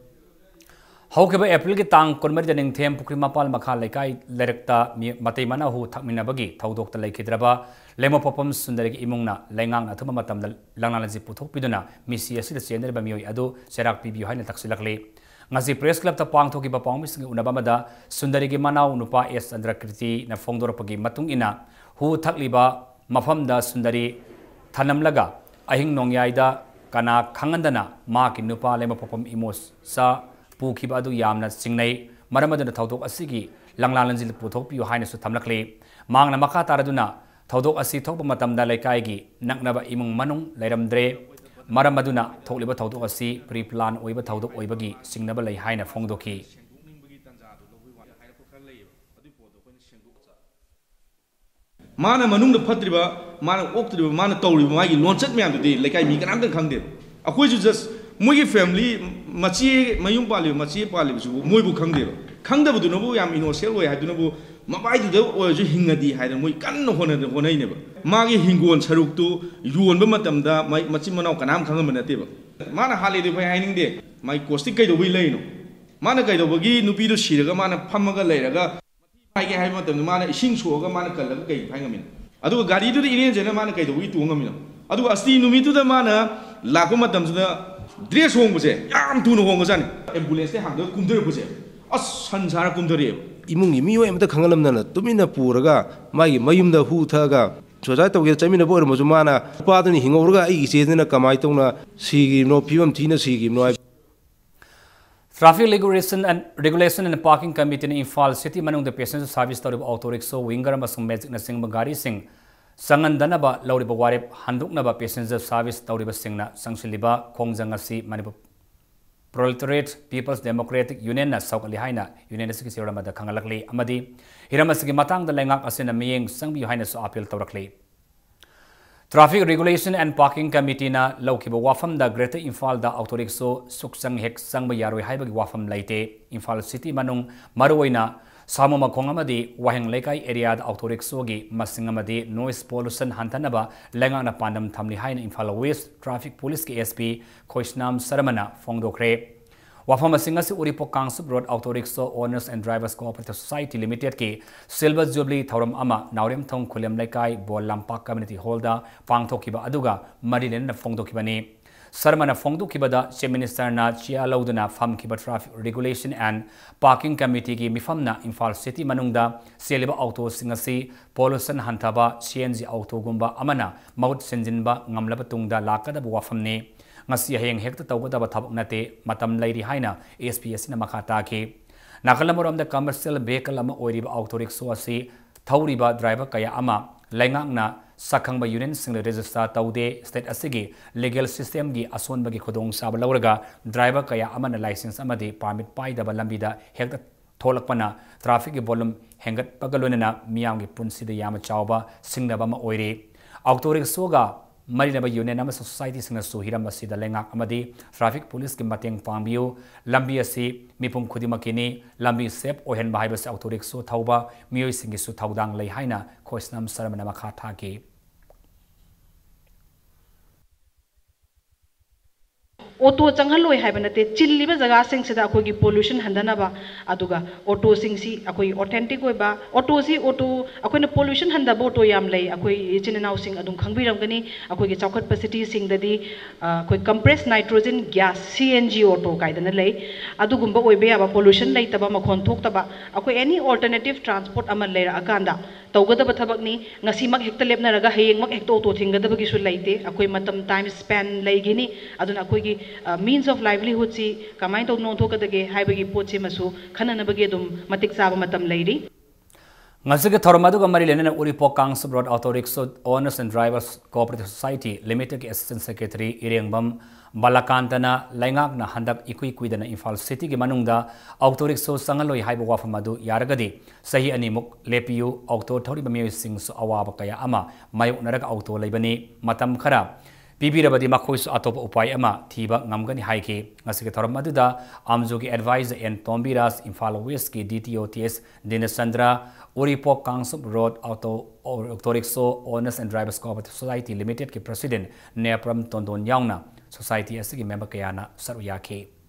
ꯍꯧꯈꯤꯕ ꯑꯦꯄ꯭ꯔꯤꯜꯒꯤ ꯇꯥꯡ ꯀꯨꯟꯃꯔꯤꯗ ꯅꯤꯡꯊꯦꯝ ꯄꯨꯈ꯭ꯔꯤ ꯃꯄꯥꯜ ꯃꯈꯥ ꯂꯩꯀꯥꯏ ꯂꯩꯔꯛꯇ ꯃꯤ-, ꯃꯇꯩ ꯃꯅꯥꯎ ꯍꯨ ꯊꯛꯃꯤꯟꯅꯕꯒꯤ ꯊꯧꯗꯣꯛꯇ ꯂꯩꯈꯤꯗ꯭ꯔꯕ ꯂꯩꯃꯄꯣꯛꯐꯝ ꯁꯨꯟꯗꯔꯤꯒꯤ ꯏꯃꯨꯡꯅ ꯂꯩꯉꯥꯛꯅ ꯑꯊꯨꯕ ꯃꯇꯝꯗ ꯂꯪꯂꯥꯂꯣꯟꯁꯤ ꯄꯨꯊꯣꯛꯄꯤꯗꯨꯅ ꯃꯤꯁꯤ ꯑꯁꯤꯗ ꯆꯦꯟꯅꯔꯤꯕ ꯃꯤꯑꯣꯏ ꯑꯗꯨ ꯆꯩꯔꯥꯛ ꯄꯤꯕꯤꯌꯨ ꯍꯥꯏꯅ ꯇꯛꯁꯤꯜꯂꯛꯂꯤ꯫ ꯉꯁꯤ press club ꯇ ꯄꯥꯡꯊꯣꯛꯈꯤꯕ ꯄꯥꯎꯃꯤꯁꯤꯡꯒꯤ ꯎꯅꯕ ꯑꯃꯗ ꯁꯨꯟꯗꯔꯤꯒꯤ ꯃꯅꯥꯎ ꯅꯨꯄꯥ ꯑꯦꯁ ꯆꯟꯗ꯭ꯔꯀꯤꯔꯇꯤꯅ ꯐꯣꯡꯗꯣꯔꯛꯄꯒꯤ ꯃꯇꯨꯡ ꯏꯟꯅ, ꯍꯨ ꯊꯛꯂꯤꯕ ꯃꯐꯝꯗ ꯁꯨꯟꯗꯔꯤ ꯊꯅꯝꯂꯒ ꯑꯍꯤꯡ ꯅꯣꯡꯌꯥꯏꯗ ꯀꯅꯥ ꯈꯪꯍꯟꯗꯅ ꯃꯍꯥꯛꯀꯤ ꯅꯨꯄꯥ ꯂꯩꯃꯄꯣꯛꯐꯝ ꯏꯃꯣꯆꯥ ꯄꯨꯈꯤꯕ ꯑꯗꯨ ꯌꯥꯝꯅ ꯆꯤꯡꯅꯩ꯫ ꯃꯔꯝ ꯑꯗꯨꯅ ꯊꯧꯗꯣꯛ ꯑꯁꯤꯒꯤ ꯂꯪꯂꯥꯂꯣꯟꯁꯤ ꯄꯨꯊꯣꯛꯄꯤꯌꯨ ꯍꯥꯏꯅꯁꯨ ꯊꯝꯂꯛꯂꯤ꯫ ꯃꯍꯥꯛꯅ ꯃꯈꯥ ꯇꯥꯔꯗꯨꯅ ꯊꯧꯗꯣꯛ ꯑꯁꯤ ꯊꯣꯛꯄ ꯃꯇꯝꯗ ꯂꯩꯀꯥꯏꯒꯤ ꯅꯛꯅꯕ ꯏꯃꯨꯡ ꯃꯅꯨꯡ ꯂꯩꯔꯝꯗ꯭ꯔꯦ꯫ ꯃꯔꯝ ꯑꯗꯨꯅ ꯊꯣꯛꯂꯤꯕ ꯊꯧꯗꯣꯛ ꯑꯁꯤ pre plan ꯑꯣꯏꯕ ꯊꯧꯗꯣꯛ ꯑꯣꯏꯕꯒꯤ ꯆꯤꯡꯅꯕ ꯂꯩ ꯍꯥꯏꯅ ꯐꯣꯡꯗꯣꯛꯈꯤ꯫ ꯃꯥꯅ ꯃꯅꯨꯡꯗ ꯐꯠꯇ꯭ꯔꯤꯕ, ꯃꯥꯅ ꯑꯣꯛꯇ꯭ꯔꯤꯕ, ꯃꯥꯅ ꯇꯧꯔꯤꯕ ꯃꯥꯒꯤ ꯂꯣꯟꯆꯠ ꯃꯌꯥꯝꯗꯨꯗꯤ ꯂꯩꯀꯥꯏ ꯃꯤ ꯀꯅꯥꯝꯇ ꯈꯪꯗꯦꯕ꯫ ꯑꯩꯈꯣꯏꯁꯨ just ꯃꯣꯏꯒꯤ family, ꯃꯆꯦ ꯃꯌꯨꯝ ꯄꯥꯜꯂꯤꯕ, ꯃꯆꯦ ꯄꯥꯜꯂꯤꯕꯁꯤꯕꯨ ꯃꯣꯏꯕꯨ ꯈꯪꯗꯦꯕ꯫ ꯈꯪꯗꯕꯗꯨꯅꯕꯨ ꯌꯥꯝ innocent ꯑꯣꯏ ꯍꯥꯏꯗꯨꯅꯕꯨ ꯃꯕꯥꯏꯗꯨꯗ ꯑꯣꯏꯔꯁꯨ ꯍꯤꯡꯉꯗꯤ ꯍꯥꯏꯗꯅ ꯃꯣꯏ ꯀꯟꯅ ꯍꯣꯠꯅ-, ꯍꯣꯠꯅꯩꯅꯦꯕ꯫ ꯃꯥꯒꯤ ꯍꯤꯡꯒꯣꯜ ꯁꯔꯨꯛꯇꯨ ꯌꯣꯟꯕ ꯃꯇꯝꯗ ꯃꯥꯏ ꯃꯆꯤꯟ ꯃꯅꯥꯎ ꯀꯅꯥꯝ ꯈꯪꯉꯝꯕ ꯅꯠꯇꯦꯕ꯫ ꯃꯥꯅ ꯍꯥꯠꯂꯦꯗꯤ ꯑꯩꯈꯣꯏ ꯍꯥꯏꯅꯤꯡꯗꯦ꯫ ꯃꯥꯒꯤ costing ꯀꯩꯗꯧꯕꯩ ꯂꯩꯔꯤꯅꯣ? ꯃꯥꯅ ꯀꯩꯗꯧꯕꯒꯤ ꯅꯨꯄꯤꯗꯣ ꯁꯤꯔꯒ ꯃꯥꯅ ꯐꯝꯃꯒ ꯂꯩꯔꯒ ꯍꯥꯏꯒꯦ ꯍꯥꯏꯕ ꯃꯇꯝꯗ ꯃꯥꯅ ꯏꯁꯤꯡ ꯁꯣꯛꯑꯒ ꯃꯥꯅ ꯀꯜꯂꯒ ꯀꯩ ꯐꯥꯏ ꯉꯝꯃꯤꯅꯣ? ꯑꯗꯨꯒ ꯒꯥꯔꯤꯗꯨꯗ ꯏꯔꯦꯟꯖꯅ ꯃꯥꯅ ꯀꯩꯗꯧꯕꯒꯤ ꯇꯣꯡ ꯉꯝꯃꯤꯅꯣ? ꯑꯗꯨꯒ ꯑꯁꯇꯤ ꯅꯨꯃꯤꯠꯇꯨꯗ ꯃꯥꯅ ꯂꯥꯛꯄ ꯃꯇꯝꯗꯨꯗ dress ꯍꯣꯡꯕꯁꯦ ꯌꯥꯝ ꯊꯨꯅ ꯍꯣꯡꯉꯖꯥꯠꯅꯤ꯫ Ambulance ꯇꯩ ꯍꯥꯡꯗꯣꯛꯑꯒ ꯀꯨꯝꯊꯔꯛꯄꯁꯦ ꯑꯁ ꯁꯟ ꯁꯥꯔ ꯀꯨꯝꯊꯔꯛꯑꯦꯕ꯫ ꯏꯃꯨꯡꯒꯤ ꯃꯤꯑꯣꯏ ꯑꯃꯇ ꯈꯪꯍꯜꯂꯝꯗꯅ ꯇꯨꯃꯤꯟꯅ ꯄꯨꯔꯒ ꯃꯥꯒꯤ ꯃꯌꯨꯝꯗ ꯍꯨ ꯊꯛꯑꯒ ꯁꯨꯁꯥꯏꯠ ꯇꯧꯒꯦ ꯆꯠꯃꯤꯟꯅꯕ ꯑꯣꯏꯔꯝꯃꯁꯨ, ꯃꯥꯅ ꯅꯨꯄꯥꯗꯨꯅ ꯍꯤꯡꯍꯧꯔꯒ ꯑꯩꯒꯤ ꯏꯆꯦꯗꯨꯅ ꯀꯃꯥꯏꯅ ꯇꯧꯅ ꯁꯤꯈꯤꯕꯅꯣ, ꯐꯤꯕꯝ ꯊꯤꯅ ꯁꯤꯈꯤꯕꯅꯣ ꯍꯥꯏꯕ꯫ Traffic Regulation and, Regulation and Parking Committeeꯅ Imphal city ꯃꯅꯨꯡꯗ passenger service ꯇꯧꯔꯤꯕ auto rickshaw, winger ꯑꯃꯁꯨꯡ magicꯅꯆꯤꯡꯕ ꯒꯥꯔꯤꯁꯤꯡ ꯆꯪꯍꯟꯗꯅꯕ ꯂꯧꯔꯤꯕ ꯋꯥꯔꯦꯞ ꯍꯟꯗꯣꯛꯅꯕ passenger service ꯇꯧꯔꯤꯕꯁꯤꯡꯅ ꯆꯪꯁꯤꯜꯂꯤꯕ ꯈꯣꯡꯖꯪ ꯑꯁꯤ ꯃꯅꯤꯄꯨꯔ Proletariat People's Democratic Unionꯅ ꯁꯧꯒꯠꯂꯤ ꯍꯥꯏꯅ union ꯑꯁꯤꯒꯤ ꯆꯦꯔꯣꯜ ꯑꯃꯗ ꯈꯪꯍꯜꯂꯛꯂꯤ ꯑꯃꯗꯤ ꯍꯤꯔꯝ ꯑꯁꯤꯒꯤ ꯃꯇꯥꯡꯗ ꯂꯩꯉꯥꯛ ꯑꯁꯤꯅ ꯃꯤꯠꯌꯦꯡ ꯆꯪꯕꯤꯌꯨ ꯍꯥꯏꯅꯁꯨ appeal ꯇꯧꯔꯛꯂꯤ꯫ Traffic Regulation and Parking Committeeꯅ ꯂꯧꯈꯤꯕ ꯋꯥꯐꯝꯗ Greater ꯏꯝꯐꯥꯜꯗ auto rickshaw ꯁꯨꯛꯆꯪ ꯍꯦꯛ ꯆꯪꯕ ꯌꯥꯔꯣꯏ ꯍꯥꯏꯕꯒꯤ ꯋꯥꯐꯝ ꯂꯩꯇꯦ꯫ ꯏꯝꯐꯥꯜ city ꯃꯅꯨꯡ ꯃꯔꯨꯑꯣꯏꯅ ꯁꯥꯃꯨ ꯃꯈꯣꯡ ꯑꯃꯗꯤ ꯋꯥꯍꯦꯡ ꯂꯩꯀꯥꯏ areaꯗ auto rickshawꯒꯤ ꯃꯁꯤꯡ ꯑꯃꯗꯤ noise pollution ꯍꯟꯊꯅꯕ ꯂꯩꯉꯥꯛꯅ ꯄꯥꯟꯗꯝ ꯊꯝꯂꯤ ꯍꯥꯏꯅ Imphal West Traffic Policeꯀꯤ S P ꯈꯣꯏꯁꯅꯥꯝ ꯁꯔꯃꯅ ꯐꯣꯡꯗꯣꯛꯈ꯭ꯔꯦ꯫ ꯋꯥꯐꯝꯁꯤꯡ ꯑꯁꯤ ꯎꯔꯤꯄꯣꯛ Kangchup Road Auto Rickshaw Owners and Drivers Cooperative Society Limitedꯀꯤ Silver Jubilee ꯊꯧꯔꯝ ꯑꯃ ꯅꯥꯎꯔꯦꯝꯊꯣꯡ ꯈꯨꯂꯦꯝ ꯂꯩꯀꯥꯏ ꯕꯣꯜ ꯂꯝꯄꯥꯛ Community Hallꯗ ꯄꯥꯡꯊꯣꯛꯈꯤꯕ ꯑꯗꯨꯒ ꯃꯔꯤ ꯂꯩꯅꯅ ꯐꯣꯡꯗꯣꯛꯈꯤꯕꯅꯤ꯫ ꯁꯔꯃꯅ ꯐꯣꯡꯗꯣꯛꯈꯤꯕꯗ Chief Ministerꯅ ꯆꯦꯌꯥ ꯂꯧꯗꯨꯅ ꯐꯝꯈꯤꯕ Traffic Regulation and Parking Committeeꯒꯤ ꯃꯤꯐꯝꯅ Imphal city ꯃꯅꯨꯡꯗ ꯆꯦꯜꯂꯤꯕ autoꯁꯤꯡ ꯑꯁꯤ pollution ꯍꯟꯊꯕ C N G autoꯒꯨꯝꯕ ꯑꯃꯅ ꯃꯍꯨꯠ ꯁꯤꯟꯖꯤꯟꯕ ꯉꯝꯂꯕ ꯇꯨꯡꯗ ꯂꯥꯛꯀꯗꯕ ꯋꯥꯐꯝꯅꯤ꯫ ꯉꯁꯤ ꯍꯌꯦꯡ ꯍꯦꯛꯇ ꯇꯧꯒꯗꯕ ꯊꯕꯛ ꯅꯠꯇꯦ, ꯃꯇꯝ ꯂꯩꯔꯤ ꯍꯥꯏꯅ S P ꯑꯁꯤꯅ ꯃꯈꯥ ꯇꯥꯈꯤ꯫ ꯅꯥꯀꯜ ꯑꯃꯔꯣꯝꯗ commercial vehicle ꯑꯃ ꯑꯣꯏꯔꯤꯕ auto rickshaw ꯑꯁꯤ ꯊꯧꯔꯤꯕ driver ꯀꯌꯥ ꯑꯃ ꯂꯩꯉꯥꯛꯅ ꯁꯛꯈꯪꯕ unionꯁꯤꯡꯗ register ꯇꯧꯗꯦ꯫ State ꯑꯁꯤꯒꯤ legal systemꯒꯤ ꯑꯁꯣꯟꯕꯒꯤ ꯈꯨꯗꯣꯡꯆꯥꯕ ꯂꯧꯔꯒ driver ꯀꯌꯥ ꯑꯃꯅ license ꯑꯃꯗꯤ permit ꯄꯥꯏꯗꯕ ꯂꯝꯕꯤꯗ ꯍꯦꯛꯇ ꯊꯣꯛꯂꯛꯄꯅ trafficꯀꯤ volume ꯍꯦꯟꯒꯠꯄꯒ ꯂꯣꯏꯅꯅ ꯃꯤꯌꯥꯝꯒꯤ ꯄꯨꯟꯁꯤꯗ ꯌꯥꯝꯅ ꯆꯥꯎꯕ ꯁꯤꯡꯅꯕ ꯑꯃ ꯑꯣꯏꯔꯤ꯫ Auto rickshawꯒ ꯃꯔꯤ ꯂꯩꯅꯕ union ꯑꯃꯁꯨꯡ societyꯁꯤꯡꯅꯁꯨ ꯍꯤꯔꯝ ꯑꯁꯤꯗ ꯂꯩꯉꯥꯛ ꯑꯃꯗꯤ traffic policeꯀꯤ ꯃꯇꯦꯡ ꯄꯥꯡꯕꯤꯌꯨ꯫ ꯂꯝꯕꯤ ꯑꯁꯤ ꯃꯤꯄꯨꯝ ꯈꯨꯗꯤꯡꯃꯛꯀꯤꯅꯤ꯫ ꯂꯝꯕꯤ safe ꯑꯣꯏꯍꯟꯕ ꯍꯥꯏꯕꯁꯤ auto rickshaw ꯊꯧꯕ ꯃꯤꯑꯣꯏꯁꯤꯡꯒꯤꯁꯨ ꯊꯧꯗꯥꯡ ꯂꯩ ꯍꯥꯏꯅ ꯈꯣꯏꯁꯅꯥꯝ ꯁꯔꯃꯅ ꯃꯈꯥ ꯊꯥꯈꯤ꯫ ꯑꯣꯇꯣ ꯆꯪꯍꯜꯂꯣꯏ ꯍꯥꯏꯕ ꯅꯠꯇꯦ, ꯆꯤꯜꯂꯤꯕ ꯖꯒꯥꯁꯤꯡꯁꯤꯗ ꯑꯩꯈꯣꯏꯒꯤ ꯄꯣꯂꯨꯁꯟ ꯍꯟꯗꯅꯕ, ꯑꯗꯨꯒ ꯑꯣꯇꯣꯁꯤꯡꯁꯤ ꯑꯩꯈꯣꯏꯒꯤ ꯑꯣꯊꯦꯟꯇꯤꯛ ꯑꯣꯏꯕ ꯑꯣꯇꯣꯁꯤ, ꯑꯣꯇꯣ ꯑꯩꯈꯣꯏꯅ ꯄꯣꯂꯨꯁꯟ ꯍꯟꯗꯕ ꯑꯣꯇꯣ ꯌꯥꯝ ꯂꯩ꯫ ꯑꯩꯈꯣꯏ ꯏꯆꯤꯟ ꯏꯅꯥꯎꯁꯤꯡ ꯑꯗꯨꯝ ꯈꯪꯕꯤꯔꯝꯒꯅꯤ, ꯑꯩꯈꯣꯏꯒꯤ ꯆꯥꯎꯈꯠꯄ ꯁꯤꯇꯤꯁꯤꯡꯗꯗꯤ ꯑ, ꯑꯩꯈꯣꯏ compressed nitrogen gas, C N G auto ꯀꯥꯏꯗꯅ ꯂꯩ꯫ ꯑꯗꯨꯒꯨꯝꯕ ꯑꯣꯏꯕ ꯌꯥꯕ, ꯄꯣꯂꯨꯁꯟ ꯂꯩꯇꯕ, ꯃꯈꯣꯟ ꯊꯣꯛꯇꯕ, ꯑꯩꯈꯣꯏ any alternative transport ꯑꯃ ꯂꯩꯔꯛꯑꯀꯥꯟꯗ ꯇꯧꯒꯗꯕ ꯊꯕꯛꯅꯤ꯫ ꯉꯁꯤꯃꯛ ꯍꯦꯛꯇ ꯂꯦꯞꯅꯔꯒ ꯍꯌꯦꯡꯃꯛ ꯍꯦꯛꯇ ꯑꯣꯇꯣ ꯊꯤꯡꯒꯗꯕꯒꯤꯁꯨ ꯂꯩꯇꯦ꯫ ꯑꯩꯈꯣꯏ ꯃꯇꯝ, time span ꯂꯩꯒꯅꯤ꯫ ꯑꯗꯨꯅ ꯑꯩꯈꯣꯏꯒꯤ, ꯑ, means of livelihoodꯁꯤ ꯀꯃꯥꯏꯅ ꯇꯧꯗꯅ ꯑꯣꯟꯊꯣꯛꯀꯗꯒꯦ ꯍꯥꯏꯕꯒꯤ ꯄꯣꯠꯁꯤꯃꯁꯨ ꯈꯟꯅꯅꯕꯒꯤ ꯑꯗꯨꯝ ꯃꯇꯤꯛ ꯆꯥꯕ ꯃꯇꯝ ꯂꯩꯔꯤ꯫ ꯉꯁꯤꯒꯤ ꯊꯧꯔꯝ ꯑꯗꯨꯒ ꯃꯔꯤ ꯂꯩꯅꯅ Uripok Kangsup road auto rickshaw owners and drivers cooperative society ꯂꯤꯃꯤꯇꯦꯗꯀꯤ ꯑꯦꯁꯤꯁꯇꯦꯟꯠ ꯁꯦꯀ꯭ꯔꯦꯇꯔꯤ ꯏꯔꯦꯡꯕꯝ ꯕꯂꯥꯀꯥꯟꯇꯅ ꯂꯩꯉꯥꯛꯅ ꯍꯟꯗꯛ ꯏꯀꯨꯏ ꯀꯨꯏꯗꯅ ꯏꯝꯐꯥꯜ ꯁꯤꯇꯤꯒꯤ ꯃꯅꯨꯡꯗ ꯑꯣꯇꯣ ꯔꯤꯛꯁꯣ ꯆꯪꯍꯜꯂꯣꯏ ꯍꯥꯏꯕ ꯋꯥꯐꯝ ꯑꯗꯨ ꯌꯥꯔꯒꯗꯤ ꯆꯍꯤ ꯑꯅꯤꯃꯨꯛ ꯂꯦꯞꯄꯤꯌꯨ, ꯑꯣꯇꯣ ꯊꯧꯔꯤꯕ ꯃꯤꯑꯣꯏꯁꯤꯡꯁꯨ ꯑꯋꯥꯕ ꯀꯌꯥ ꯑꯃ ꯃꯥꯌꯣꯛꯅꯔꯒ ꯑꯣꯇꯣ ꯂꯩꯕꯅꯤ, ꯃꯇꯝ ꯈꯔ ꯄꯤꯕꯤꯔꯕꯗꯤ ꯃꯈꯣꯏꯁꯨ ꯑꯇꯣꯞꯄ ꯎꯄꯥꯏ ꯑꯃ ꯊꯤꯕ ꯉꯝꯒꯅꯤ ꯍꯥꯏꯈꯤ꯫ ꯉꯁꯤꯒꯤ ꯊꯧꯔꯝ ꯑꯗꯨꯗ ꯑꯝꯖꯨꯒꯤ ꯑꯦꯗꯚꯥꯏꯖꯔ ꯑꯦꯟ ꯇꯣꯝꯕꯤꯔꯥꯖ, ꯏꯝꯐꯥꯜ ꯋꯦꯁꯀꯤ D T O T S Dinachandra, Uripok Kangsup road auto, auto rickshaw owners and drivers cooperative society ꯂꯤꯃꯤꯇꯦꯗꯀꯤ ꯄ꯭ꯔꯁꯤꯗꯦꯟꯠ ꯅꯦꯄ꯭ꯔꯝ ꯇꯣꯟꯗꯣꯟ ꯌꯥꯎꯅ ꯁꯣꯁꯥꯏꯇꯤ ꯑꯁꯤꯒꯤ ꯃꯦꯝꯕꯔ ꯀꯌꯥꯅ ꯁꯔꯨꯛ ꯌꯥꯈꯤ꯫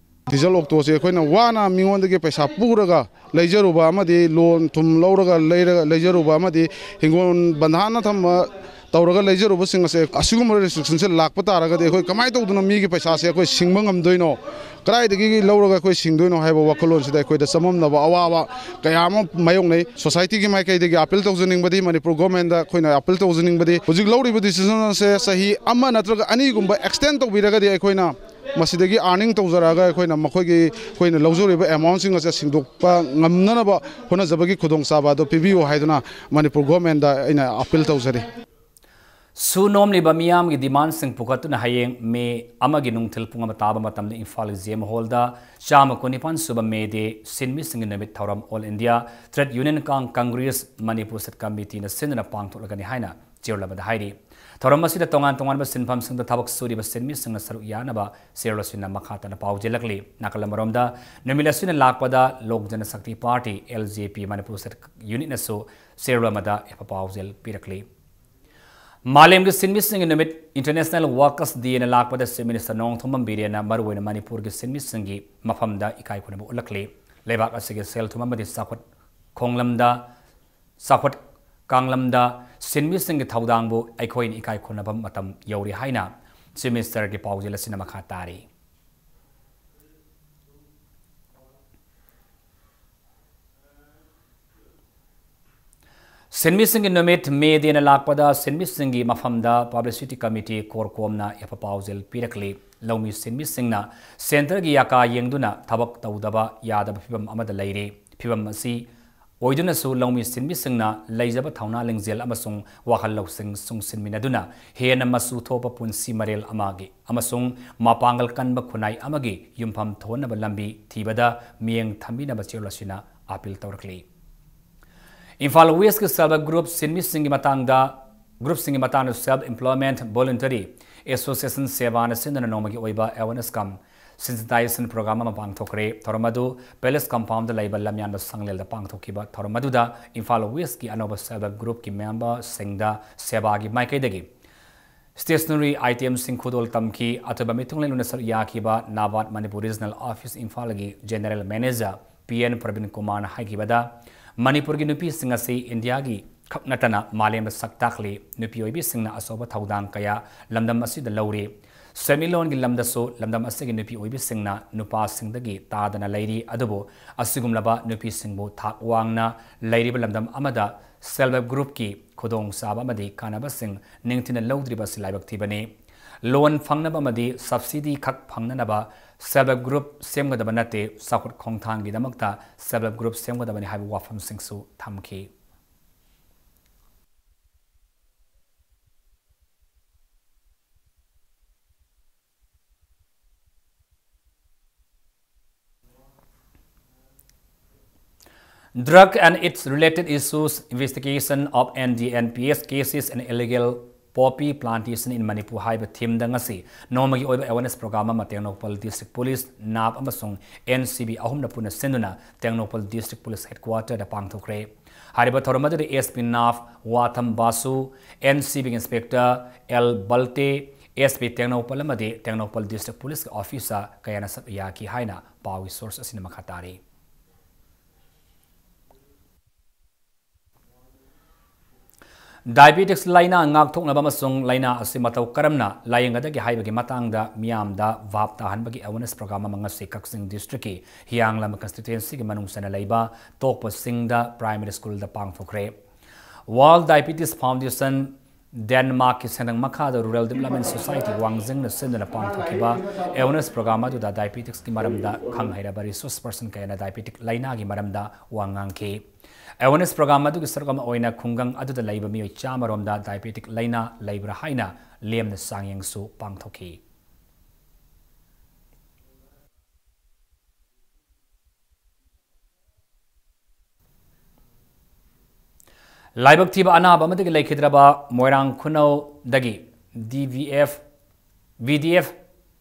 ꯗꯤꯖꯜ ꯑꯣꯛꯇꯣꯁꯦ ꯑꯩꯈꯣꯏꯅ ꯋꯥꯅ ꯃꯤꯉꯣꯟꯗꯒꯤ ꯄꯩꯁꯥ ꯄꯨꯔꯒ ꯂꯩꯖꯔꯨꯕ ꯑꯃꯗꯤ ꯂꯣꯟ ꯊꯨꯝ ꯂꯧꯔꯒ ꯂꯩꯔꯒ ꯂꯩꯖꯔꯨꯕ ꯑꯃꯗꯤ ꯍꯤꯡꯒꯣꯜ ꯕꯟꯙꯥꯟꯅ ꯊꯝꯕ ꯇꯧꯔꯒ ꯂꯩꯖꯔꯨꯕꯁꯤꯡ ꯑꯁꯦ ꯑꯁꯤꯒꯨꯝꯕ ꯔꯦꯁꯇ꯭ꯔꯤꯛꯁꯟꯁꯦ ꯂꯥꯛꯄ ꯇꯥꯔꯒꯗꯤ ꯑꯩꯈꯣꯏ ꯀꯃꯥꯏꯅ ꯇꯧꯗꯅ ꯃꯤꯒꯤ ꯄꯩꯁꯥꯁꯦ ꯑꯩꯈꯣꯏ ꯁꯤꯡꯕ ꯉꯝꯗꯣꯏꯅꯣ? ꯀꯗꯥꯏꯗꯒꯤ ꯂꯧꯔꯒ ꯑꯩꯈꯣꯏ ꯁꯤꯡꯗꯣꯏꯅꯣ ꯍꯥꯏꯕ ꯋꯥꯈꯜꯂꯣꯟꯁꯤꯗ ꯑꯩꯈꯣꯏꯗ ꯆꯃꯝꯅꯕ ꯑꯋꯥꯕ ꯀꯌꯥ ꯑꯃ ꯃꯥꯌꯣꯛꯅꯩ꯫ ꯁꯣꯁꯥꯏꯇꯤꯒꯤ ꯃꯥꯏꯀꯩꯗꯒꯤ ꯑꯥꯄꯤꯜ ꯇꯧꯖꯅꯤꯡꯕꯗꯤ, ꯃꯅꯤꯄꯨꯔ ꯒꯣꯔꯃꯦꯟꯗ ꯑꯩꯈꯣꯏꯅ ꯑꯥꯄꯤꯜ ꯇꯧꯖꯅꯤꯡꯕꯗꯤ, ꯍꯧꯖꯤꯛ ꯂꯧꯔꯤꯕ ꯗꯤꯁꯤꯖꯟ ꯑꯁꯦ ꯆꯍꯤ ꯑꯃ ꯅꯠꯇ꯭ꯔꯒ ꯑꯅꯤꯒꯨꯝꯕ ꯑꯦꯛꯁꯇꯦꯟ ꯇꯧꯕꯤꯔꯒꯗꯤ ꯑꯩꯈꯣꯏꯅ ꯃꯁꯤꯗꯒꯤ ꯑꯥꯔꯅꯤꯡ ꯇꯧꯖꯔꯛꯑꯒ ꯑꯩꯈꯣꯏꯅ ꯃꯈꯣꯏꯒꯤ, ꯑꯩꯈꯣꯏꯅ ꯂꯧꯖꯔꯤꯕ ꯑꯦꯃꯥꯎꯟꯁꯤꯡ ꯑꯁꯦ ꯁꯤꯡꯗꯣꯛꯄ ꯉꯝꯅꯅꯕ ꯍꯣꯠꯅꯖꯕꯒꯤ ꯈꯨꯗꯣꯡꯆꯥꯕ ꯑꯗꯨ ꯄꯤꯕꯤꯌꯨ ꯍꯥꯏꯗꯨꯅ ꯃꯅꯤꯄꯨꯔ ꯒꯣꯔꯃꯦꯟꯗ ꯑꯩꯅ ꯑꯥꯄꯤꯜ ꯇꯧꯖꯔꯤ꯫ ꯁꯨ ꯅꯣꯝꯂꯤꯕ ꯃꯤꯌꯥꯝꯒꯤ ꯗꯤꯃꯥꯟꯁꯤꯡ ꯄꯨꯈꯠꯇꯨꯅ ꯍꯌꯦꯡ ꯃꯦ ꯑꯃꯒꯤ ꯅꯨꯡꯊꯤꯜ ꯄꯨꯡ ꯑꯃ ꯇꯥꯕ ꯃꯇꯝꯗ ꯏꯝꯐꯥꯜꯒꯤ ꯖꯤ ꯑꯦꯝ ꯍꯣꯜꯗ ꯆꯥꯝꯃ ꯀꯨꯟꯅꯤꯄꯥꯟ ꯁꯨꯕ ꯃꯦ ꯗꯦ ꯁꯤꯟꯃꯤꯁꯤꯡꯒꯤ ꯅꯨꯃꯤꯠ ꯊꯧꯔꯝ ꯑꯣꯜ ꯏꯟꯗꯤꯌꯥ ꯇ꯭ꯔꯦꯗ ꯌꯨꯅꯤꯌꯟ ꯀꯥꯡ ꯀꯪꯒ꯭ꯔꯦꯁ ꯃꯅꯤꯄꯨꯔ ꯁꯕ ꯀꯃꯤꯇꯤꯅ ꯁꯤꯟꯗꯨꯅ ꯄꯥꯡꯊꯣꯛꯂꯒꯅꯤ ꯍꯥꯏꯅ ꯆꯦꯔꯣꯜ ꯑꯃꯗ ꯍꯥꯏꯔꯤ꯫ ꯊꯧꯔꯝ ꯑꯁꯤꯗ ꯇꯣꯉꯥꯟ ꯇꯣꯉꯥꯟꯕ ꯁꯤꯟꯐꯝꯁꯤꯡꯗ ꯊꯕꯛ ꯁꯨꯔꯤꯕꯁꯤꯡꯅ ꯁꯔꯨꯛ ꯌꯥꯅꯕ ꯆꯦꯔꯣꯜ ꯑꯁꯤꯅ ꯃꯈꯥ ꯇꯥꯅ ꯄꯥꯎꯖꯦꯜꯂꯛꯂꯤ꯫ ꯅꯥꯀꯜ ꯑꯃꯔꯣꯝꯗ, ꯅꯨꯃꯤꯠ ꯑꯁꯤꯅ ꯂꯥꯛꯄꯗ ꯂꯣꯛ ꯖꯅꯁꯛꯇꯤ ꯄꯥꯔꯇꯤ, ꯑꯦꯜ ꯖꯦ ꯄꯤ, ꯃꯅꯤꯄꯨꯔ ꯁ꯭ꯇꯦꯠ ꯌꯨꯅꯤꯠꯅꯁꯨ ꯆꯦꯔꯣꯜ ꯑꯃꯗ ꯌꯥꯏꯐ ꯄꯥꯎꯖꯦꯜ ꯄꯤꯔꯛꯂꯤ꯫ ꯃꯥꯂꯦꯝꯒꯤ ꯁꯤꯟꯃꯤꯁꯤꯡꯒꯤ ꯅꯨꯃꯤꯠ, International Workers Day ꯅ ꯂꯥꯛꯄꯗ Chief Minister ꯅꯣꯡꯊꯣꯝꯕꯝ ꯕꯤꯔꯦꯟꯅ ꯃꯔꯨꯑꯣꯏꯅ ꯃꯅꯤꯄꯨꯔꯒꯤ ꯁꯤꯟꯃꯤꯁꯤꯡꯒꯤ ꯃꯐꯝꯗ ꯏꯀꯥꯏ ꯈꯨꯝꯅꯕ ꯎꯠꯂꯛꯂꯤ꯫ ꯂꯩꯕꯥꯛ ꯑꯁꯤꯒꯤ ꯁꯦꯜ ꯊꯨꯝ ꯑꯃꯗꯤ ꯆꯥꯎꯈꯠ ꯈꯣꯡꯂꯝꯗ, ꯆꯥꯎꯈꯠ ꯀꯥꯡꯂꯝꯗ ꯁꯤꯟꯃꯤꯁꯤꯡꯒꯤ ꯊꯧꯗꯥꯡꯕꯨ ꯑꯩꯈꯣꯏꯅ ꯏꯀꯥꯏ ꯈꯨꯝꯅꯕ ꯃꯇꯝ ꯌꯧꯔꯦ ꯍꯥꯏꯅ Chief Minister ꯒꯤ ꯄꯥꯎꯖꯦꯜ ꯑꯁꯤꯅ ꯃꯈꯥ ꯇꯥꯔꯤ꯫ ꯁꯤꯟꯃꯤꯁꯤꯡꯒꯤ ꯅꯨꯃꯤꯠ, May Day ꯅ ꯂꯥꯛꯄꯗ ꯁꯤꯟꯃꯤꯁꯤꯡꯒꯤ ꯃꯐꯝꯗ Publicity Committee ꯀꯣꯔꯀꯣꯝꯅ ꯌꯥꯏꯐ ꯄꯥꯎꯖꯦꯜ ꯄꯤꯔꯛꯂꯤ꯫ ꯂꯧꯃꯤ ꯁꯤꯟꯃꯤꯁꯤꯡꯅ centre ꯒꯤ ꯌꯥꯀꯥ ꯌꯦꯡꯗꯨꯅ ꯊꯕꯛ ꯇꯧꯗꯕ ꯌꯥꯗꯕ ꯐꯤꯚꯝ ꯑꯃꯗ ꯂꯩꯔꯤ꯫ ꯐꯤꯚꯝ ꯑꯁꯤ ꯑꯣꯏꯗꯨꯅꯁꯨ ꯂꯧꯃꯤ ꯁꯤꯟꯃꯤꯁꯤꯡꯅ ꯂꯩꯖꯕ ꯊꯧꯅꯥ ꯂꯤꯡꯖꯦꯜ ꯑꯃꯁꯨꯡ ꯋꯥꯈꯜ ꯂꯧꯁꯤꯡ ꯆꯨꯡꯁꯤꯟꯃꯤꯟꯅꯗꯨꯅ ꯍꯦꯟꯅ ꯃꯆꯨ ꯊꯣꯛꯄ ꯄꯨꯟꯁꯤ ꯃꯔꯦꯜ ꯑꯃꯒꯤ ꯑꯃꯁꯨꯡ ꯃꯄꯥꯡꯒꯜ ꯀꯟꯕ ꯈꯨꯟꯅꯥꯏ ꯑꯃꯒꯤ ꯌꯨꯝꯐꯝ ꯊꯣꯟꯅꯕ ꯂꯝꯕꯤ ꯊꯤꯕꯗ ꯃꯤꯠꯌꯦꯡ ꯊꯝꯕꯤꯅꯕ ꯆꯦꯔꯣꯜ ꯑꯁꯤꯅ appeal ꯇꯧꯔꯛꯂꯤ꯫ ꯏꯝꯐꯥꯜ West ꯀꯤ self help group ꯁꯤꯟꯃꯤꯁꯤꯡꯒꯤ ꯃꯇꯥꯡꯗ, group ꯁꯤꯡꯒꯤ ꯃꯇꯥꯡꯗ Self Employment Voluntary Association ꯁꯦꯕꯥꯅ ꯁꯤꯟꯗꯨꯅ ꯅꯣꯡꯃꯒꯤ ꯑꯣꯏꯕ awareness cum sensitization program ꯑꯃ ꯄꯥꯡꯊꯣꯛꯈ꯭ꯔꯦ꯫ ꯊꯧꯔꯝ ꯑꯗꯨ Palace Compound ꯗ ꯂꯩꯕ ꯂꯝꯌꯥꯟꯕ ꯁꯪꯂꯦꯜꯗ ꯄꯥꯡꯊꯣꯛꯈꯤꯕ ꯊꯧꯔꯝ ꯑꯗꯨꯗ ꯏꯝꯐꯥꯜ West ꯀꯤ ꯑꯅꯧꯕ self help group ꯀꯤ member ꯁꯤꯡꯗ ꯁꯦꯕꯥꯒꯤ ꯃꯥꯏꯀꯩꯗꯒꯤ stationery item ꯁꯤꯡ ꯈꯨꯗꯣꯜ ꯇꯝꯈꯤ꯫ ꯑꯊꯣꯏꯕ ꯃꯤꯊꯨꯡꯂꯦꯟ ꯑꯣꯏꯅ ꯁꯔꯨꯛ ꯌꯥꯈꯤꯕ NABARD Manipur Regional Office ꯏꯝꯐꯥꯜꯒꯤ General Manager P N Praveen ꯀꯨꯃꯥꯔꯅ ꯍꯥꯏꯈꯤꯕꯗ, ꯃꯅꯤꯄꯨꯔꯒꯤ ꯅꯨꯄꯤꯁꯤꯡ ꯑꯁꯤ ꯏꯟꯗꯤꯌꯥꯒꯤ ꯈꯛ ꯅꯠꯇꯅ ꯃꯥꯂꯦꯝꯗ ꯁꯛ ꯇꯥꯛꯂꯤ꯫ ꯅꯨꯄꯤ ꯑꯣꯏꯕꯤꯁꯤꯡꯅ ꯑꯆꯧꯕ ꯊꯧꯗꯥꯡ ꯀꯌꯥ ꯂꯝꯗꯝ ꯑꯁꯤꯗ ꯂꯧꯔꯤ꯫ ꯁꯦꯟꯃꯤꯠꯂꯣꯟꯒꯤ ꯂꯝꯗꯁꯨ ꯂꯝꯗꯝ ꯑꯁꯤꯒꯤ ꯅꯨꯄꯤ ꯑꯣꯏꯕꯤꯁꯤꯡꯅ ꯅꯨꯄꯥꯁꯤꯡꯗꯒꯤ ꯇꯥꯗꯅ ꯂꯩꯔꯤ꯫ ꯑꯗꯨꯕꯨ ꯑꯁꯤꯒꯨꯝꯂꯕ ꯅꯨꯄꯤꯁꯤꯡꯕꯨ ꯊꯥꯛ ꯋꯥꯡꯅ ꯂꯩꯔꯤꯕ ꯂꯝꯗꯝ ꯑꯃꯗ self help group ꯀꯤ ꯈꯨꯗꯣꯡꯆꯥꯕ ꯑꯃꯗꯤ ꯀꯥꯟꯅꯕꯁꯤꯡ ꯅꯤꯡꯊꯤꯅ ꯂꯧꯗ꯭ꯔꯤꯕ ꯑꯁꯤ ꯂꯥꯏꯕꯛ ꯊꯤꯕꯅꯤ꯫ Loan ꯐꯪꯅꯕ ꯑꯃꯗꯤ subsidy ꯈꯛ ꯐꯪꯅꯅꯕ self help group ꯁꯦꯝꯒꯗꯕ ꯅꯠꯇꯦ, ꯆꯥꯎꯈꯠ ꯈꯣꯡꯊꯥꯡꯒꯤꯗꯃꯛꯇ self help group ꯁꯦꯝꯒꯗꯕꯅꯤ ꯍꯥꯏꯕ ꯋꯥꯐꯝꯁꯤꯡꯁꯨ ꯊꯝꯈꯤ꯫ Drug and its related issues, investigation of N D N P S cases and illegal Poppy Plantation in Manipur ꯍꯥꯏꯕ theme ꯗ ꯉꯁꯤ ꯅꯣꯡꯃꯒꯤ ꯑꯣꯏꯕ awareness program ꯑꯃ ꯇꯦꯡꯅꯧꯄꯜ District Police, ꯅꯥꯞ ꯑꯃꯁꯨꯡ N C B ꯑꯍꯨꯝꯅ ꯄꯨꯟꯅ ꯁꯤꯟꯗꯨꯅ ꯇꯦꯡꯅꯧꯄꯜ District Police Headquarter ꯗ ꯄꯥꯡꯊꯣꯛꯈ꯭ꯔꯦ꯫ ꯍꯥꯏꯔꯤꯕ ꯊꯧꯔꯝ ꯑꯗꯨꯗ S P ꯅꯥꯞ, ꯋꯥꯊꯝ ꯕꯥꯁꯨ, N C B ꯒꯤ Inspector L ꯕꯜꯇꯦ, S P Tengnoupal ꯑꯃꯗꯤ ꯇꯦꯡꯅꯧꯄꯜ District Police ꯀꯤ officer ꯀꯌꯥꯅ ꯁꯔꯨꯛ ꯌꯥꯈꯤ ꯍꯥꯏꯅ ꯄꯥꯎꯒꯤ source ꯑꯁꯤꯅ ꯃꯈꯥ ꯇꯥꯔꯤ꯫ Diabetics ꯂꯥꯏꯅꯥ ꯉꯥꯛꯊꯣꯛꯅꯕ ꯑꯃꯁꯨꯡ ꯂꯥꯏꯅꯥ ꯑꯁꯤ ꯃꯇꯧ ꯀꯔꯝꯅ ꯂꯥꯌꯦꯡꯒꯗꯒꯦ ꯍꯥꯏꯕꯒꯤ ꯃꯇꯥꯡꯗ ꯃꯤꯌꯥꯝꯗ ꯚꯥꯞ ꯇꯥꯍꯟꯕꯒꯤ awareness program ꯑꯃ ꯉꯁꯤ ꯀꯛꯆꯤꯡ district ꯀꯤ ꯍꯤꯌꯥꯡꯂꯝ constituency ꯒꯤ ꯃꯅꯨꯡ ꯆꯟꯅ ꯂꯩꯕ ꯇꯣꯛꯄꯁꯤꯡꯗ Primary School ꯗ ꯄꯥꯡꯊꯣꯛꯈ꯭ꯔꯦ꯫ World Diabetes Foundation, Denmark ꯀꯤ ꯁꯦꯟꯗꯪ ꯃꯈꯥꯗ Rural Development Society ꯋꯥꯡꯖꯤꯡꯅ ꯁꯤꯟꯗꯨꯅ ꯄꯥꯡꯊꯣꯛꯈꯤꯕ awareness program ꯑꯗꯨꯗ diabetics ꯀꯤ ꯃꯔꯝꯗ ꯈꯪ ꯍꯩꯔꯕ resource person ꯀꯌꯥꯅ diabetic ꯂꯥꯏꯅꯥꯒꯤ ꯃꯔꯝꯗ ꯋꯥ ꯉꯥꯡꯈꯤ꯫ Awareness program ꯑꯗꯨꯒꯤ ꯁꯔꯨꯛ ꯑꯃ ꯑꯣꯏꯅ ꯈꯨꯡꯒꯪ ꯑꯗꯨꯗ ꯂꯩꯕ ꯃꯤꯑꯣꯏ ꯆꯥꯝꯃ ꯔꯣꯝꯗ diabetic ꯂꯥꯏꯅꯥ ꯂꯩꯕ꯭ꯔꯥ ꯍꯥꯏꯅ ꯂꯦꯝꯅ ꯆꯥꯡꯌꯦꯡꯁꯨ ꯄꯥꯡꯊꯣꯛꯈꯤ꯫ ꯂꯥꯏꯕꯛ ꯊꯤꯕ ꯑꯅꯥꯕ ꯑꯃꯗꯒꯤ ꯂꯩꯈꯤꯗ꯭ꯔꯕ ꯃꯣꯏꯔꯥꯡ ꯈꯨꯅꯧꯗꯒꯤ D V F, V D F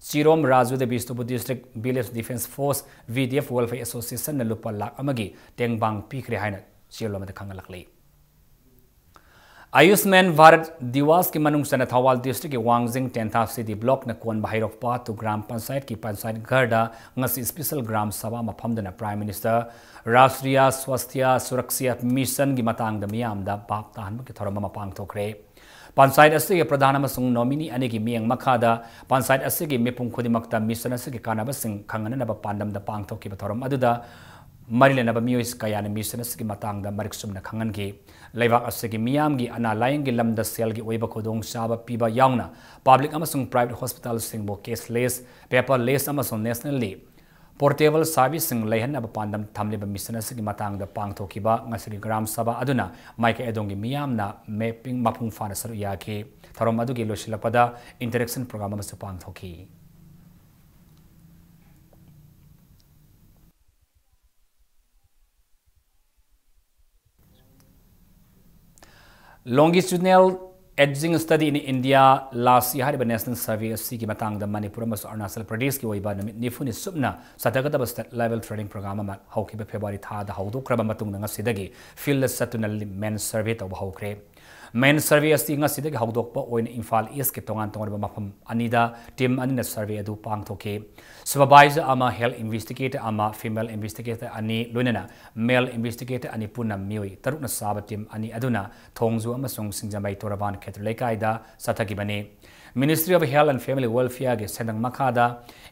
ꯆꯤꯔꯣꯝ ꯔꯥꯖꯨꯗ Bishnupur District Village Defence Force, V D F Welfare Association ꯅ ꯂꯨꯄꯥ ꯂꯥꯈ ꯑꯃꯒꯤ ꯇꯦꯡꯕꯥꯡ ꯄꯤꯈ꯭ꯔꯦ ꯍꯥꯏꯅ ꯆꯦꯔꯣꯜ ꯑꯃꯗ ꯈꯪꯍꯜꯂꯛꯂꯤ꯫ ꯑꯌꯨꯁꯃꯥꯟ ꯚꯥꯔꯠ ꯗꯤꯋꯥꯁꯀꯤ ꯃꯅꯨꯡ ꯆꯟꯅ ꯊꯧꯕꯥꯜ district ꯀꯤ ꯋꯥꯡꯖꯤꯡ ꯇꯦꯟꯊꯥ city block ꯅ ꯀꯣꯟꯕ ꯍꯩꯔꯣꯛ ꯄꯥꯠ to ꯒ꯭ꯔꯥꯝ ꯄꯟꯆꯥꯌꯠꯀꯤ ꯄꯟꯆꯥꯌꯠ ꯘꯔꯗ ꯉꯁꯤ special ꯒ꯭ꯔꯥꯝ ꯁꯚꯥ ꯑꯃ ꯐꯝꯗꯨꯅ Prime Minister ꯔꯥꯁꯇ꯭ꯔꯤꯌꯥ ꯁ꯭ꯋꯥꯁꯊ꯭ꯌ ꯁꯨꯔꯛꯁꯤꯌꯥ ꯃꯤꯁꯟꯒꯤ ꯃꯇꯥꯡꯗ ꯃꯤꯌꯥꯝꯗ ꯚꯥꯞ ꯇꯥꯍꯟꯕꯒꯤ ꯊꯧꯔꯝ ꯑꯃ ꯄꯥꯡꯊꯣꯛꯈ꯭ꯔꯦ꯫ ꯄꯟꯆꯥꯌꯠ ꯑꯁꯤꯒꯤ ꯄ꯭ꯔꯙꯥꯟ ꯑꯃꯁꯨꯡ nominee ꯑꯅꯤꯒꯤ ꯃꯤꯠꯌꯦꯡ ꯃꯈꯥꯗ ꯄꯟꯆꯥꯌꯠ ꯑꯁꯤꯒꯤ ꯃꯤꯄꯨꯝ ꯈꯨꯗꯤꯡꯃꯛꯇ ꯃꯤꯁꯟ ꯑꯁꯤꯒꯤ ꯀꯥꯟꯅꯕꯁꯤꯡ ꯈꯪꯍꯟꯅꯅꯕ ꯄꯥꯟꯗꯝꯗ ꯄꯥꯡꯊꯣꯛꯈꯤꯕ ꯊꯧꯔꯝ ꯑꯗꯨꯗ ꯃꯔꯤ ꯂꯩꯅꯕ ꯃꯤꯑꯣꯏ ꯀꯌꯥꯅ ꯃꯤꯁꯟ ꯑꯁꯤꯒꯤ ꯃꯇꯥꯡꯗ ꯃꯔꯤꯛ ꯆꯨꯝꯅ ꯈꯪꯍꯟꯈꯤ꯫ ꯂꯩꯕꯥꯛ ꯑꯁꯤꯒꯤ ꯃꯤꯌꯥꯝꯒꯤ ꯑꯅꯥ ꯂꯥꯌꯦꯡꯒꯤ ꯂꯝꯗ ꯁꯦꯜꯒꯤ ꯑꯣꯏꯕ ꯈꯨꯗꯣꯡꯆꯥꯕ ꯄꯤꯕ ꯌꯥꯎꯅ public ꯑꯃꯁꯨꯡ private hospital ꯁꯤꯡꯕꯨ cashless, paperless ꯑꯃꯁꯨꯡ nationally portable service ꯁꯤꯡ ꯂꯩꯍꯟꯅꯕ ꯄꯥꯟꯗꯝ ꯊꯝꯂꯤꯕ ꯃꯤꯁꯟ ꯑꯁꯤꯒꯤ ꯃꯇꯥꯡꯗ ꯄꯥꯡꯊꯣꯛꯈꯤꯕ ꯉꯁꯤꯒꯤ ꯒ꯭ꯔꯥꯝ ꯁꯚꯥ ꯑꯗꯨꯅ ꯃꯥꯏꯀꯩ ꯑꯗꯣꯝꯒꯤ ꯃꯤꯌꯥꯝꯅ ꯃꯦꯄꯤꯡ ꯃꯄꯨꯡ ꯐꯥꯅ ꯁꯔꯨꯛ ꯌꯥꯈꯤ꯫ ꯊꯧꯔꯝ ꯑꯗꯨꯒꯤ ꯂꯣꯏꯁꯤꯜꯂꯛꯄꯗ interaction program ꯑꯃꯁꯨ ꯄꯥꯡꯊꯣꯛꯈꯤ꯫ Longitudinal Aging Study in India, lassi ꯍꯥꯏꯔꯤꯕ National Survey ꯑꯁꯤꯒꯤ ꯃꯇꯥꯡꯗ ꯃꯅꯤꯄꯨꯔ ꯑꯃꯁꯨꯡ ꯑꯔꯨꯅꯥꯆꯜ ꯄ꯭ꯔꯗꯦꯁꯀꯤ ꯑꯣꯏꯕ ꯅꯨꯃꯤꯠ ꯅꯤꯐꯨꯅꯤ ꯁꯨꯞꯅ ꯆꯠꯊꯒꯗꯕ State Level Training Program ꯑꯃ ꯍꯧꯈꯤꯕ February ꯊꯥꯗ ꯍꯧꯗꯣꯛꯈ꯭ꯔꯕ ꯃꯇꯨꯡꯗ ꯉꯁꯤꯗꯒꯤ field ꯆꯠꯇꯨꯅ main survey ꯇꯧꯕ ꯍꯧꯈ꯭ꯔꯦ꯫ Main survey ꯑꯁꯤ ꯉꯁꯤꯗꯒꯤ ꯍꯧꯗꯣꯛꯄ ꯑꯣꯏꯅ ꯏꯝꯐꯥꯜ East ꯀꯤ ꯇꯣꯉꯥꯟ ꯇꯣꯉꯥꯟꯕ ꯃꯐꯝ ꯑꯅꯤꯗ team ꯑꯅꯤꯅ survey ꯑꯗꯨ ꯄꯥꯡꯊꯣꯛꯈꯤ꯫ Supervisor ꯑꯃ, health investigator ꯑꯃ, female investigator ꯑꯅꯤ, ꯂꯣꯏꯅꯅ male investigator ꯑꯅꯤ, ꯄꯨꯟꯅ ꯃꯤꯑꯣꯏ ꯇꯔꯨꯛꯅ ꯁꯥꯕ team ꯑꯅꯤ ꯑꯗꯨꯅ ꯊꯣꯡꯖꯨ ꯑꯃꯁꯨꯡ ꯁꯤꯡꯖꯃꯩ ꯇꯣꯔꯕꯥꯟ ꯈꯦꯇ꯭ꯔꯤ ꯂꯩꯀꯥꯏꯗ ꯆꯠꯊꯈꯤꯕꯅꯤ꯫ Ministry of Health and Family Welfare ꯒꯤ ꯁꯦꯟꯗꯪ ꯃꯈꯥꯗ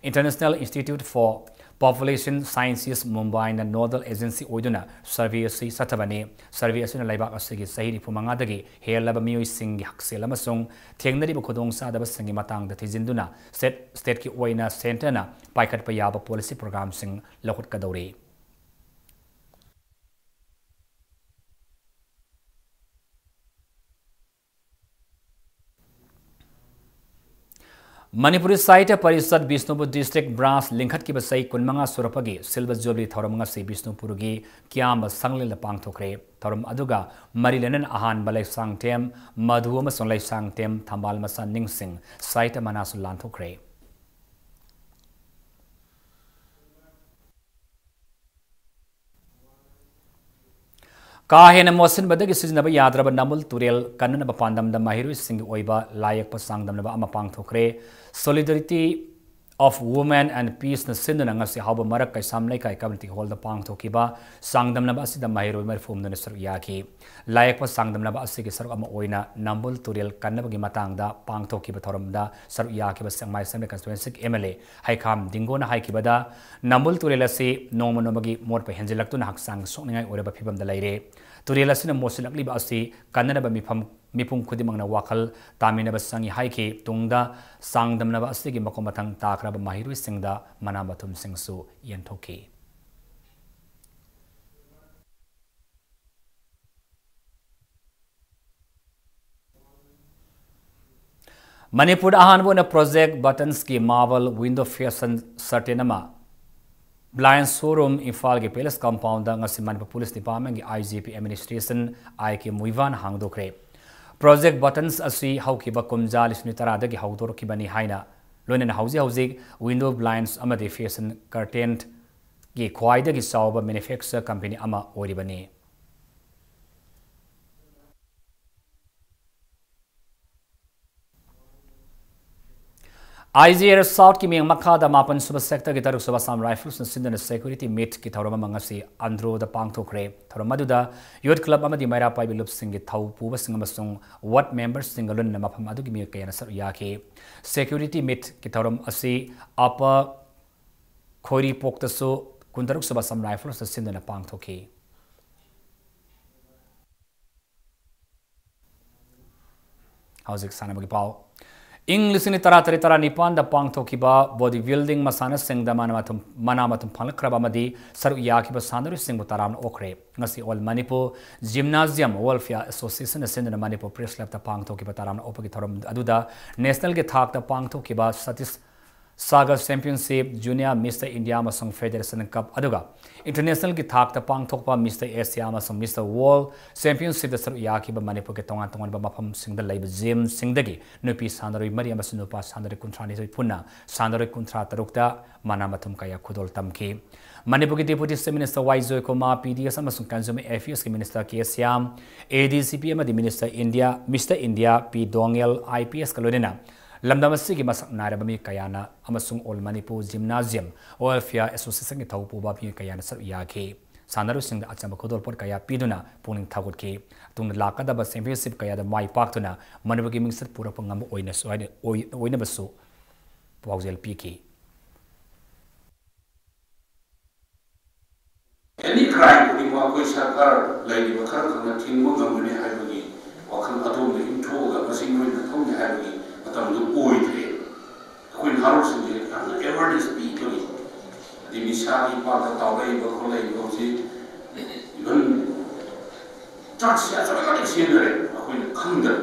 International Institute for Population Sciences ꯃꯨꯝꯕꯥꯏꯅ nodal agency ꯑꯣꯏꯗꯨꯅ survey ꯑꯁꯤ ꯆꯠꯊꯕꯅꯤ꯫ Survey ꯑꯁꯤꯅ ꯂꯩꯕꯥꯛ ꯑꯁꯤꯒꯤ ꯆꯍꯤ ꯅꯤꯐꯨ ꯃꯉꯥꯗꯒꯤ ꯍꯦꯜꯂꯕ ꯃꯤꯑꯣꯏꯁꯤꯡꯒꯤ ꯍꯛꯁꯦꯜ ꯑꯃꯁꯨꯡ ꯊꯦꯡꯅꯔꯤꯕ ꯈꯨꯗꯣꯡꯆꯥꯗꯕꯁꯤꯡꯒꯤ ꯃꯇꯥꯡꯗ ꯊꯤꯖꯤꯟꯗꯨꯅ state, state ꯀꯤ ꯑꯣꯏꯅ centre ꯅ ꯄꯥꯏꯈꯠꯄ ꯌꯥꯕ policy program ꯁꯤꯡ ꯂꯧꯈꯠꯀꯗꯧꯔꯤ꯫ ꯃꯅꯤꯄꯨꯔꯤ ꯁꯥꯍꯤꯇ꯭ꯌ ꯄꯔꯤꯁꯠ ꯕꯤꯁꯅꯨꯄꯨꯔ district branch ꯂꯤꯡꯈꯠꯈꯤꯕ ꯆꯍꯤ ꯀꯨꯟꯃꯉꯥ ꯁꯨꯔꯛꯄꯒꯤ silver jubilee ꯊꯧꯔꯝ ꯉꯁꯤ ꯕꯤꯁꯅꯨꯄꯨꯔꯒꯤ ꯀꯤꯌꯥꯝꯕ ꯁꯪꯂꯦꯟꯗ ꯄꯥꯡꯊꯣꯛꯈ꯭ꯔꯦ꯫ ꯊꯧꯔꯝ ꯑꯗꯨꯒ ꯃꯔꯤ ꯂꯩꯅꯅ ꯑꯍꯥꯟꯕ ꯂꯩꯁꯥꯡꯊꯦꯝ ꯃꯙꯨ ꯑꯃꯁꯨꯡ ꯂꯩꯁꯥꯡꯊꯦꯝ ꯊꯝꯕꯥꯜ ꯃꯆꯥ ꯅꯤꯡꯁꯤꯡ ꯁꯥꯍꯤꯇ꯭ꯌ ꯃꯅꯥꯁꯨ ꯂꯥꯟꯊꯣꯛꯈ꯭ꯔꯦ꯫ ꯀꯥ ꯍꯦꯟꯅ ꯃꯣꯠꯁꯤꯟꯕꯗꯒꯤ ꯁꯤꯖꯤꯟꯅꯕ ꯌꯥꯗ꯭ꯔꯕ ꯅꯝꯕꯨꯜ ꯇꯨꯔꯦꯜ ꯀꯟꯅꯅꯕ ꯄꯥꯟꯗꯝꯗ ꯃꯍꯩꯔꯣꯏꯁꯤꯡꯒꯤ ꯑꯣꯏꯕ ꯂꯥꯏꯌꯦꯛꯄ ꯆꯥꯡꯗꯝꯅꯕ ꯑꯃ ꯄꯥꯡꯊꯣꯛꯈ꯭ꯔꯦ꯫ Solidarity of Women and Peace ꯅ ꯁꯤꯟꯗꯨꯅ ꯉꯁꯤ ꯍꯥꯎꯕ ꯃꯔꯛ ꯀꯩꯁꯥꯝ ꯂꯩꯀꯥꯏ community hall ꯗ ꯄꯥꯡꯊꯣꯛꯈꯤꯕ ꯆꯥꯡꯗꯝꯅꯕ ꯑꯁꯤꯗ ꯃꯍꯩꯔꯣꯏ ꯃꯔꯤꯐꯨ ꯍꯨꯝꯗꯣꯏꯅ ꯁꯔꯨꯛ ꯌꯥꯈꯤ꯫ ꯂꯥꯏꯌꯦꯛꯄ ꯆꯥꯡꯗꯝꯅꯕ ꯑꯁꯤꯒꯤ ꯁꯔꯨꯛ ꯑꯃ ꯑꯣꯏꯅ ꯅꯝꯕꯨꯜ ꯇꯨꯔꯦꯜ ꯀꯟꯅꯕꯒꯤ ꯃꯇꯥꯡꯗ ꯄꯥꯡꯊꯣꯛꯈꯤꯕ ꯊꯧꯔꯝꯗ ꯁꯔꯨꯛ ꯌꯥꯈꯤꯕ ꯁꯦꯛꯃꯥꯏ Assembly Constituency ꯒꯤ M L A ꯍꯩꯈꯥꯝ ꯗꯤꯡꯒꯣꯅ ꯍꯥꯏꯈꯤꯕꯗ, ꯅꯝꯕꯨꯜ ꯇꯨꯔꯦꯜ ꯑꯁꯤ ꯅꯣꯡꯃ ꯅꯣꯡꯃꯒꯤ ꯃꯣꯠꯄ ꯍꯦꯟꯖꯤꯜꯂꯛꯇꯨꯅ ꯍꯛꯆꯥꯡ ꯁꯣꯛꯅꯤꯡꯉꯥꯏ ꯑꯣꯏꯔꯕ ꯐꯤꯕꯝꯗ ꯂꯩꯔꯦ꯫ ꯇꯨꯔꯦꯜ ꯑꯁꯤꯅ ꯃꯣꯠꯁꯤꯜꯂꯛꯂꯤꯕ ꯑꯁꯤ ꯀꯟꯅꯅꯕ ꯃꯤꯐꯝ, ꯃꯤꯄꯨꯝ ꯈꯨꯗꯤꯡꯃꯛꯅ ꯋꯥꯈꯜ ꯇꯥꯃꯤꯟꯅꯕ ꯆꯪꯏ ꯍꯥꯏꯈꯤ꯫ ꯇꯨꯡꯗ ꯆꯥꯡꯗꯝꯅꯕ ꯑꯁꯤꯒꯤ ꯃꯀꯣꯛ ꯃꯊꯪ ꯇꯥꯈ꯭ꯔꯕ ꯃꯍꯩꯔꯣꯏꯁꯤꯡꯗ ꯃꯅꯥ ꯃꯊꯨꯝꯁꯤꯡꯁꯨ ꯌꯦꯟꯊꯣꯛꯈꯤ꯫ ꯃꯅꯤꯄꯨꯔꯗ ꯑꯍꯥꯟꯕ ꯑꯣꯏꯅ Project Buttons ꯀꯤ marble window fashion curtain ꯑꯃ Blind Showroom ꯏꯝꯐꯥꯜꯒꯤ Palace Compound ꯗ ꯉꯁꯤ ꯃꯅꯤꯄꯨꯔ Police Department ꯀꯤ I G P Administration I K ꯃꯨꯏꯕꯥꯟ ꯍꯥꯡꯗꯣꯛꯈ꯭ꯔꯦ꯫ Project Buttons ꯑꯁꯤ ꯍꯧꯈꯤꯕ ꯀꯨꯝꯖꯥ ꯂꯤꯁꯤꯡ ꯇꯔꯥꯗꯒꯤ ꯍꯧꯗꯣꯔꯛꯈꯤꯕꯅꯤ ꯍꯥꯏꯅ ꯂꯣꯏꯅꯅ ꯍꯧꯖꯤꯛ ꯍꯧꯖꯤꯛ window blinds ꯑꯃꯗꯤ fashion curtainꯒꯤ ꯈ꯭ꯋꯥꯏꯗꯒꯤ ꯆꯥꯎꯕ manufacturer company ꯑꯃ ꯑꯣꯏꯔꯤꯕꯅꯤ꯫ I G R Southꯀꯤ ꯃꯤꯠꯌꯦꯡ ꯃꯈꯥꯗ ꯃꯥꯄꯟ ꯁꯨꯕ sectorꯒꯤ ꯇꯔꯨꯛ ꯁꯨꯕ Assam Riflesꯅ ꯁꯤꯟꯗꯨꯅ security meetꯀꯤ ꯊꯧꯔꯝ ꯑꯃ ꯉꯁꯤ ꯑꯟꯗ꯭ꯔꯣꯗ ꯄꯥꯡꯊꯣꯛꯈ꯭ꯔꯦ꯫ ꯊꯧꯔꯝ ꯑꯗꯨꯗ youth club ꯑꯃꯗꯤ ꯃꯩꯔꯥ ꯄꯥꯏꯕꯤ ꯂꯨꯞꯁꯤꯡꯒꯤ ꯊꯧ ꯄꯨꯕꯁꯤꯡ ꯑꯃꯁꯨꯡ ward memberꯁꯤꯡꯒ ꯂꯣꯏꯅꯅ ꯃꯐꯝ ꯑꯗꯨꯒꯤ ꯃꯤꯑꯣꯏ ꯀꯌꯥꯅ ꯁꯔꯨꯛ ꯌꯥꯈꯤ꯫ Security meetꯀꯤ ꯊꯧꯔꯝ ꯑꯁꯤ Upper ꯈꯣꯏꯔꯤꯄꯣꯛꯇꯁꯨ ꯀꯨꯟꯇꯔꯨꯛ ꯁꯨꯕ Assam Riflesꯅ ꯁꯤꯟꯗꯨꯅ ꯄꯥꯡꯊꯣꯛꯈꯤ꯫ ꯍꯧꯖꯤꯛ ꯁꯥꯟꯅꯕꯒꯤ ꯄꯥꯎ꯫ ꯏꯪ ꯂꯤꯁꯤꯡ ꯑꯅꯤ ꯇꯔꯥꯇꯔꯦꯠ ꯇꯔꯥꯅꯤꯄꯥꯟꯗ ꯄꯥꯡꯊꯣꯛꯈꯤꯕ body building ꯃꯁꯥꯟꯅꯁꯤꯡꯗ ꯃꯅꯥ ꯃꯊꯨꯝ, ꯃꯅꯥ ꯃꯊꯨꯝ ꯐꯪꯂꯛꯈ꯭ꯔꯕ ꯑꯃꯗꯤ ꯁꯔꯨꯛ ꯌꯥꯈꯤꯕ ꯁꯥꯟꯅꯔꯣꯏꯁꯤꯡꯕꯨ ꯇꯔꯥꯝꯅ ꯑꯣꯛꯈ꯭ꯔꯦ꯫ ꯉꯁꯤ All Manipur Gymnasium Welfare Associationꯅ ꯁꯤꯟꯗꯨꯅ ꯃꯅꯤꯄꯨꯔ Press Clubꯇ ꯄꯥꯡꯊꯣꯛꯈꯤꯕ ꯇꯔꯥꯝꯅ ꯑꯣꯛꯄꯒꯤ ꯊꯧꯔꯝ ꯑꯗꯨꯗ nationalꯒꯤ ꯊꯥꯛꯇ ꯄꯥꯡꯊꯣꯛꯈꯤꯕ Satish Sagar Championship, Junior Mister India ꯑꯃꯁꯨꯡ Federation Cup, ꯑꯗꯨꯒ internationalꯒꯤ ꯊꯥꯛꯇ ꯄꯥꯡꯊꯣꯛꯄ Mister Asia ꯑꯃꯁꯨꯡ Mister World Championshipꯇ ꯁꯔꯨꯛ ꯌꯥꯈꯤꯕ ꯃꯅꯤꯄꯨꯔꯒꯤ ꯇꯣꯉꯥꯟ ꯇꯣꯉꯥꯟꯕ ꯃꯐꯝꯁꯤꯡꯗ ꯂꯩꯕ gymꯁꯤꯡꯗꯒꯤ ꯅꯨꯄꯤ ꯁꯥꯟꯅꯔꯣꯏ ꯃꯔꯤ ꯑꯃꯁꯨꯡ ꯅꯨꯄꯥ ꯁꯥꯟꯅꯔꯣꯏ ꯀꯨꯟꯊ꯭ꯔꯥꯅꯤꯊꯣꯏ ꯄꯨꯟꯅ ꯁꯥꯟꯅꯔꯣꯏ ꯀꯨꯟꯊ꯭ꯔꯥ ꯇꯔꯨꯛꯇ ꯃꯅꯥ ꯃꯊꯨꯝ ꯀꯌꯥ ꯈꯨꯗꯣꯜ ꯇꯝꯈꯤ꯫ ꯃꯅꯤꯄꯨꯔꯒꯤ Deputy Chief Minister ꯋꯥꯏ ꯖꯣꯏꯀꯨꯃꯥꯔ, P D S ꯑꯃꯁꯨꯡ Consumer Affairsꯀꯤ Minister K Shyam, A D G P ꯑꯃꯗꯤ Minister India, Mister India P ꯗꯣꯉꯦꯜ, I P Sꯀ ꯂꯣꯏꯅꯅ ꯂꯝꯗꯝ ꯑꯁꯤꯒꯤ ꯃꯁꯛ ꯅꯥꯏꯔꯕ ꯃꯤꯑꯣꯏ ꯀꯌꯥꯅ ꯑꯃꯁꯨꯡ All Manipur Gymnasium Welfare Associationꯒꯤ ꯊꯧ ꯄꯨꯕ ꯃꯤꯑꯣꯏ ꯀꯌꯥꯅ ꯁꯔꯨꯛ ꯌꯥꯈꯤ꯫ ꯁꯥꯟꯅꯔꯣꯏꯁꯤꯡꯗ ꯑꯆꯝꯕ ꯈꯨꯗꯣꯜꯄꯣꯠ ꯀꯌꯥ ꯄꯤꯗꯨꯅ ꯄꯨꯛꯅꯤꯡ ꯊꯧꯒꯠꯈꯤ꯫ ꯇꯨꯡꯗ ꯂꯥꯛꯀꯗꯕ championship ꯀꯌꯥꯗ ꯃꯥꯏ ꯄꯥꯛꯇꯨꯅ ꯃꯅꯤꯄꯨꯔꯒꯤ ꯃꯤꯡꯆꯠ ꯄꯨꯔꯛꯄ ꯉꯝꯕ ꯑꯣꯏꯅꯁꯨ, ꯑꯣꯏ-, ꯑꯣꯏꯅꯕꯁꯨ ꯄꯥꯎꯖꯦꯜ ꯄꯤꯈꯤ꯫ Any crime ꯈꯨꯗꯤꯡꯃꯛ ꯑꯩꯈꯣꯏ ꯁꯔꯀꯥꯔ ꯂꯩꯔꯤꯕ ꯈꯔ ꯈꯛꯅ ꯊꯤꯡꯕ ꯉꯝꯒꯅꯤ ꯍꯥꯏꯕꯒꯤ ꯋꯥꯈꯜ ꯑꯗꯣꯝꯗ ꯏꯟꯊꯣꯛꯑꯒ ꯃꯁꯤ ꯅꯣꯏ ꯃꯊꯧꯅꯤ ꯍꯥꯏꯕꯒꯤ ꯃꯇꯝꯗꯨ ꯑꯣꯏꯗ꯭ꯔꯦ꯫ ꯑꯩꯈꯣꯏ ꯅꯍꯥꯔꯣꯜꯁꯤꯡꯁꯦ ꯌꯥꯝꯅ awareness ꯄꯤꯕꯒꯤ, ꯑꯗꯩ ꯅꯤꯁꯥꯒꯤ ꯄꯥꯛꯇ ꯇꯥꯎꯔꯛꯏꯕ ꯈꯣꯠꯂꯛꯏꯕ ꯍꯧꯖꯤꯛ even drugsꯁꯦ ꯑꯁꯨꯛꯀꯤ ꯃꯇꯤꯛ ꯁꯤꯖꯤꯟꯅꯔꯦ, ꯑꯩꯈꯣꯏꯅ ꯈꯪꯗꯅ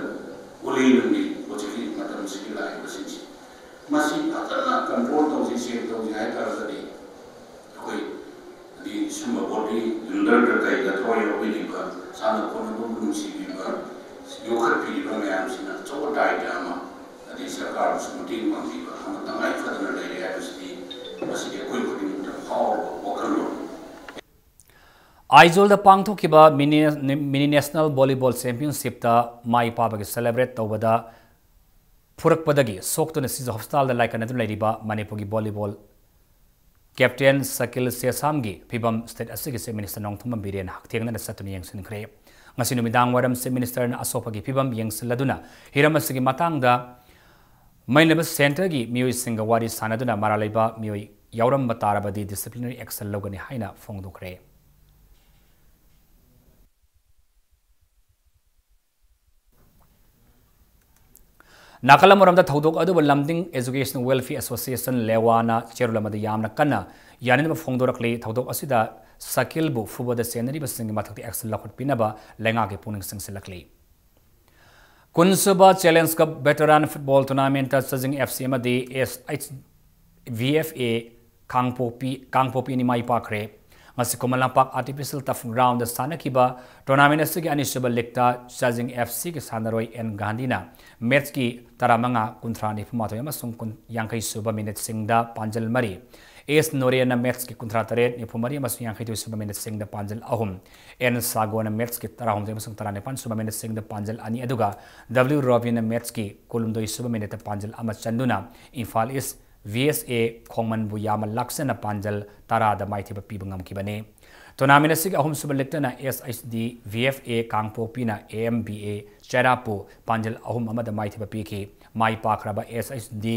ꯑꯣꯜꯂꯤ ꯅꯨꯡꯂꯤ ꯍꯧꯖꯤꯛꯀꯤ ꯃꯇꯝꯁꯤꯒꯤ ꯂꯥꯛꯏꯕꯁꯤꯡꯁꯦ꯫ ꯃꯁꯤ ꯐꯖꯅ control ꯇꯧꯁꯤ, check ꯇꯧꯁꯤ ꯍꯥꯏ ꯇꯥꯔꯒꯗꯤ ꯑꯩꯈꯣꯏ ꯍꯥꯏꯗꯤ ꯁꯨꯝꯕ body builderꯗ ꯀꯩꯗ ꯊꯋꯥꯏ ꯌꯥꯎꯕꯤꯔꯤꯕ, ꯁꯥꯟꯅ ꯈꯣꯠꯅꯕꯕꯨ ꯅꯨꯡꯁꯤꯕꯤꯕ, ꯌꯣꯛꯈꯠꯄꯤꯔꯤꯕ ꯃꯌꯥꯝꯁꯤꯅ ꯑꯆꯧꯕ ꯗꯥꯏꯇ ꯑꯃ, ꯑꯗꯩ ꯁꯔꯀꯥꯔꯕꯨꯁꯨ ꯃꯇꯦꯡ ꯄꯥꯡꯕꯤꯕ ꯑꯃ ꯇꯉꯥꯏ ꯐꯗꯅ ꯂꯩꯔꯦ ꯍꯥꯏꯕꯁꯤꯗꯤ ꯃꯁꯤꯗꯤ ꯑꯩꯈꯣꯏ ꯈꯨꯗꯤꯡꯃꯛꯇ ꯐꯥꯎꯔꯕ ꯋꯥꯈꯜꯂꯣꯟꯅꯤ꯫ ꯑꯥꯏꯖꯣꯜꯗ ꯄꯥꯡꯊꯣꯛꯈꯤꯕ ꯃꯤꯅꯤ, ꯃꯤꯅꯤ ꯅꯦꯁꯅꯦꯜ ꯚꯣꯂꯤꯕꯣꯜ ꯆꯦꯝꯄꯤꯌꯟꯁꯤꯞꯇ ꯃꯥꯏ ꯄꯥꯛꯄꯒꯤ ꯁꯦꯂꯦꯕ꯭ꯔꯦꯠ ꯇꯧꯕꯗ ꯐꯨꯔꯛꯄꯗꯒꯤ ꯁꯣꯛꯇꯨꯅ ꯁꯤꯖ ꯍꯣꯁꯄꯤꯇꯥꯜꯗ ꯂꯥꯏꯀꯠꯅꯗꯨꯅ ꯂꯩꯔꯤꯕ ꯃꯅꯤꯄꯨꯔꯒꯤ ꯚꯣꯂꯤꯕꯣꯜ ꯀꯦꯞꯇꯦꯟ ꯁꯀꯤꯜ ꯁꯦꯁꯥꯝꯒꯤ ꯐꯤꯕꯝ ꯁ꯭ꯇꯦꯠ ꯑꯁꯤꯒꯤ ꯆꯤꯐ ꯃꯤꯅꯤꯁꯇꯔ ꯅꯣꯡꯊꯣꯝꯕꯝ ꯕꯤꯔꯦꯟꯅ ꯍꯛꯊꯦꯡꯅꯅ ꯆꯠꯇꯨꯅ ꯌꯦꯡꯁꯤꯟꯈ꯭ꯔꯦ꯫ ꯉꯁꯤ ꯅꯨꯃꯤꯗꯥꯡ ꯋꯥꯏꯔꯝ ꯆꯤꯐ ꯃꯤꯅꯤꯁꯇꯔꯅ ꯑꯁꯣꯛꯄꯒꯤ ꯐꯤꯕꯝ ꯌꯦꯡꯁꯤꯜꯂꯗꯨꯅ ꯍꯤꯔꯝ ꯑꯁꯤꯒꯤ ꯃꯇꯥꯡꯗ ꯃꯩꯅꯕ ꯁꯦꯟꯇꯔꯒꯤ ꯃꯤꯑꯣꯏꯁꯤꯡꯒ ꯋꯥꯔꯤ ꯁꯥꯟꯅꯗꯨꯅ ꯃꯔꯥꯜ ꯂꯩꯕ ꯃꯤꯑꯣꯏ ꯌꯥꯎꯔꯝꯕ ꯇꯥꯔꯕꯗꯤ ꯗꯤꯁꯤꯄ꯭ꯂꯤꯅꯔꯤ ꯑꯦꯛꯁꯟ ꯂꯧꯒꯅꯤ ꯍꯥꯏꯅ ꯐꯣꯡꯗꯣꯛꯈ꯭ꯔꯦ꯫ ꯅꯥꯀꯜ ꯑꯃꯔꯣꯝꯗ ꯊꯧꯗꯣꯛ ꯑꯗꯨꯕꯨ ꯂꯝꯗꯤꯡ ꯑꯦꯖꯨꯀꯦꯁꯟ ꯋꯦꯜꯐꯤꯌꯔ ꯑꯦꯁꯣꯁꯤꯌꯦꯁꯟ, ꯂꯦꯋꯥꯅ ꯆꯦꯔꯣꯜ ꯑꯃꯗ ꯌꯥꯝꯅ ꯀꯟꯅ ꯌꯥꯅꯤꯡꯗꯕ ꯐꯣꯡꯗꯣꯔꯛꯂꯤ꯫ ꯊꯧꯗꯣꯛ ꯑꯁꯤꯗ ꯁꯀꯤꯜꯕꯨ ꯐꯨꯕꯗ ꯆꯦꯟꯅꯔꯤꯕꯁꯤꯡꯒꯤ ꯃꯊꯛꯇ ꯑꯦꯛꯁꯟ ꯂꯧꯈꯠꯄꯤꯅꯕ ꯂꯩꯉꯥꯛꯀꯤ ꯄꯨꯛꯅꯤꯡ ꯆꯤꯡꯁꯤꯜꯂꯛꯂꯤ꯫ ꯀꯨꯟꯁꯨꯕ ꯆꯦꯂꯦꯟꯖ ꯀꯞ ꯚꯦꯇꯔꯥꯟ ꯐꯨꯠꯕꯣꯜ ꯇꯣꯔꯅꯥꯃꯦꯟꯠꯇ ꯆꯥꯖꯤꯡ ꯑꯦꯐ ꯁꯤ ꯑꯃꯗꯤ ꯑꯦꯁ ꯑꯩꯆ ꯚꯤ ꯑꯦꯐ ꯑꯦ ꯀꯥꯡꯄꯣꯛꯄꯤ, ꯀꯥꯡꯄꯣꯛꯄꯤ ꯑꯅꯤ ꯃꯥꯏ ꯄꯥꯛꯈ꯭ꯔꯦ꯫ ꯉꯁꯤ ꯈꯨꯃꯟ ꯂꯝꯄꯥꯛ ꯑꯥꯔꯇꯤꯐꯤꯁꯤꯌꯦꯜ ꯇꯔꯐ ꯒ꯭ꯔꯥꯎꯟꯗ ꯁꯥꯟꯅꯈꯤꯕ ꯇꯣꯔꯅꯥꯃꯦꯟꯠ ꯑꯁꯤꯒꯤ ꯑꯅꯤꯁꯨꯕ ꯂꯤꯛꯇ ꯆꯥꯖꯤꯡ ꯑꯦꯐ ꯁꯤꯒꯤ ꯁꯥꯟꯅꯔꯣꯏ ꯑꯦꯟ ꯒꯥꯟꯙꯤꯅ ꯃꯦꯠꯁꯀꯤ ꯇꯔꯥꯃꯉꯥ, ꯀꯨꯟꯊ꯭ꯔꯥ, ꯅꯤꯐꯨꯃꯥꯊꯣꯏ ꯑꯃꯁꯨꯡ ꯀꯨꯟ, ꯌꯥꯡꯈꯩ ꯁꯨꯕ ꯃꯤꯅꯤꯠꯁꯤꯡꯗ ꯄꯥꯟꯖꯜ ꯃꯔꯤ, ꯑꯦꯁ ꯅꯣꯔꯦꯟꯅ ꯃꯦꯠꯁꯀꯤ ꯀꯨꯟꯊ꯭ꯔꯥ ꯇꯔꯦꯠ, ꯅꯤꯐꯨ ꯃꯔꯤ ꯑꯃꯁꯨꯡ ꯌꯥꯡꯈꯩ ꯇꯔꯨꯛ ꯁꯨꯕ ꯃꯤꯅꯤꯠꯁꯤꯡꯗ ꯄꯥꯟꯖꯜ ꯑꯍꯨꯝ, ꯑꯦꯟ ꯁꯥꯒꯣꯅ ꯃꯦꯠꯁꯀꯤ ꯇꯔꯥꯍꯨꯝꯗꯣꯏ ꯑꯃꯁꯨꯡ ꯇꯔꯥꯅꯤꯄꯥꯟ ꯁꯨꯕ ꯃꯤꯅꯤꯠꯁꯤꯡꯗ ꯄꯥꯟꯖꯜ ꯑꯅꯤ, ꯑꯗꯨꯒ ꯗꯕ꯭ꯂꯤꯎ ꯔꯣꯕꯤꯟꯅ ꯃꯦꯠꯁꯀꯤ ꯀꯨꯟꯍꯨꯝꯗꯣꯏ ꯁꯨꯕ ꯃꯤꯅꯤꯠꯇ ꯄꯥꯟꯖꯜ ꯑꯃ ꯆꯟꯗꯨꯅ ꯏꯝꯐꯥꯜ ꯏꯁ ꯚꯤ ꯑꯦꯁ ꯑꯦ ꯈꯣꯡꯃꯟꯕꯨ ꯌꯥꯝꯅ ꯂꯥꯛꯆꯅ ꯄꯥꯟꯖꯜ ꯇꯔꯥꯗ ꯃꯥꯏꯊꯤꯕ ꯄꯤꯕ ꯉꯝꯈꯤꯕꯅꯤ꯫ ꯇꯣꯔꯅꯥꯃꯦꯟꯠ ꯑꯁꯤꯒꯤ ꯑꯍꯨꯝꯁꯨꯕ ꯂꯤꯛꯇꯅ S H D V F A ꯀꯥꯡꯄꯣꯛꯄꯤꯅ ꯑꯦ ꯑꯦꯝ ꯕꯤ ꯑꯦ ꯆꯩꯔꯥꯞꯄꯨ ꯄꯥꯟꯖꯜ ꯑꯍꯨꯝ ꯑꯃꯗ ꯃꯥꯏꯊꯤꯕ ꯄꯤꯈꯤ꯫ ꯃꯥꯏ ꯄꯥꯛꯈ꯭ꯔꯕ S H D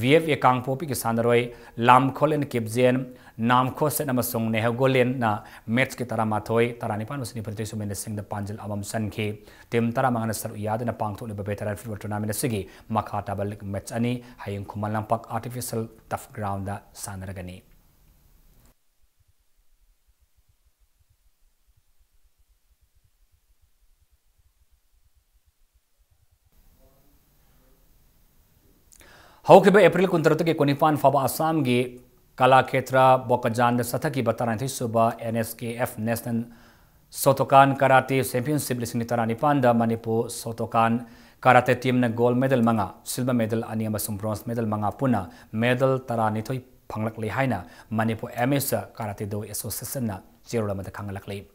V F A ꯀꯥꯡꯄꯣꯛꯄꯤꯒꯤ ꯁꯥꯟꯅꯔꯣꯏ ꯂꯥꯝꯈꯣꯂꯦꯟ ꯀꯤꯞꯖꯦꯟ, ꯅꯥꯝꯈꯣꯁꯦꯟ ꯑꯃꯁꯨꯡ ꯅꯦꯍꯒꯣꯂꯦꯟꯅ ꯃꯦꯠꯁꯀꯤ ꯇꯔꯥꯃꯥꯊꯣꯏ, ꯇꯔꯥꯅꯤꯄꯥꯟ ꯑꯃꯁꯨꯡ ꯅꯤꯐꯨꯇꯔꯦꯠ ꯁꯨꯕ ꯃꯤꯅꯤꯠꯁꯤꯡꯗ ꯄꯥꯟꯖꯜ ꯑꯃꯃꯝ ꯆꯟꯈꯤ꯫ ꯇꯤꯝ ꯇꯔꯥꯃꯉꯥꯅ ꯁꯔꯨꯛ ꯌꯥꯗꯨꯅ ꯄꯥꯡꯊꯣꯛꯂꯤꯕ ꯚꯦꯇꯔꯥꯟ ꯐꯨꯠꯕꯣꯜ ꯇꯣꯔꯅꯥꯃꯦꯟꯠ ꯑꯁꯤꯒꯤ ꯃꯈꯥ ꯇꯥꯕ ꯂꯤꯛ ꯃꯦꯠꯁ ꯑꯅꯤ ꯍꯌꯦꯡ ꯈꯨꯃꯟ ꯂꯝꯄꯥꯛ ꯑꯥꯔꯇꯤꯐꯤꯁꯤꯌꯦꯜ ꯇꯔꯐ ꯒ꯭ꯔꯥꯎꯟꯗ ꯁꯥꯟꯅꯔꯒꯅꯤ꯫ ꯍꯧꯈꯤꯕ ꯑꯦꯄ꯭ꯔꯤꯜ ꯀꯨꯟꯇꯔꯨꯛꯇꯒꯤ ꯀꯨꯟꯅꯤꯄꯥꯟ ꯐꯥꯎꯕ ꯑꯁꯥꯝꯒꯤ ꯀꯂꯥꯈꯦꯇ꯭ꯔ ꯕꯣꯀꯥꯖꯥꯟꯗ ꯆꯠꯊꯈꯤꯕ ꯇꯔꯥꯅꯤꯊꯣꯏ ꯁꯨꯕ N S K F national Shotokan karate championship ꯂꯤꯁꯤꯡ ꯑꯅꯤ ꯇꯔꯥꯅꯤꯄꯥꯟꯗ ꯃꯅꯤꯄꯨꯔ ꯁꯣꯇꯣꯀꯥꯟ ꯀꯔꯥꯇꯦ ꯇꯤꯝꯅ ꯒꯣꯜ ꯃꯦꯗꯜ ꯃꯉꯥ, ꯁꯤꯜꯚꯔ ꯃꯦꯗꯜ ꯑꯅꯤ ꯑꯃꯁꯨꯡ ꯕ꯭ꯔꯣꯟꯖ ꯃꯦꯗꯜ ꯃꯉꯥ ꯄꯨꯟꯅ ꯃꯦꯗꯜ ꯇꯔꯥꯅꯤꯊꯣꯏ ꯐꯪꯂꯛꯂꯤ ꯍꯥꯏꯅ ꯃꯅꯤꯄꯨꯔ ꯑꯦꯃꯦꯆꯔ ꯀꯔꯥꯇꯦ ꯗꯣ ꯑꯦꯁꯣꯁꯤꯌꯦꯁꯟꯅ ꯆꯦꯔꯣꯜ ꯑꯃꯗ ꯈꯪꯍꯜꯂꯛꯂꯤ꯫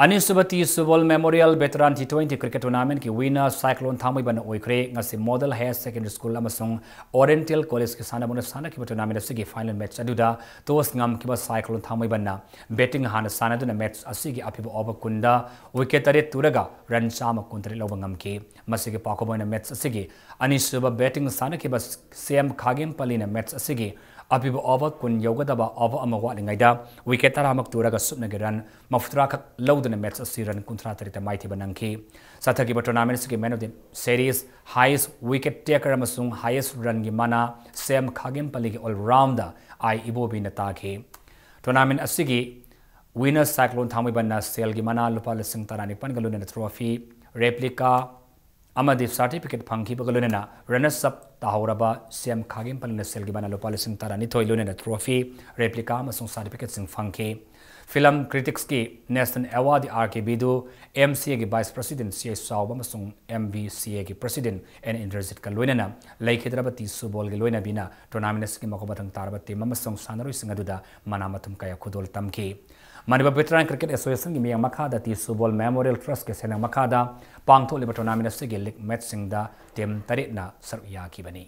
ꯑꯅꯤꯁꯨꯕ T Subol memorial veteran T twenty cricket ꯇꯣꯔꯅꯥꯃꯦꯟꯠꯀꯤ ꯋꯤꯟꯅꯔ ꯁꯥꯏꯀ꯭ꯂꯣꯟ ꯊꯥꯡꯃꯩꯕꯟꯅ ꯑꯣꯏꯈ꯭ꯔꯦ꯫ ꯉꯁꯤ ꯃꯣꯗꯦꯜ ꯍꯥꯌꯔ ꯁꯦꯀꯦꯟꯗꯔꯤ ꯁ꯭ꯀꯨꯜ ꯑꯃꯁꯨꯡ ꯑꯣꯔꯤꯌꯦꯟꯇꯦꯜ ꯀꯣꯂꯦꯖꯀꯤ ꯁꯥꯟꯅꯕꯨꯡꯗ ꯁꯥꯟꯅꯈꯤꯕ ꯇꯣꯔꯅꯥꯃꯦꯟꯠ ꯑꯁꯤꯒꯤ ꯐꯥꯏꯅꯦꯜ ꯃꯦꯠꯆ ꯑꯗꯨꯗ ꯇꯣꯁ ꯉꯝꯈꯤꯕ ꯁꯥꯏꯀ꯭ꯂꯣꯟ ꯊꯥꯡꯃꯩꯕꯟꯅ ꯕꯦꯇꯤꯡ ꯍꯥꯟꯅ ꯁꯥꯟꯅꯗꯨꯅ ꯃꯦꯠꯆ ꯑꯁꯤꯒꯤ ꯑꯄꯤꯕ ꯑꯣꯚꯔ ꯀꯨꯟꯗ ꯋꯤꯀꯦꯠ ꯇꯔꯦꯠ ꯇꯨꯔꯒ ꯔꯟ ꯆꯥꯝꯃ ꯀꯨꯟꯇꯔꯦꯠ ꯂꯧꯕ ꯉꯝꯈꯤ꯫ ꯃꯁꯤꯒꯤ ꯄꯥꯎꯈꯨꯝ ꯑꯣꯏꯅ ꯃꯦꯠꯆ ꯑꯁꯤꯒꯤ ꯑꯅꯤꯁꯨꯕ ꯕꯦꯇꯤꯡ ꯁꯥꯟꯅꯈꯤꯕ ꯁꯤ ꯑꯦꯝ ꯈꯥꯒꯦꯝꯄꯜꯂꯤꯅ ꯃꯦꯠꯆ ꯑꯁꯤꯒꯤ ꯑꯄꯤꯕ ꯑꯣꯚꯔ ꯀꯨꯟ ꯌꯧꯒꯗꯕ ꯑꯣꯚꯔ ꯑꯃ ꯋꯥꯠꯂꯤꯉꯩꯗ ꯋꯤꯀꯦꯠ ꯇꯔꯥꯃꯛ ꯇꯨꯔꯒ ꯁꯨꯞꯅꯒꯤ ꯔꯟ ꯃꯧꯗ꯭ꯔꯥ ꯈꯛ ꯂꯧꯗꯨꯅ ꯃꯦꯠꯆ ꯑꯁꯤ ꯔꯟ ꯀꯨꯟꯊ꯭ꯔꯥ ꯇꯔꯦꯠꯇ ꯃꯥꯏꯊꯤꯕ ꯅꯪꯈꯤ꯫ ꯆꯠꯊꯈꯤꯕ ꯇꯣꯔꯅꯥꯃꯦꯟꯠ ꯑꯁꯤꯒꯤ man of the series, highest wicket taker ꯑꯃꯁꯨꯡ ꯍꯥꯏꯌꯦꯁ ꯔꯟꯒꯤ ꯃꯅꯥ ꯁꯤ ꯑꯦꯝ ꯈꯥꯒꯦꯝꯄꯜꯂꯤꯒꯤ ꯑꯣꯜ ꯔꯥꯎꯟꯗꯔ ꯑꯥꯏ ꯏꯕꯣꯕꯤꯅ ꯇꯥꯈꯤ꯫ ꯇꯣꯔꯅꯥꯃꯦꯟꯠ ꯑꯁꯤꯒꯤ ꯋꯤꯟꯅꯔ ꯁꯥꯏꯀ꯭ꯂꯣꯟ ꯊꯥꯡꯃꯩꯕꯟꯅ ꯁꯦꯜꯒꯤ ꯃꯅꯥ ꯂꯨꯄꯥ ꯂꯤꯁꯤꯡ ꯇꯔꯥꯅꯤꯄꯥꯟꯒ ꯂꯣꯏꯅꯅ ꯇ꯭ꯔꯣꯐꯤ, ꯔꯦꯄ꯭ꯂꯤꯀꯥ ꯑꯃꯗꯤ ꯁꯥꯔꯇꯤꯐꯤꯀꯦꯠ ꯐꯪꯈꯤꯕꯒ ꯂꯣꯏꯅꯅ ꯔꯅꯔꯁ ꯑꯞ ꯇꯥꯍꯧꯔꯕ ꯁꯤ ꯑꯦꯝ ꯈꯥꯒꯦꯝꯄꯜꯂꯤꯅ ꯁꯦꯜꯒꯤ ꯃꯅꯥ ꯂꯨꯄꯥ ꯂꯤꯁꯤꯡ ꯇꯔꯥꯅꯤꯊꯣꯏ ꯂꯣꯏꯅꯅ ꯇ꯭ꯔꯣꯐꯤ, ꯔꯦꯄ꯭ꯂꯤꯀꯥ ꯑꯃꯁꯨꯡ ꯁꯥꯔꯇꯤꯐꯤꯀꯦꯠꯁꯤꯡ ꯐꯪꯈꯤ꯫ ꯐꯤꯂꯝ ꯀ꯭ꯔꯤꯇꯤꯛꯁꯀꯤ ꯅꯦꯁꯅꯦꯜ ꯑꯦꯋꯥꯔꯗ ꯑꯥꯔ ꯀꯦ ꯕꯤꯗꯨ, ꯑꯦꯝ ꯁꯤ ꯑꯦꯒꯤ ꯚꯥꯏꯁ ꯄ꯭ꯔꯁꯤꯗꯦꯟꯠ ꯁꯤ ꯑꯩꯆ ꯆꯥꯎꯕ ꯑꯃꯁꯨꯡ ꯑꯦꯝ ꯚꯤ ꯁꯤ ꯑꯦꯒꯤ ꯄ꯭ꯔꯁꯤꯗꯦꯟꯠ ꯑꯦꯟ ꯏꯟꯗ꯭ꯔꯖꯤꯠꯀ ꯂꯣꯏꯅꯅ ꯂꯩꯈꯤꯗ꯭ꯔꯕ ꯇꯤ ꯁꯨꯕꯣꯜꯒꯤ ꯂꯣꯏꯅꯕꯤꯅ ꯇꯣꯔꯅꯥꯃꯦꯟꯠ ꯑꯁꯤꯒꯤ ꯃꯈꯣꯡ ꯃꯊꯪ ꯇꯥꯔꯕ ꯇꯤꯝ ꯑꯃꯁꯨꯡ ꯁꯥꯟꯅꯔꯣꯏꯁꯤꯡ ꯑꯗꯨꯗ ꯃꯅꯥ ꯃꯊꯨꯝ ꯀꯌꯥ ꯈꯨꯗꯣꯜ ꯇꯝꯈꯤ꯫ ꯃꯅꯤꯄꯨꯔ ꯚꯦꯇꯔꯥꯟ ꯀ꯭ꯔꯤꯀꯦꯠ ꯑꯦꯁꯣꯁꯤꯌꯦꯁꯟꯒꯤ ꯃꯤꯠꯌꯦꯡ ꯃꯈꯥꯗ ꯇꯤ ꯁꯨꯕꯣꯜ ꯃꯦꯃꯣꯔꯤꯌꯦꯜ ꯇ꯭ꯔꯁꯀꯤ ꯁꯦꯟꯅ ꯃꯈꯥꯗ ꯄꯥꯡꯊꯣꯛꯂꯤꯕ ꯇꯣꯔꯅꯥꯃꯦꯟꯠ ꯑꯁꯤꯒꯤ ꯂꯤꯒ ꯃꯦꯠꯆꯁꯤꯡꯗ ꯇꯤꯝ ꯇꯔꯦꯠꯅ ꯁꯔꯨꯛ ꯌꯥꯈꯤꯕꯅꯤ꯫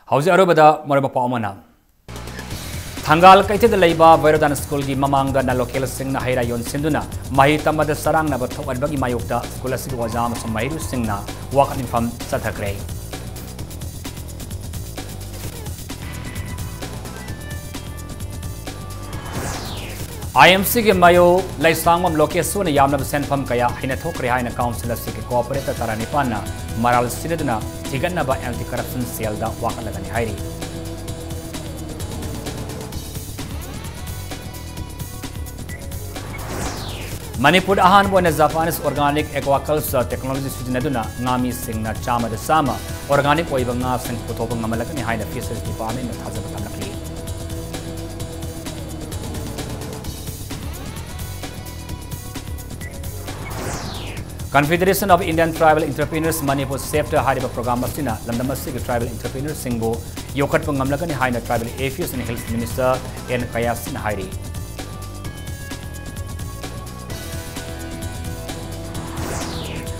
ꯍꯧꯖꯤꯛ ꯑꯔꯣꯏꯕꯗ ꯃꯔꯨꯞ ꯃꯄꯥꯎ ꯑꯃꯅ, ꯊꯪꯒꯥꯜ ꯀꯩꯊꯦꯜꯗ ꯂꯩꯕ ꯚꯩꯔꯣꯗꯥꯟ ꯁ꯭ꯀꯨꯜꯒꯤ ꯃꯃꯥꯡꯗ ꯅꯟ ꯂꯣꯀꯦꯜꯁꯤꯡꯅ ꯍꯩ ꯔꯥ ꯌꯣꯟꯁꯤꯟꯗꯨꯅ ꯃꯍꯩ ꯇꯝꯕꯗ ꯆꯔꯥꯡꯅꯕ ꯊꯣꯛꯍꯟꯕꯒꯤ ꯃꯥꯌꯣꯛꯇ ꯁ꯭ꯀꯨꯜ ꯑꯁꯤꯒꯤ ꯑꯣꯖꯥ ꯑꯃꯁꯨꯡ ꯃꯍꯩꯔꯣꯏꯁꯤꯡꯅ ꯋꯥꯀꯠ ꯃꯤꯐꯝ ꯆꯠꯊꯈ꯭ꯔꯦ꯫ ꯑꯥꯏ ꯑꯦꯝ ꯁꯤꯒꯤ ꯃꯌꯣ ꯂꯩꯁꯥꯡꯕꯝ ꯂꯣꯀꯦꯁꯣꯔꯅ ꯌꯥꯝꯂꯕ ꯁꯦꯟꯐꯝ ꯀꯌꯥ ꯍꯩꯅ ꯊꯣꯛꯈ꯭ꯔꯦ ꯍꯥꯏꯅ ꯀꯥꯎꯟꯁꯤꯜ ꯑꯁꯤꯒꯤ ꯀꯣꯑꯣꯄꯔꯦꯇꯔ ꯇꯔꯥꯅꯤꯄꯥꯟꯅ ꯃꯔꯥꯜ ꯁꯤꯟꯅꯗꯨꯅ ꯊꯤꯒꯠꯅꯕ ꯑꯦꯟꯇꯤ ꯀꯔꯞꯁꯟ ꯁꯦꯜꯗ ꯋꯥꯀꯠꯂꯒꯅꯤ ꯍꯥꯏꯔꯤ꯫ ꯃꯅꯤꯄꯨꯔꯗ ꯑꯍꯥꯟꯕ ꯑꯣꯏꯅ Japanese organic aquaculture technology ꯁꯤꯖꯤꯟꯅꯗꯨꯅ ꯉꯥꯃꯤꯁꯤꯡꯅ ꯆꯥꯝꯃꯗ ꯆꯥꯝꯃ organic ꯑꯣꯏꯕ ꯉꯥꯁꯤꯡ ꯄꯨꯊꯣꯛꯄ ꯉꯝꯍꯜꯂꯛꯀꯅꯤ ꯍꯥꯏꯅ Fisheries Department ꯅ ꯊꯥꯖꯕ ꯊꯝꯂꯛꯂꯤ꯫ Confederation of Indian Tribal Entrepreneurs Manipur Chapter ꯍꯥꯏꯔꯤꯕ program ꯑꯁꯤꯅ ꯂꯝꯗꯝ ꯑꯁꯤꯒꯤ tribal entrepreneurs ꯁꯤꯡꯕꯨ ꯌꯣꯛꯈꯠꯄ ꯉꯝꯂꯒꯅꯤ ꯍꯥꯏꯅ Tribal Affairs and Hills Minister N ꯀꯌꯥꯁꯤꯅ ꯍꯥꯏꯔꯤ꯫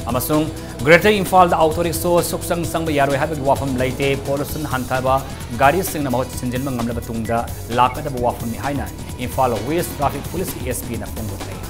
ꯑꯃꯁꯨꯡ Greater ꯏꯝꯐꯥꯜꯗ auto rickshaw ꯁꯨꯛꯆꯪ ꯆꯪꯕ ꯌꯥꯔꯣꯏ ꯍꯥꯏꯕꯒꯤ ꯋꯥꯐꯝ ꯂꯩꯇꯦ꯫ Pollution ꯍꯟꯊꯕ ꯒꯥꯔꯤꯁꯤꯡꯅ ꯃꯍꯨꯠ ꯁꯤꯟꯖꯤꯟꯕ ꯉꯝꯂꯕ ꯇꯨꯡꯗ ꯂꯥꯛꯀꯗꯕ ꯋꯥꯐꯝꯅꯤ ꯍꯥꯏꯅ ꯏꯝꯐꯥꯜ West Traffic Police ꯀꯤ S P ꯅ ꯐꯣꯡꯗꯣꯛꯂꯦ꯫